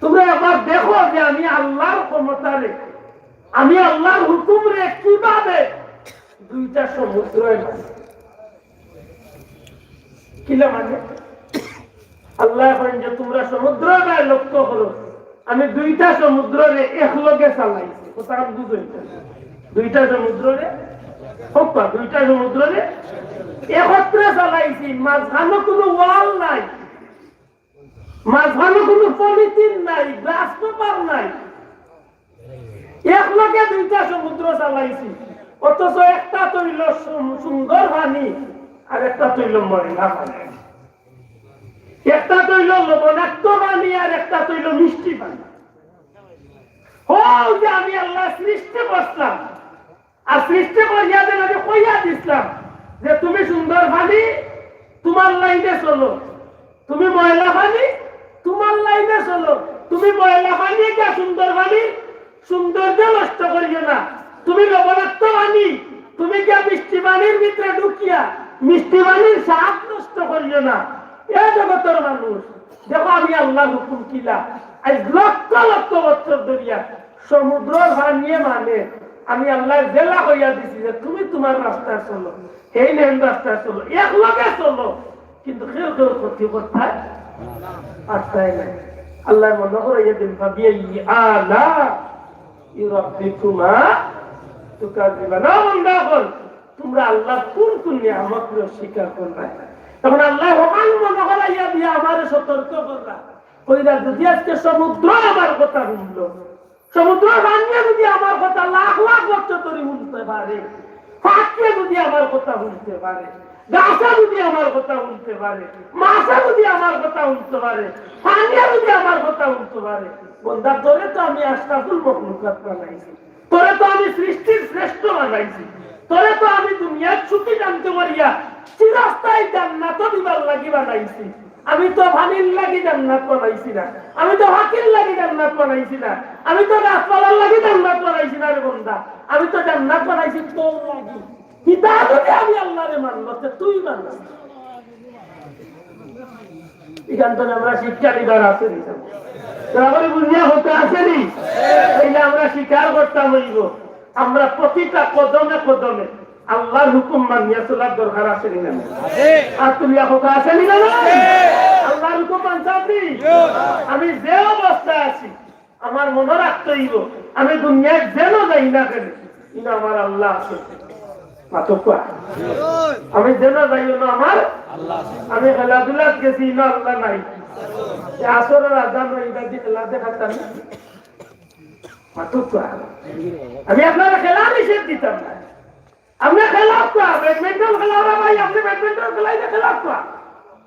তোমরা একবার দেখো যে আমি আল্লাহর ক্ষমতারে, আমি আল্লাহর হুকুমরে কিভাবে দুইটা সমুদ্রয় মানে। কিলা মানে? আল্লাহ কইন যে তোমরা সমুদ্রয় লক্ষ্য করো, আমি দুইটা সমুদ্ররে একলগে চালাইছি। কথা বুঝইন? দুইটা সমুদ্ররে, হোক বা দুইটা সমুদ্ররে একত্রে চালাইছি, মাঝখানো কোনো ওয়াল নাই। মাঝখানো কোনো পলিথিন নাই, গ্লাস পেপার নাই। একলগে দুইটা সমুদ্র চালাইছি, অথচ একটা তো হইল সু-, সুন্দর পানি, আর একটা তো হইল ময়লা পানি। একটা তো হইল লবণাক্ত পানি, আর একটা তো হইল মিষ্টি পানি। ও যে আমি আল্লাহ সৃষ্টি করছিলাম, আর সৃষ্টি করিয়া যেন আমি কইয়া দিছিলাম যে তুমি সুন্দর পানি, তোমার লাইনে চলো, তুমি ময়লা পানি, তোমার লাইনে চলো, তুমি ময়লা পানি গিয়া সুন্দর পানি, সৌন্দর্য নষ্ট করিও না, তুমি লবণাক্ত পানি, তুমি গিয়া মিষ্টি পানির ভিতরে ঢুকিয়া মিষ্টি পানির স্বাদ নষ্ট করিও না। এ জগতের মানুষ, দেখো আমি আল্লাহর হুকুম কিলা। আজ লক্ষ লক্ষ বছর ধরিয়া সমুদ্র পানিয়ে মানে, আমি আল্লাহ জেলা হইয়া দিছি যে তুমি তোমার রাস্তায় চলো, এই নেন রাস্তায় চলো, একলগে চলো, কিন্তু কেউ কেউ ক্ষতি করতে পারতায় না। আল্লাহ মনে করে ইয়ে দিন ভাবিয়ে আলা ইউরাব্বিকুমা তুকাজিবা। না, বন্ধা, এখন তোমরা আল্লাহর কোন কোন নিয়ামতরে অস্বীকার করবা? তখন আল্লাহ হকান মনে করাইয়া দিয়া আমারে সতর্ক করবা। কইরা যদি আজকে সমুদ্র আমার কথা শুনলো, সমুদ্র পানিয়ে যদি আমার কথা লাখ লাখ বছর ধরে শুনতে পারে, পাখিয়ে যদি আমার কথা শুনতে পারে, গাছে যদি আমার কথা শুনতে পারে, মাছে যদি আমার কথা শুনতে পারে, পানিয়ে যদি আমার কথা শুনতে পারে, বন্দা, তোরে তো আমি আশরাফুল মখলুকাত বানাইছি, তোরে তো আমি সৃষ্টির শ্রেষ্ঠ বানাইছি, তোরে তো আমি দুনিয়ার সুখী জানতে পারিয়া চিরস্থায়ী জান্নাত দিবার লাগি বানাইছি। আমি তো পানির লাগি জান্নাত বানাইছি না, আমি তো পাখির লাগি জান্নাত বানাইছি না, আমি তো গাছপালার লাগি জান্নাত বানাইছি না রে বন্দা, আমি তো জান্নাত বানাইছি তোর লাগি। কিতা যদি আমি আল্লাহরে মানলো, তে তুই মানলি। ইখান তো আমরা শিক্ষা নিবার আছে নি? তারা বলে বুঝিয়া হতে আছে নি? এইটা আমরা স্বীকার করতাম অইব। আমরা প্রতিটা কদমে কদমে আল্লাহর হুকুম মানিয়া চলার দরকার আছে নি না? আর তুলিয়া কথা আছে নি না? আল্লাহর হুকুম মানতাম নি? আমি যে অবস্থায় আছি, আমার মনে রাখতে অইব, আমি দুনিয়ার যেন যাই না কেন, কিন্তু আমার আল্লাহ আছে। মাতউক্কা। আমি যেন যাই না, আমার আল্লাহ আছে। আমি খেলাধুলাত গেছি, ইনো আল্লাহ নাই। যে আসরের আজান হয়, ইটা দি খেলা দেখাতাম না। মাতউক্কা। আমি আপনারে খেলা নিষেধ দিতাম না। আপনে খেলাউক্কা, ব্যাডমিন্টন খেলাও রে ভাই, আপনে ব্যাডমিন্টন খেলাইলে খেলাউক্কা।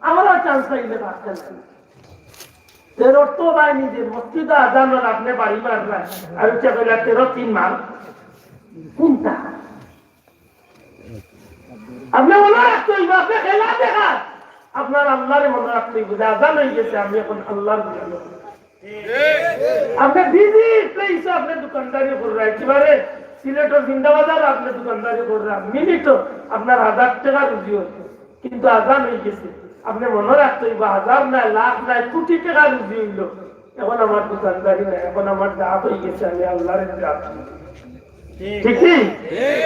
আমরাও chance পাইলে ভাত খেলাই। এর অর্থ ভাই নিজে মসজিদে আজান আর আপনে বাড়ি মাররা। আর ইচ্ছা করলে তেরো তিন মার। কোনটা? আপনে মনে রাখতে অইব, আপনে খেলা দেখা। আপনার আল্লাহরে মনে রাখতে অইব যে আজান হয়ে গেছে, আমি এখন আল্লাহর গোলামি। আপনে busy place-ও আপনে দোকানদারি কররা, একেবারে সিলেটর জিন্দাবাজার আপনে দোকানদারি কররা, মিনিটও আপনার হাজার টেকা রুজি অইতো, কিন্তু আজান হয়ে গেছে। আপনে মনে রাখতে অইব, হাজার নায়, লাখ নায়, কোটি টেকা রুজি অইলো, এখন আমার দোকানদারি নাই, এখন আমার যা হয়ে গেছে, আমি আল্লাহরে যা। ঠিক নি?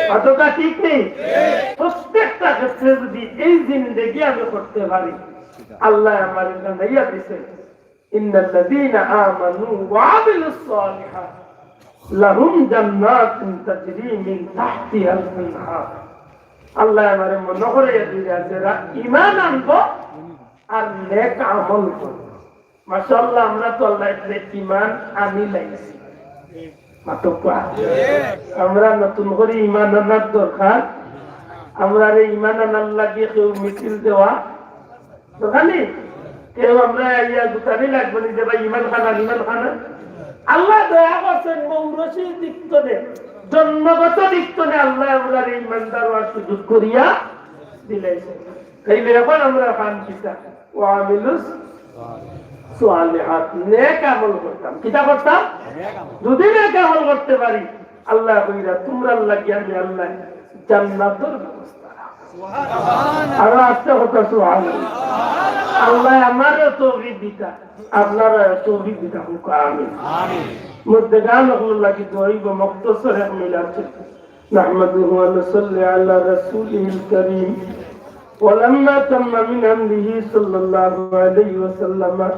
অতটা ঠিক নি? প্রত্যেকটা ক্ষেত্রে যদি এই জিন্দেগি আমি করতে পারি, আল্লাহ আমার জানাইয়া দিছে, "ইন্নাল্লাযীনা আমানু ওয়া আমিলুস সালিহাত লাহুম জান্নাতুন তাজরি মিন তাহতিহাল আনহার।" আল্লাহ আমারে মনে করাইয়া দিরা, যারা ঈমান আনবো আর নেক আমল করবো। মাশাআল্লাহ, আমরা তো আল্লাহ যে ঈমান আনি লাইছি। মাতউক্কা। আমরা নতুন করি ঈমান আনার দরকার। আমরারে ঈমান আনার লাগি কেউ মিছিল দেওয়া দরকার নি? কেউ আমরা আইয়া গুতানি লাগবো নি যে ভাই ঈমান খান আন, ঈমান খান আন? আল্লাহ দয়া করছেন, মৌরসি দিক তনে, জন্মগত দিক তনে আল্লাহ আমরারে ঈমানদার হওয়ার সুযোগ করিয়া দিলাইছেন। তাইলে এখন আমরা খান কিতা? ওয়া আমিলুস সালিহাত, নেক আমল করতাম। কিতা করতাম? যদি নেক আমল করতে পারি, আল্লাহ কইরা, "তুমরার লাগি আমি আল্লাহ জান্নাতর ব্যবস্থা রাখছি।" আরো আস্তে কথা, সুবহানাল্লাহ। আল্লাহ আমারও তৌফিক দিতা, আপনারা তৌফিক দিতা, কউক্কা আমিন। আমিন। মধ্যে গান হলো লাগি দইব, মুক্তসর এক মিলাদ। نحمده ونصلي على رسوله الكريم. ولما تم من حمله صلى الله عليه وسلم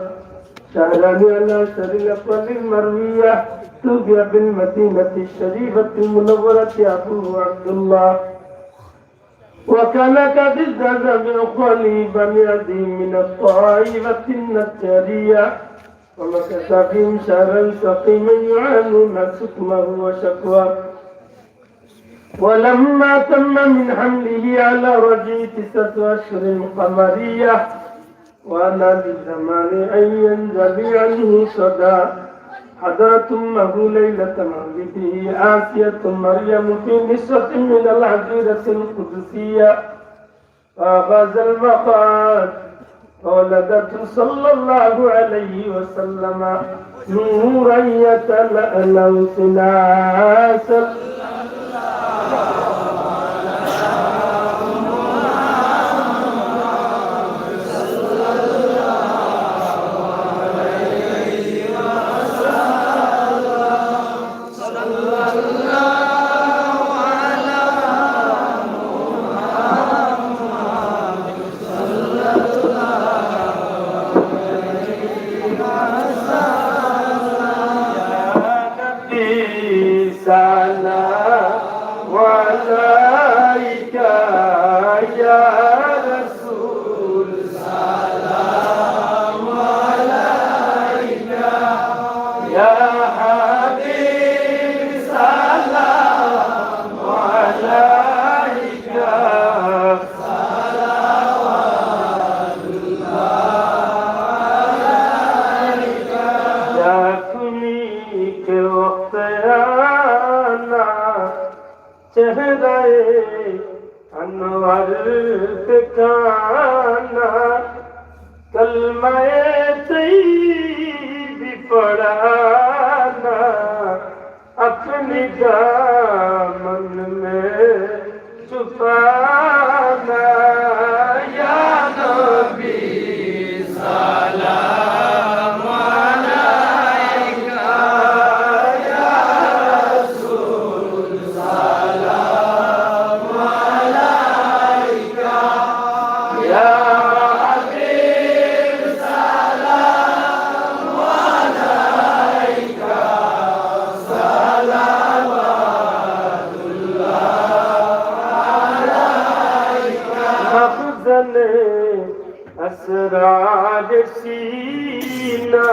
شهران على أشهر الأقوال المروية، توفي بالمدينة الشريفة المنورة أبوه عبد الله، وكان قد ازداد بإخوانه بني عدي من الطائفة النجارية، ومكث فيهم شهرا سقيما يعانون سقمه وشكواه. ولما تم من حمله على رجعه تسعة أشهر قمرية، وأنا للزمان أن ينجلي عنه صدى، حضرت أمه ليلة مولده آسية مريم في نسوة من الحظيرة القدسية، فأخذ المخاض، فولدته صلى الله عليه وسلم نورا يتلألأ سناها. سلام عليك يا رسول، سلام عليك يا حبيب، سلام عليك، صلوات الله عليك. যখনই কেউ চেহারা চেহারায় আনোয়ার দেখানা, কলমায়ে তৈয়ব পড়ানা, اپنے دامن میں چھپانا، یا نبی صلی اسرار سینا،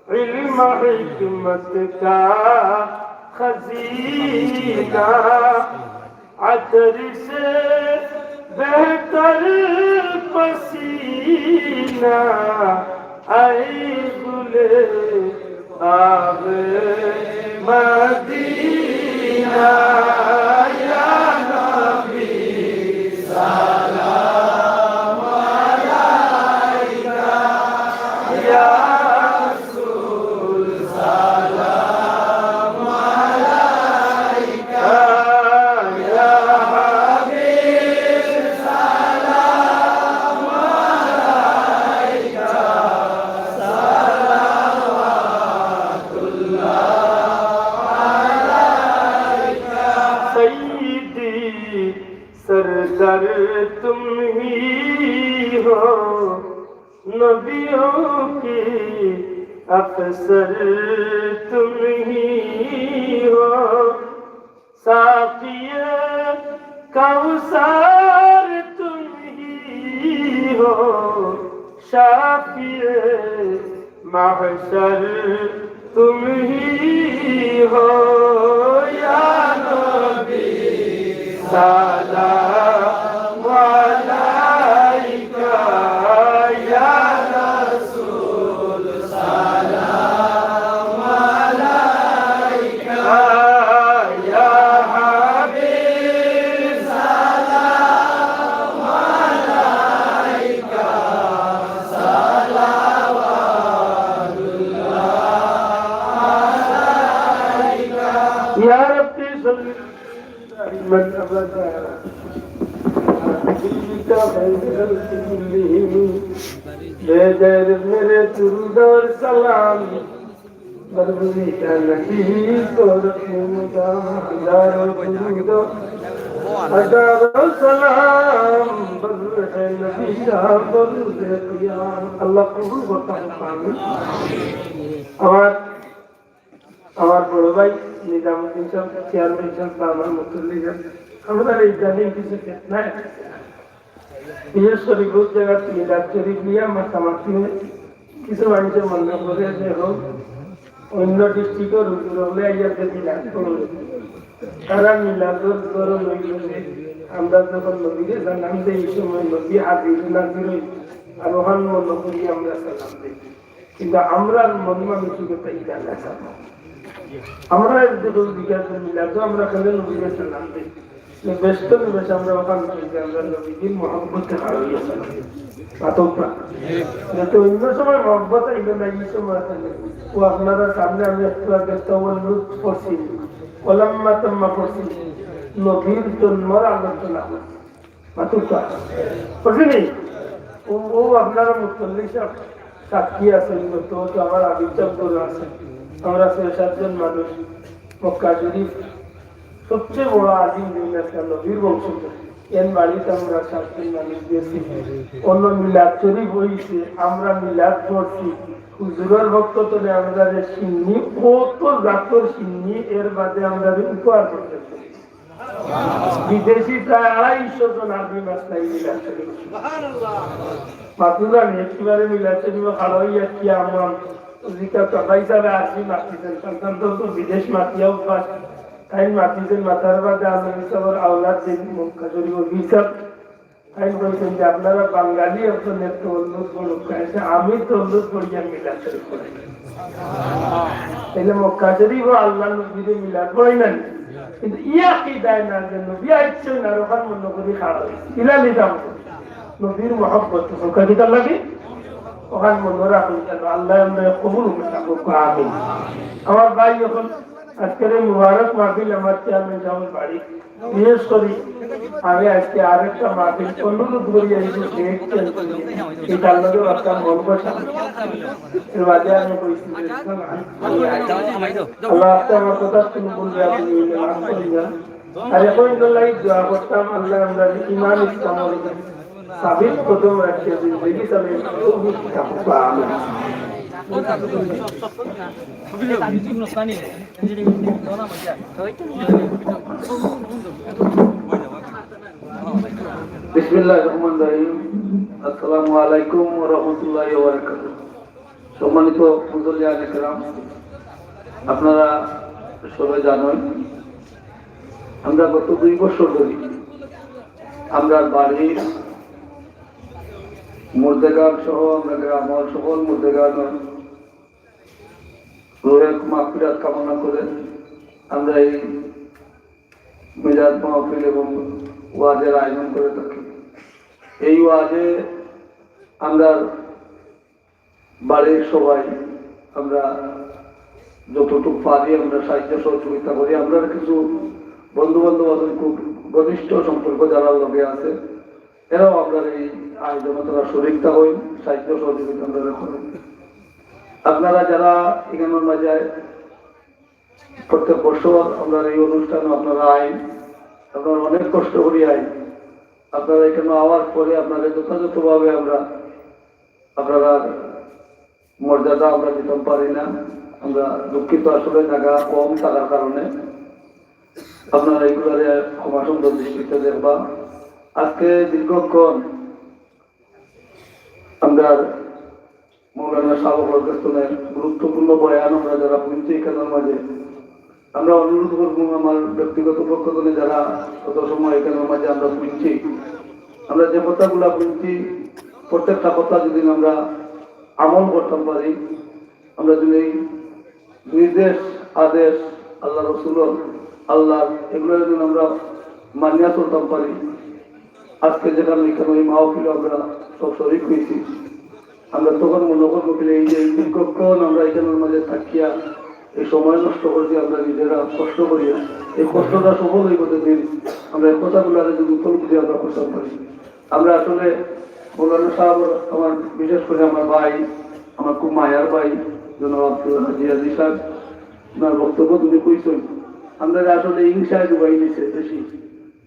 علم حکمت کا خزینہ، عطر سے بہتر پسینہ، اے گل باغ مدینہ، یا نبی سلام علیک، یا رسول سلام علیک، یا حبیب سلام علیک، صلوات اللہ علیک۔ سیدی سردار تم ہی ہو، نبیوں کے افسر تم ہی ہو، ساقی کوثر تم ہی ہو، شافع محشر تم ہی ہو، یا نبی سلام علیک، یا رسول سلام علیک، یا حبیب سلام علیک، صلوات اللہ علیک۔ یا رب صل من ابدا، بجاہ خیر الخلق کلہم، بے غیر میرے درود اور سلام، بر ولی نبی تو رکھ مدام، ہزاروں درود، ہزاروں سلام، بر نبی کا بر قیام۔ اللہ قبول کرتا ہے، آمین۔ আমার আমার বড় ভাই নিজামুদ্দিন সাহেব, চেয়ারম্যান সাহেব বা আমার মুতল্লি সাহেব, আমরা ইদানিং কিছু ফিতনায়, বিশেষ করি বহুত জাগাত মিলাদ শরীফ নিয়া মাতামাতি অয়। কিছু মানুষে মনে করে যে হোক, অন্য ডিস্ট্রিক্টর হুজুর অকলে আইয়া যে মিলাদ করইন, তারা মিলাদর ধরন অইল যে আমরা যখন নবীরে সালাম দেই, এই সময় নবী হাজির নাজির অইন, আর অখান মনে করি আমরা সালাম দেই। কিন্তু আমরার মন মানসিকতা ইটা না, স্যার। আমরা যদি জিজ্ঞাসা মিলাদ, তো আমরা খালি নবীরে সালাম দেই। যে বেশ তো বেশ আমরা অখান করি যে আমরা নবীজির মহব্বতে খাড়া অইয়া সালাম দেই। মাতউক্কা। যাতে অন্য সময় মহব্বত আইল না, এই সময় আছে না। ও আপনারার সামনে আমি একটু আগে তাওয়াল্লুদ পড়ছি। ওয়ালাম্মা তাম্মা পড়ছি। নবীর জন্মর আলোচনা করছি। মাতউক্কা। বুঝছইন নি? ও, ও আপনারা মুতল্লি সাহেব সাক্ষী আছইন, তো, তো আমার আবিদ সাহেব ঘরো আছইন। আমরা ছয় সাতজন মানুষ মক্কা শরীফ সবচেয়ে বড় আলিম যিনি আছলা নবীর বংশধর। এন বাড়িত আমরা সাতজন মানুষ গেছি। অন্য মিলাদ শরীফ অইছে, আমরা মিলাদ পড়ছি। হুজুরর পক্ষ তনে আমরারে শিন্নি, কত জাতর শিন্নি, এর বাদে আমরারে উপহার করছে। বিদেশি প্রায় আড়াইশো জন আরবি মাতলা মিলাদ শরীফ। মাতুরা নি একেবারে মিলাদ শরীফ খাড়া অইয়া কি আমার জিকা তো ভাই সাহেব আরবি মাতিছেন, সন্তান তো, তো বিদেশ মাতিয়া অভ্যাস। তাইন মাতিছেন, মাতার বাদে আমি সবর আওলাদ দিন মক্কা শরীফ বিচার। তাইন কইছেন যে আপনারা বাঙালি একজন একটু অনুরোধ করুক, কারণ আমি তো অনুরোধ করি আমি মিলাদ শরীফ পড়ি। তাইলে মক্কা শরীফ ও আল্লাহর নবীরে মিলাদ পড়ি না নি? কিন্তু ইয়া কি দেয় না যে নবী আইছেন আর অখান মনে করি খাড়া অইছে। ইলা নিতাম নবীর মহব্বত, মক্কা কিতার লাগি? অখান মনে রাখুন যেন আল্লাহ আমরা কবুল করে থাকুক। আমিন। আমার ভাই, এখন আজকের এই মুবারক মাহফিল আমার চেয়ারম্যান সাহেবের বাড়ি। বিশেষ করি আমি আজকে আরেকটা মাহফিল অনুরোধ করি, এই যে দেখছেন, এটার লগে একটা মন বসা। এর বাদে আমি কইছি যে, আল্লাহ, আজকে আমার কথা শুনে বলবে, আপনি মাফ করে দেন। আর এখন তো লাই দোয়া করতাম, আল্লাহ আমরা ইমান ইসলাম সাবিত কদম রাখিয়া জিন্দেগি চালাই তৌফিক দান করুন। আমিন। বিসমিল্লাহির রহমানির রহিম। আসসালামু আলাইকুম ওয়া রাহমাতুল্লাহি ওয়া বারাকাতুহু। সম্মানিত মুসল্লিয়ানে কেরাম, আপনারা সবাই জানেন, আমরা গত দুই বছর ধরে আমরা বাড়ির মুর্দেগান সহ আমরা গ্রামের সকল মুর্দেগান রুহের মাগফিরাত কামনা করে আমরা এই মিলাদ মাহফিল এবং ওয়াজের আয়োজন করে থাকি। এই ওয়াজে আমরা বাড়ির সবাই আমরা যতটুকু পারি আমরা সাহায্য সহযোগিতা করি। আমরা কিছু বন্ধু বান্ধব আছেন, খুব ঘনিষ্ঠ সম্পর্ক যারা লগে আছে, এরাও আমরা এই আয়োজনে তারা শরিক থাকইন, সাহায্য সহযোগিতা আমরা করেন। আপনারা যারা এখানের মাঝে প্রত্যেক বছর আমরা এই অনুষ্ঠানে আপনারা আইন, আপনারা অনেক কষ্ট করি আইন, আপনারা এখানে আওয়ার পরে আপনাদের যথাযথভাবে আমরা আপনারা মর্যাদা আমরা দিতাম পারি না। আমরা দুঃখিত, আসলে জায়গা কম থাকার কারণে। আপনারা এগুলারে ক্ষমা সুন্দর দৃষ্টিতে দেখবা। আজকে দীর্ঘক্ষণ আমরা মৌলানা সাহেব অগ্রস্থানে গুরুত্বপূর্ণ বয়ান আমরা যারা শুনছি এখানের মাঝে, আমরা অনুরোধ করবো আমার ব্যক্তিগত পক্ষ থেকে যারা কত সময় এখানের মাঝে আমরা শুনছি, আমরা যে কথাগুলা শুনছি প্রত্যেকটা কথা যদি আমরা আমল করতাম পারি, আমরা যদি এই নির্দেশ, আদেশ, আল্লাহ রসুলর, আল্লাহ এগুলো যদি আমরা মানিয়া চলতাম পারি, আজকে যেখানে এখানে ওই মাহফিলে আমরা সব শরিক হয়েছি, আমরা তখন মনে করবো কি এই যে এই দীর্ঘক্ষণ আমরা এখানের মাঝে থাকিয়া এই সময় নষ্ট করছি আমরা নিজেরা কষ্ট করিয়া, এই কষ্টটা সফল হইব যেদিন আমরা এই কথাগুলো আরো যদি উপলব্ধি আমরা করতাম পারি। আমরা আসলে মৌলানা সাহেব আমার বিশেষ করে আমার ভাই, আমার খুব মায়ার ভাই জনাব আব্দুল হাজি আজি সাহেব, ওনার বক্তব্য তুমি কইছেন, আমরা আসলে হিংসায় ডুবাই দিছে বেশি।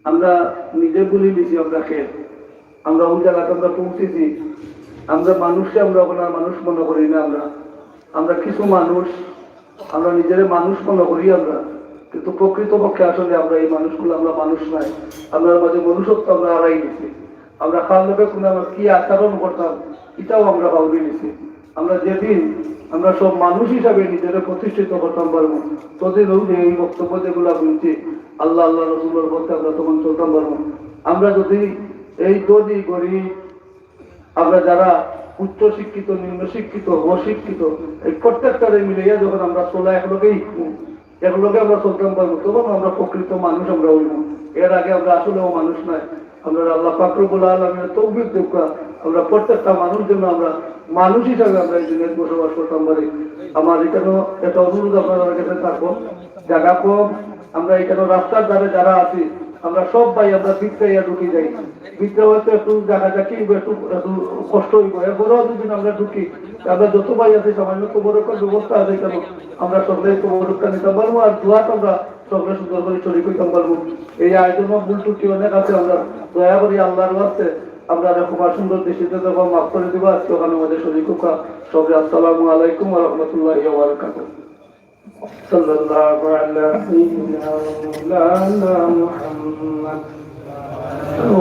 আমরা নিজে ভুলি দিছি আমরা কে, আমরা ওই জায়গাতে আমরা পৌঁছেছি। আমরা মানুষকে আমরা ওখানে মানুষ মনে করি না। আমরা আমরা কিছু মানুষ, আমরা নিজেরা মানুষ মনে করি আমরা, কিন্তু প্রকৃতপক্ষে আসলে আমরা এই মানুষগুলো আমরা মানুষ নাই। আমরা মাঝে মনুষ্যত্ব আমরা হারাই দিছি। আমরা কার লোকে কোনো আমরা কি আচরণ করতাম, এটাও আমরা বাউরি নিছি। আমরা যেদিন আমরা সব মানুষ হিসাবে নিজেরা প্রতিষ্ঠিত করতাম পারবো, ততদিন ওই যে এই বক্তব্য যেগুলা বলছি, আল্লাহ আল্লাহ রসুলের পথে আমরা তখন চলতাম পারবো। আমরা যদি এই ধনী গরিব, আমরা যারা উচ্চ শিক্ষিত, নিম্ন শিক্ষিত, অশিক্ষিত, এই প্রত্যেকটারে মিলাইয়া যখন আমরা চলা একলগেই, একলগে আমরা চলতাম পারবো, তখন আমরা প্রকৃত মানুষ আমরা হইব। এর আগে আমরা আসলেও মানুষ নাই। আমরা আল্লাহ পাক রব্বুল আলামিনের তৌফিক দেউক্কা, আমরা প্রত্যেকটা মানুষ যেন আমরা মানুষ হিসাবে আমরা এই দুনিয়াতে বসবাস করতাম পারি। আমার এখানেও একটা অনুরোধ আপনাদের কাছে থাকবো, জায়গা কম, আমরা এখানে রাস্তার ধারে যারা আছি, আমরা সব ভাই আমরা ভিতরে ইয়া ঢুকি যাই। ভিতরে হয়তো একটু জায়গা জাকি হইব, একটু, একটু কষ্ট হইব। এরপরেও যদি আমরা ঢুকি, আমরা যত ভাই আছি সামান্য তবরকর ব্যবস্থা আছে কেন, আমরা সকলে তবরকটা নিতাম পারবো। আর দোয়াত আমরা সকলে সুন্দর করে শরিক হইতাম পারবো। এই আয়োজনে ভুল ত্রুটি অনেক আছে, আমরা দয়া করি আল্লাহর ওয়াস্তে আমরা ক্ষমা সুন্দর দৃষ্টিতে দেখো, মাফ করে দিবা। আজকে ওখানে আমাদের শরিক হউক্কা। সবে আসসালামু আলাইকুম ওয়া রাহমাতুল্লাহি ওয়া বারাকাতুহু। صلى الله على سيدنا ومولانا محمد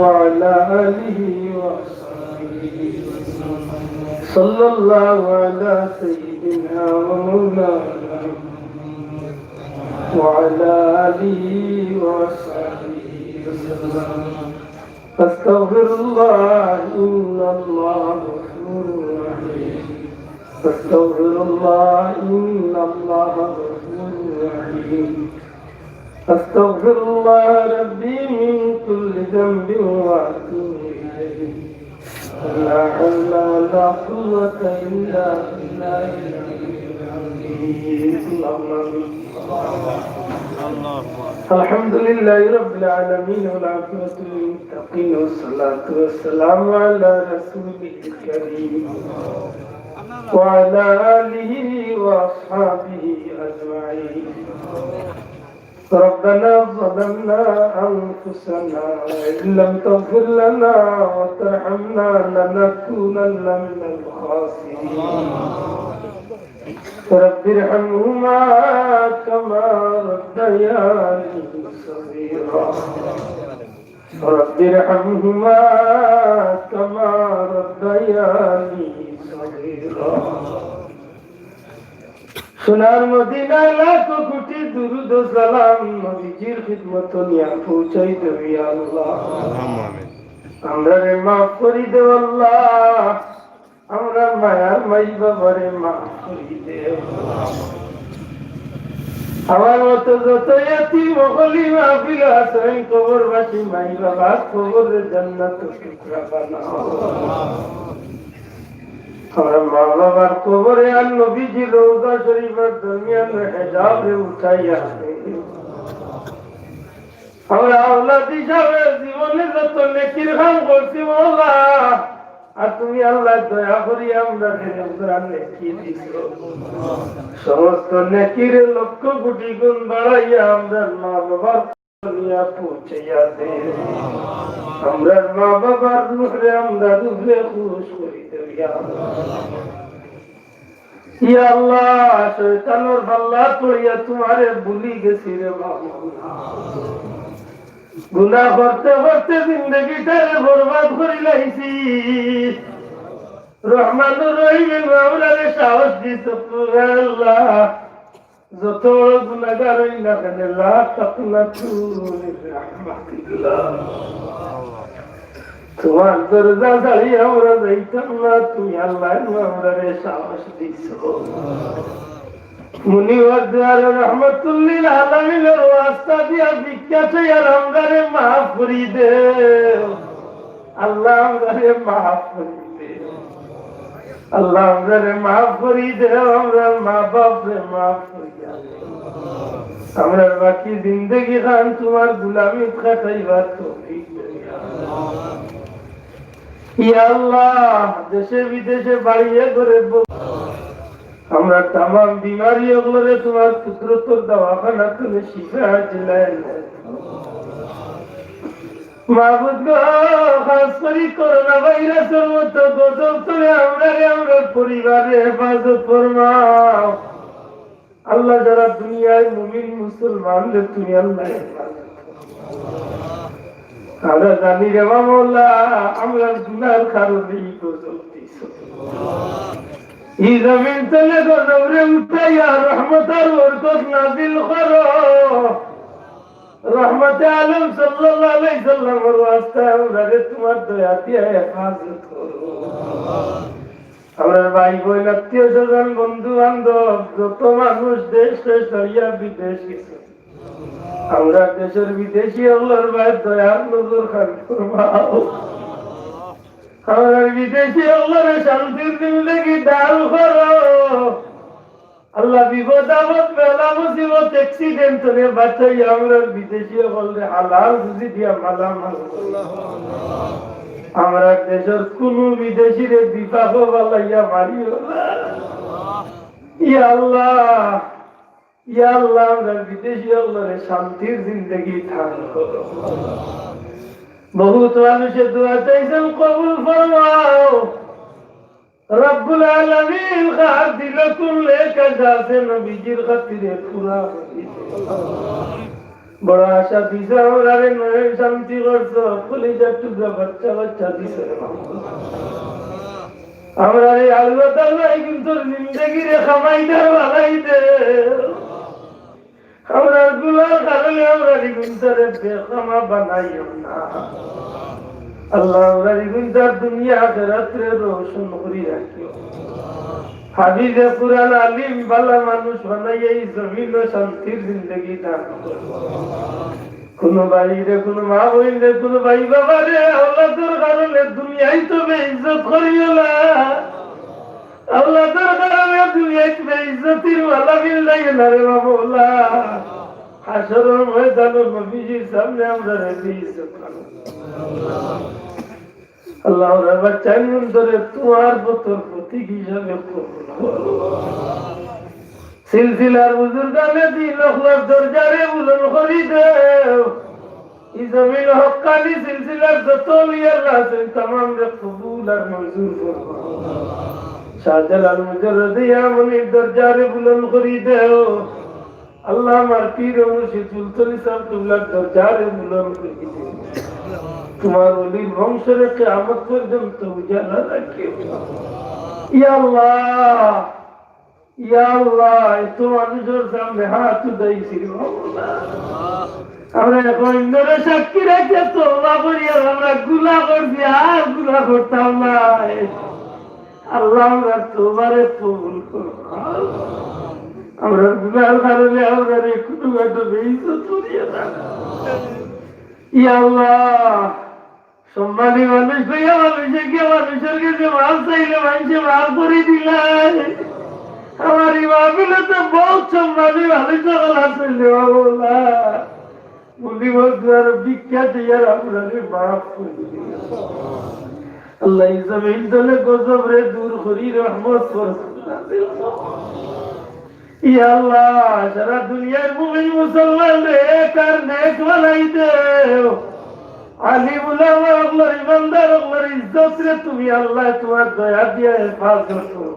وعلى آله وصحبه وسلم. صلى الله على سيدنا ومولانا محمد وعلى آله وصحبه وسلم. أستغفر الله، إن الله غفور رحيم. أستغفر الله، إن الله غفور رحيم. أستغفر الله ربي من كل ذنب وأتوب إليه. ولا حول ولا قوة إلا بالله العلي العظيم. اللهم آمين. الحمد لله رب العالمين، والعاقبة للمتقين، والصلاة والسلام على رسوله الكريم وعلى آله وأصحابه أجمعين. ربنا ظلمنا أنفسنا وإن لم تغفر لنا وترحمنا لنكونن من الخاسرين. رب ارحمهما كما ربياني صغيرا. رب ارحمهما كما ربياني صغيرا। সোনার মদিনায় লাখো কোটি দুরুদ ও সালাম নবীজির খিদমতো নিয়া পৌঁছাই দেও, ইয়া আল্লাহ। আল্লাহুম্মা আমিন। আমরারে মাফ করি দেও, আল্লাহ। আমরার মায়ার মাই বাবারে মাফ করি দেও। আমার মতো যত ইয়াতিম অকলি মাহফিল আছইন, কবরবাসী মাই বাবার কবররে জান্নাতর টুকরা বানাও। আমরার মা বাবার কবরে আর নবীজির রওজা শরীফর দরমিয়ানর হেজাবরে উঠাইয়া দেও। আমরা আওলাদ হিসাবে জীবনে যত নেকির কাম করছি, মাওলা, আর তুমি আল্লাহ দয়া করি আমরারে নেকি দিছো। সমস্ত নেকিরে লক্ষ কোটি গুণ বাড়াইয়া আমরার মা বাবার নিয়া পৌঁছাইয়া দে। আমরার মা বাবার রুহরে আমরার উপরে খুশ করি দেও, ইয়া আল্লাহ। ইয়া আল্লাহ, শয়তানর পাল্লাত পড়িয়া তুমারে ভুলি গেছি রে মাওলা। গুনাহ করতে করতে জিন্দেগিটারে বরবাদ করি লাইছি। রহমানুর রহিমে আমরারে সাহস দিছো, আল্লাহ। যত বড় গুনাহগার অই না কেনে, লা তাকনাতু মিন রাহমাতিল্লাহ। তুমার দরজা ছাড়ি আমরা যাইতাম না, তুমি আল্লাহ আমরারে সাহস দিছো। মুনিওয়ার দুয়ারে রহমাতুল্লিল আলামিনর ওয়াস্তা দিয়া ভিক্ষা চাই আর আমরারে মাফ করি দেও। আল্লাহ আমরারে মাফ করি দেও। আল্লাহ, আমরারে মাফ করি দেও, আমরার মা বাপরে মাফ করি দেও। আমরার বাকি জিন্দেগি খান তুমার গুলামিত কাটাইবার তৌফিক দেও। ইয়া আল্লাহ, দেশে বিদেশে বাড়িয়ে ঘরে ব-, আমরার তামাম বিমারি অকলরে তুমার কুদরতর দাওয়াখানা তুমি শিফা দিলায়। মাবুদ গো, খাস করি করোনা ভাইরাসর মতো গজব তনে আমরারে, আমরার পরিবাররে হেফাজত ফরমাও। আল্লাহ, যারা দুনিয়ার মুমিন মুসলমানরে তুমি আল্লাহ হেফাজত করো। আমরা জানি রে বা মওলা, আমরার গুনার কারণে ই গজব দিছো। ই জমিন তনে গজবরে উঠাইয়া রহমত আর বরকত নাজিল করো। রহমতে আলম সাল্লাল্লাহু আলাইহি সাল্লামর ওয়াস্তে আমরারে তুমার দয়া দিয়া হেফাজত করো। আমরার ভাই বইন, আত্মীয় স্বজন, বন্ধু বান্ধব, যত মানুষ দেশ দেশ ছাড়িয়া বিদেশ গেছে, আমরার দেশর বিদেশি অকলর বায় দয়ার নজর খান ফরমাও। আমরার বিদেশি অকলরে শান্তির জিন্দেগি দান করো। আল্লাহ, বিপদ আপদ বেলা মুসিবত accident তনে বাঁচাইয়া আমরার বিদেশি অকলরে হালাল রুজি দিয়া মালামাল করো। আমরার দেশর কুনু বিদেশিরে বিপাকো ফালাইয়া মারিও না। ইয়া আল্লাহ, ইয়া আল্লাহ, আমরার বিদেশি অকলরে শান্তির জিন্দেগি দান করো। বহুত মানুষে দোয়া চাইছইন, কবুল ফরমাও। রব্বুল আলামিন কার দিলো কুন লেখা যা আছে নবীজির খাতিরে পুরা করি দে। বড় আশা দিছো আমরারে, নয়ন শান্তি করছো, কলিজার টুকরা বাচ্চা বাচ্চা দিছো রে মাবুদ। আমরারে আল্লাহ তাআলা ইগুনতর জিন্দেগিরে কামাইদার বানাই দে। আমরার গুনার কারণে আমরার ইগুনতরে বেকামা বানাইও না। আল্লাহ, আমরার ইগুনতর দুনিয়া আখিরাতরে রোশন করি রাখিও। হাফিজে কুরআন, আলিম, ভালা মানুষ বানাইয়া ই জমিনো শান্তির জিন্দেগি দান করো। কুনু ভাইরে, কুনু মা বইনরে, কুনু ভাই বাবারে আওলাদর কারণে দুনিয়াইত বেইজ্জত করিও না। আওলাদর কারণে দুনিয়াইত বেইজ্জতির মালা মিলাইও না রে মাবুদ। হাশরর ময়দানো নবীজির সামনে আমরারে বেইজ্জত করো। আল্লাহ, আমরার বাচ্চাইনগুনতরে তুমার পথর প্রতীক হিসাবে কবুল করো। সিলসিলার বুজুর্গানে দিন অকলর দরজারে বুলন্দ করি দেও। ই জমিন হক্কানি সিলসিলার যত অলি আল্লাহ আছইন, তামামরে কবুল আর মঞ্জুর ফরমাও। শাহজালাল মুজাররদে ইয়ামনির দরজারে বুলন্দ করি দেও। আল্লাহ, আমার পীর ও মুর্শিদ ফুলতলি ছাহেব কিবলার দরজারে বুলন্দ করি দেও। তোমার ওলির বংশরে কিয়ামত পর্যন্ত উজালা রাখিও। ইয়া আল্লাহ, ইয়া আল্লাহ, এত মানুষর সামনে হাত উঠাইছি রে বাবা। আমরা এখন ইন্দ্র সাক্ষী রাখিয়া তওবা করি, আর আমরা গুনা করছি, আর গুনা করতাম না। আল্লাহ, আমরা তওবারে কবুল করো। আমরা গুনার কারণে আমরা রে কোনো একটা বেইজ্জত করিয়া না। ইয়া আল্লাহ, সম্মানী মানুষ কইয়া মানুষে গিয়া মানুষর গেছে মাফ চাইলে মানুষে মাফ করি দিলাই। আমার ই মাহফিলো তো বহুত সম্মানী মানুষ সকল আছইন রে বাবা। মুনিবর দুয়ারে ভিক্ষা দিয়া আপনারে মাফ করি দিলাই। আল্লাহ, ই জমিন তলে গজবরে দূর করি রহমত বরকত নাজিল করো। ইয়া আল্লাহ, সারা দুনিয়ার মুমিন মুসলমানরে এক আর নেক বানাই দেও। আলিম উলামা অকলর, ইমানদার অকলর ইজ্জতরে তুমি আল্লাহ তোমার দয়া দিয়া হেফাজত করো।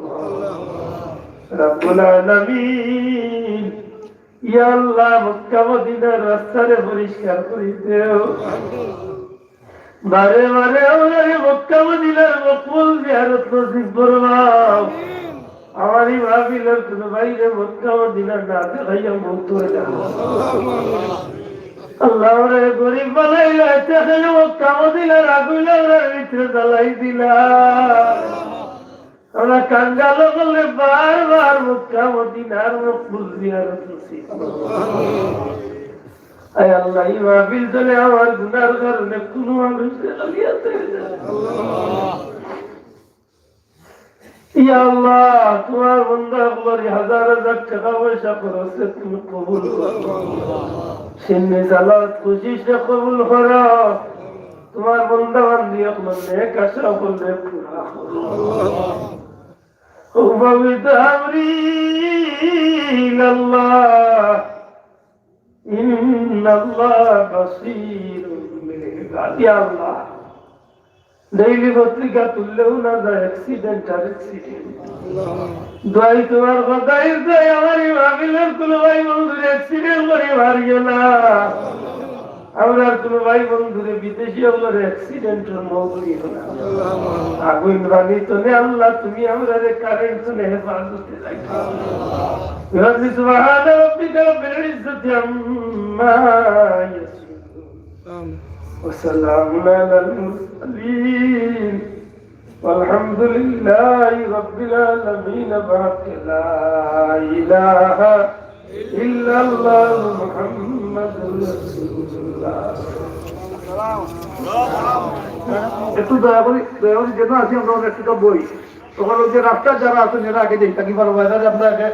রব্বুল আলামিন, ইয়া আল্লাহ, মক্কা মদিনার রাস্তারে পরিষ্কার করি দেও। বারে বারে আমরারে মক্কা মদিনার মকবুল জিয়ারত নসিব ফরমাও। আমার ই মাহফিলর কোনো ভাইরে মক্কা মদিনা না দেখাইয়া মউত অইলা। আল্লাহ, আমরারে গরিব বানাইলা, আইতে খালি মক্কা মদিনার আগুন আমরার ভিতরে জ্বালাই দিলা। আমরা কাঙ্গাল অকলরে বারবার মক্কা মদিনার মকবুল জিয়ারত নসিব করো। আয় আল্লাহ, ই মাহফিল তলে আমার গুনার কারণে কোনো মানুষ দেখালিয়াতে ইয়া আল্লাহ, তোমার বন্দা অকলর ই হাজার হাজার টেকা পয়সা খরচরে তুমি কবুল করো। সিন্নি সালাত কোশিশরে কবুল করো। তোমার বন্দা বান্দি অকলর নেক আশা অকলরে পুরা করো। أفوض أمري إلى الله إن الله بصير بالعباد। ইয়া আল্লাহ, ডেইলি পত্রিকা তুললেও না যায় অ্যাক্সিডেন্ট আর অ্যাক্সিডেন্ট। দোয়াই তোমার কথা, এই দোয়াই আমার ই মাহফিলর কোনো ভাই বন্ধুরে অ্যাক্সিডেন্ট করি মারিও না। আমরার কোনো ভাই বন্ধুরে, বিদেশি অকলরে অ্যাক্সিডেন্টর মউত দিও না। আগুন পানি তনে আল্লাহ তুমি আমরারে কারেন্ট তনে হেফাজতে রাখো। سبحان ربك رب العزة عما يصفون. وسلام على المرسلين. والحمد لله رب العالمين. بحق لا إله إلا الله محمد رسول الله. একটু দয়া করি, দয়া করি যেন আছি আমরা অনেক একটু বই। ওখানে যে রাস্তা যারা আছেন এরা আগে যাই, তাকে ভালো হয়, তাহলে আমরা আগে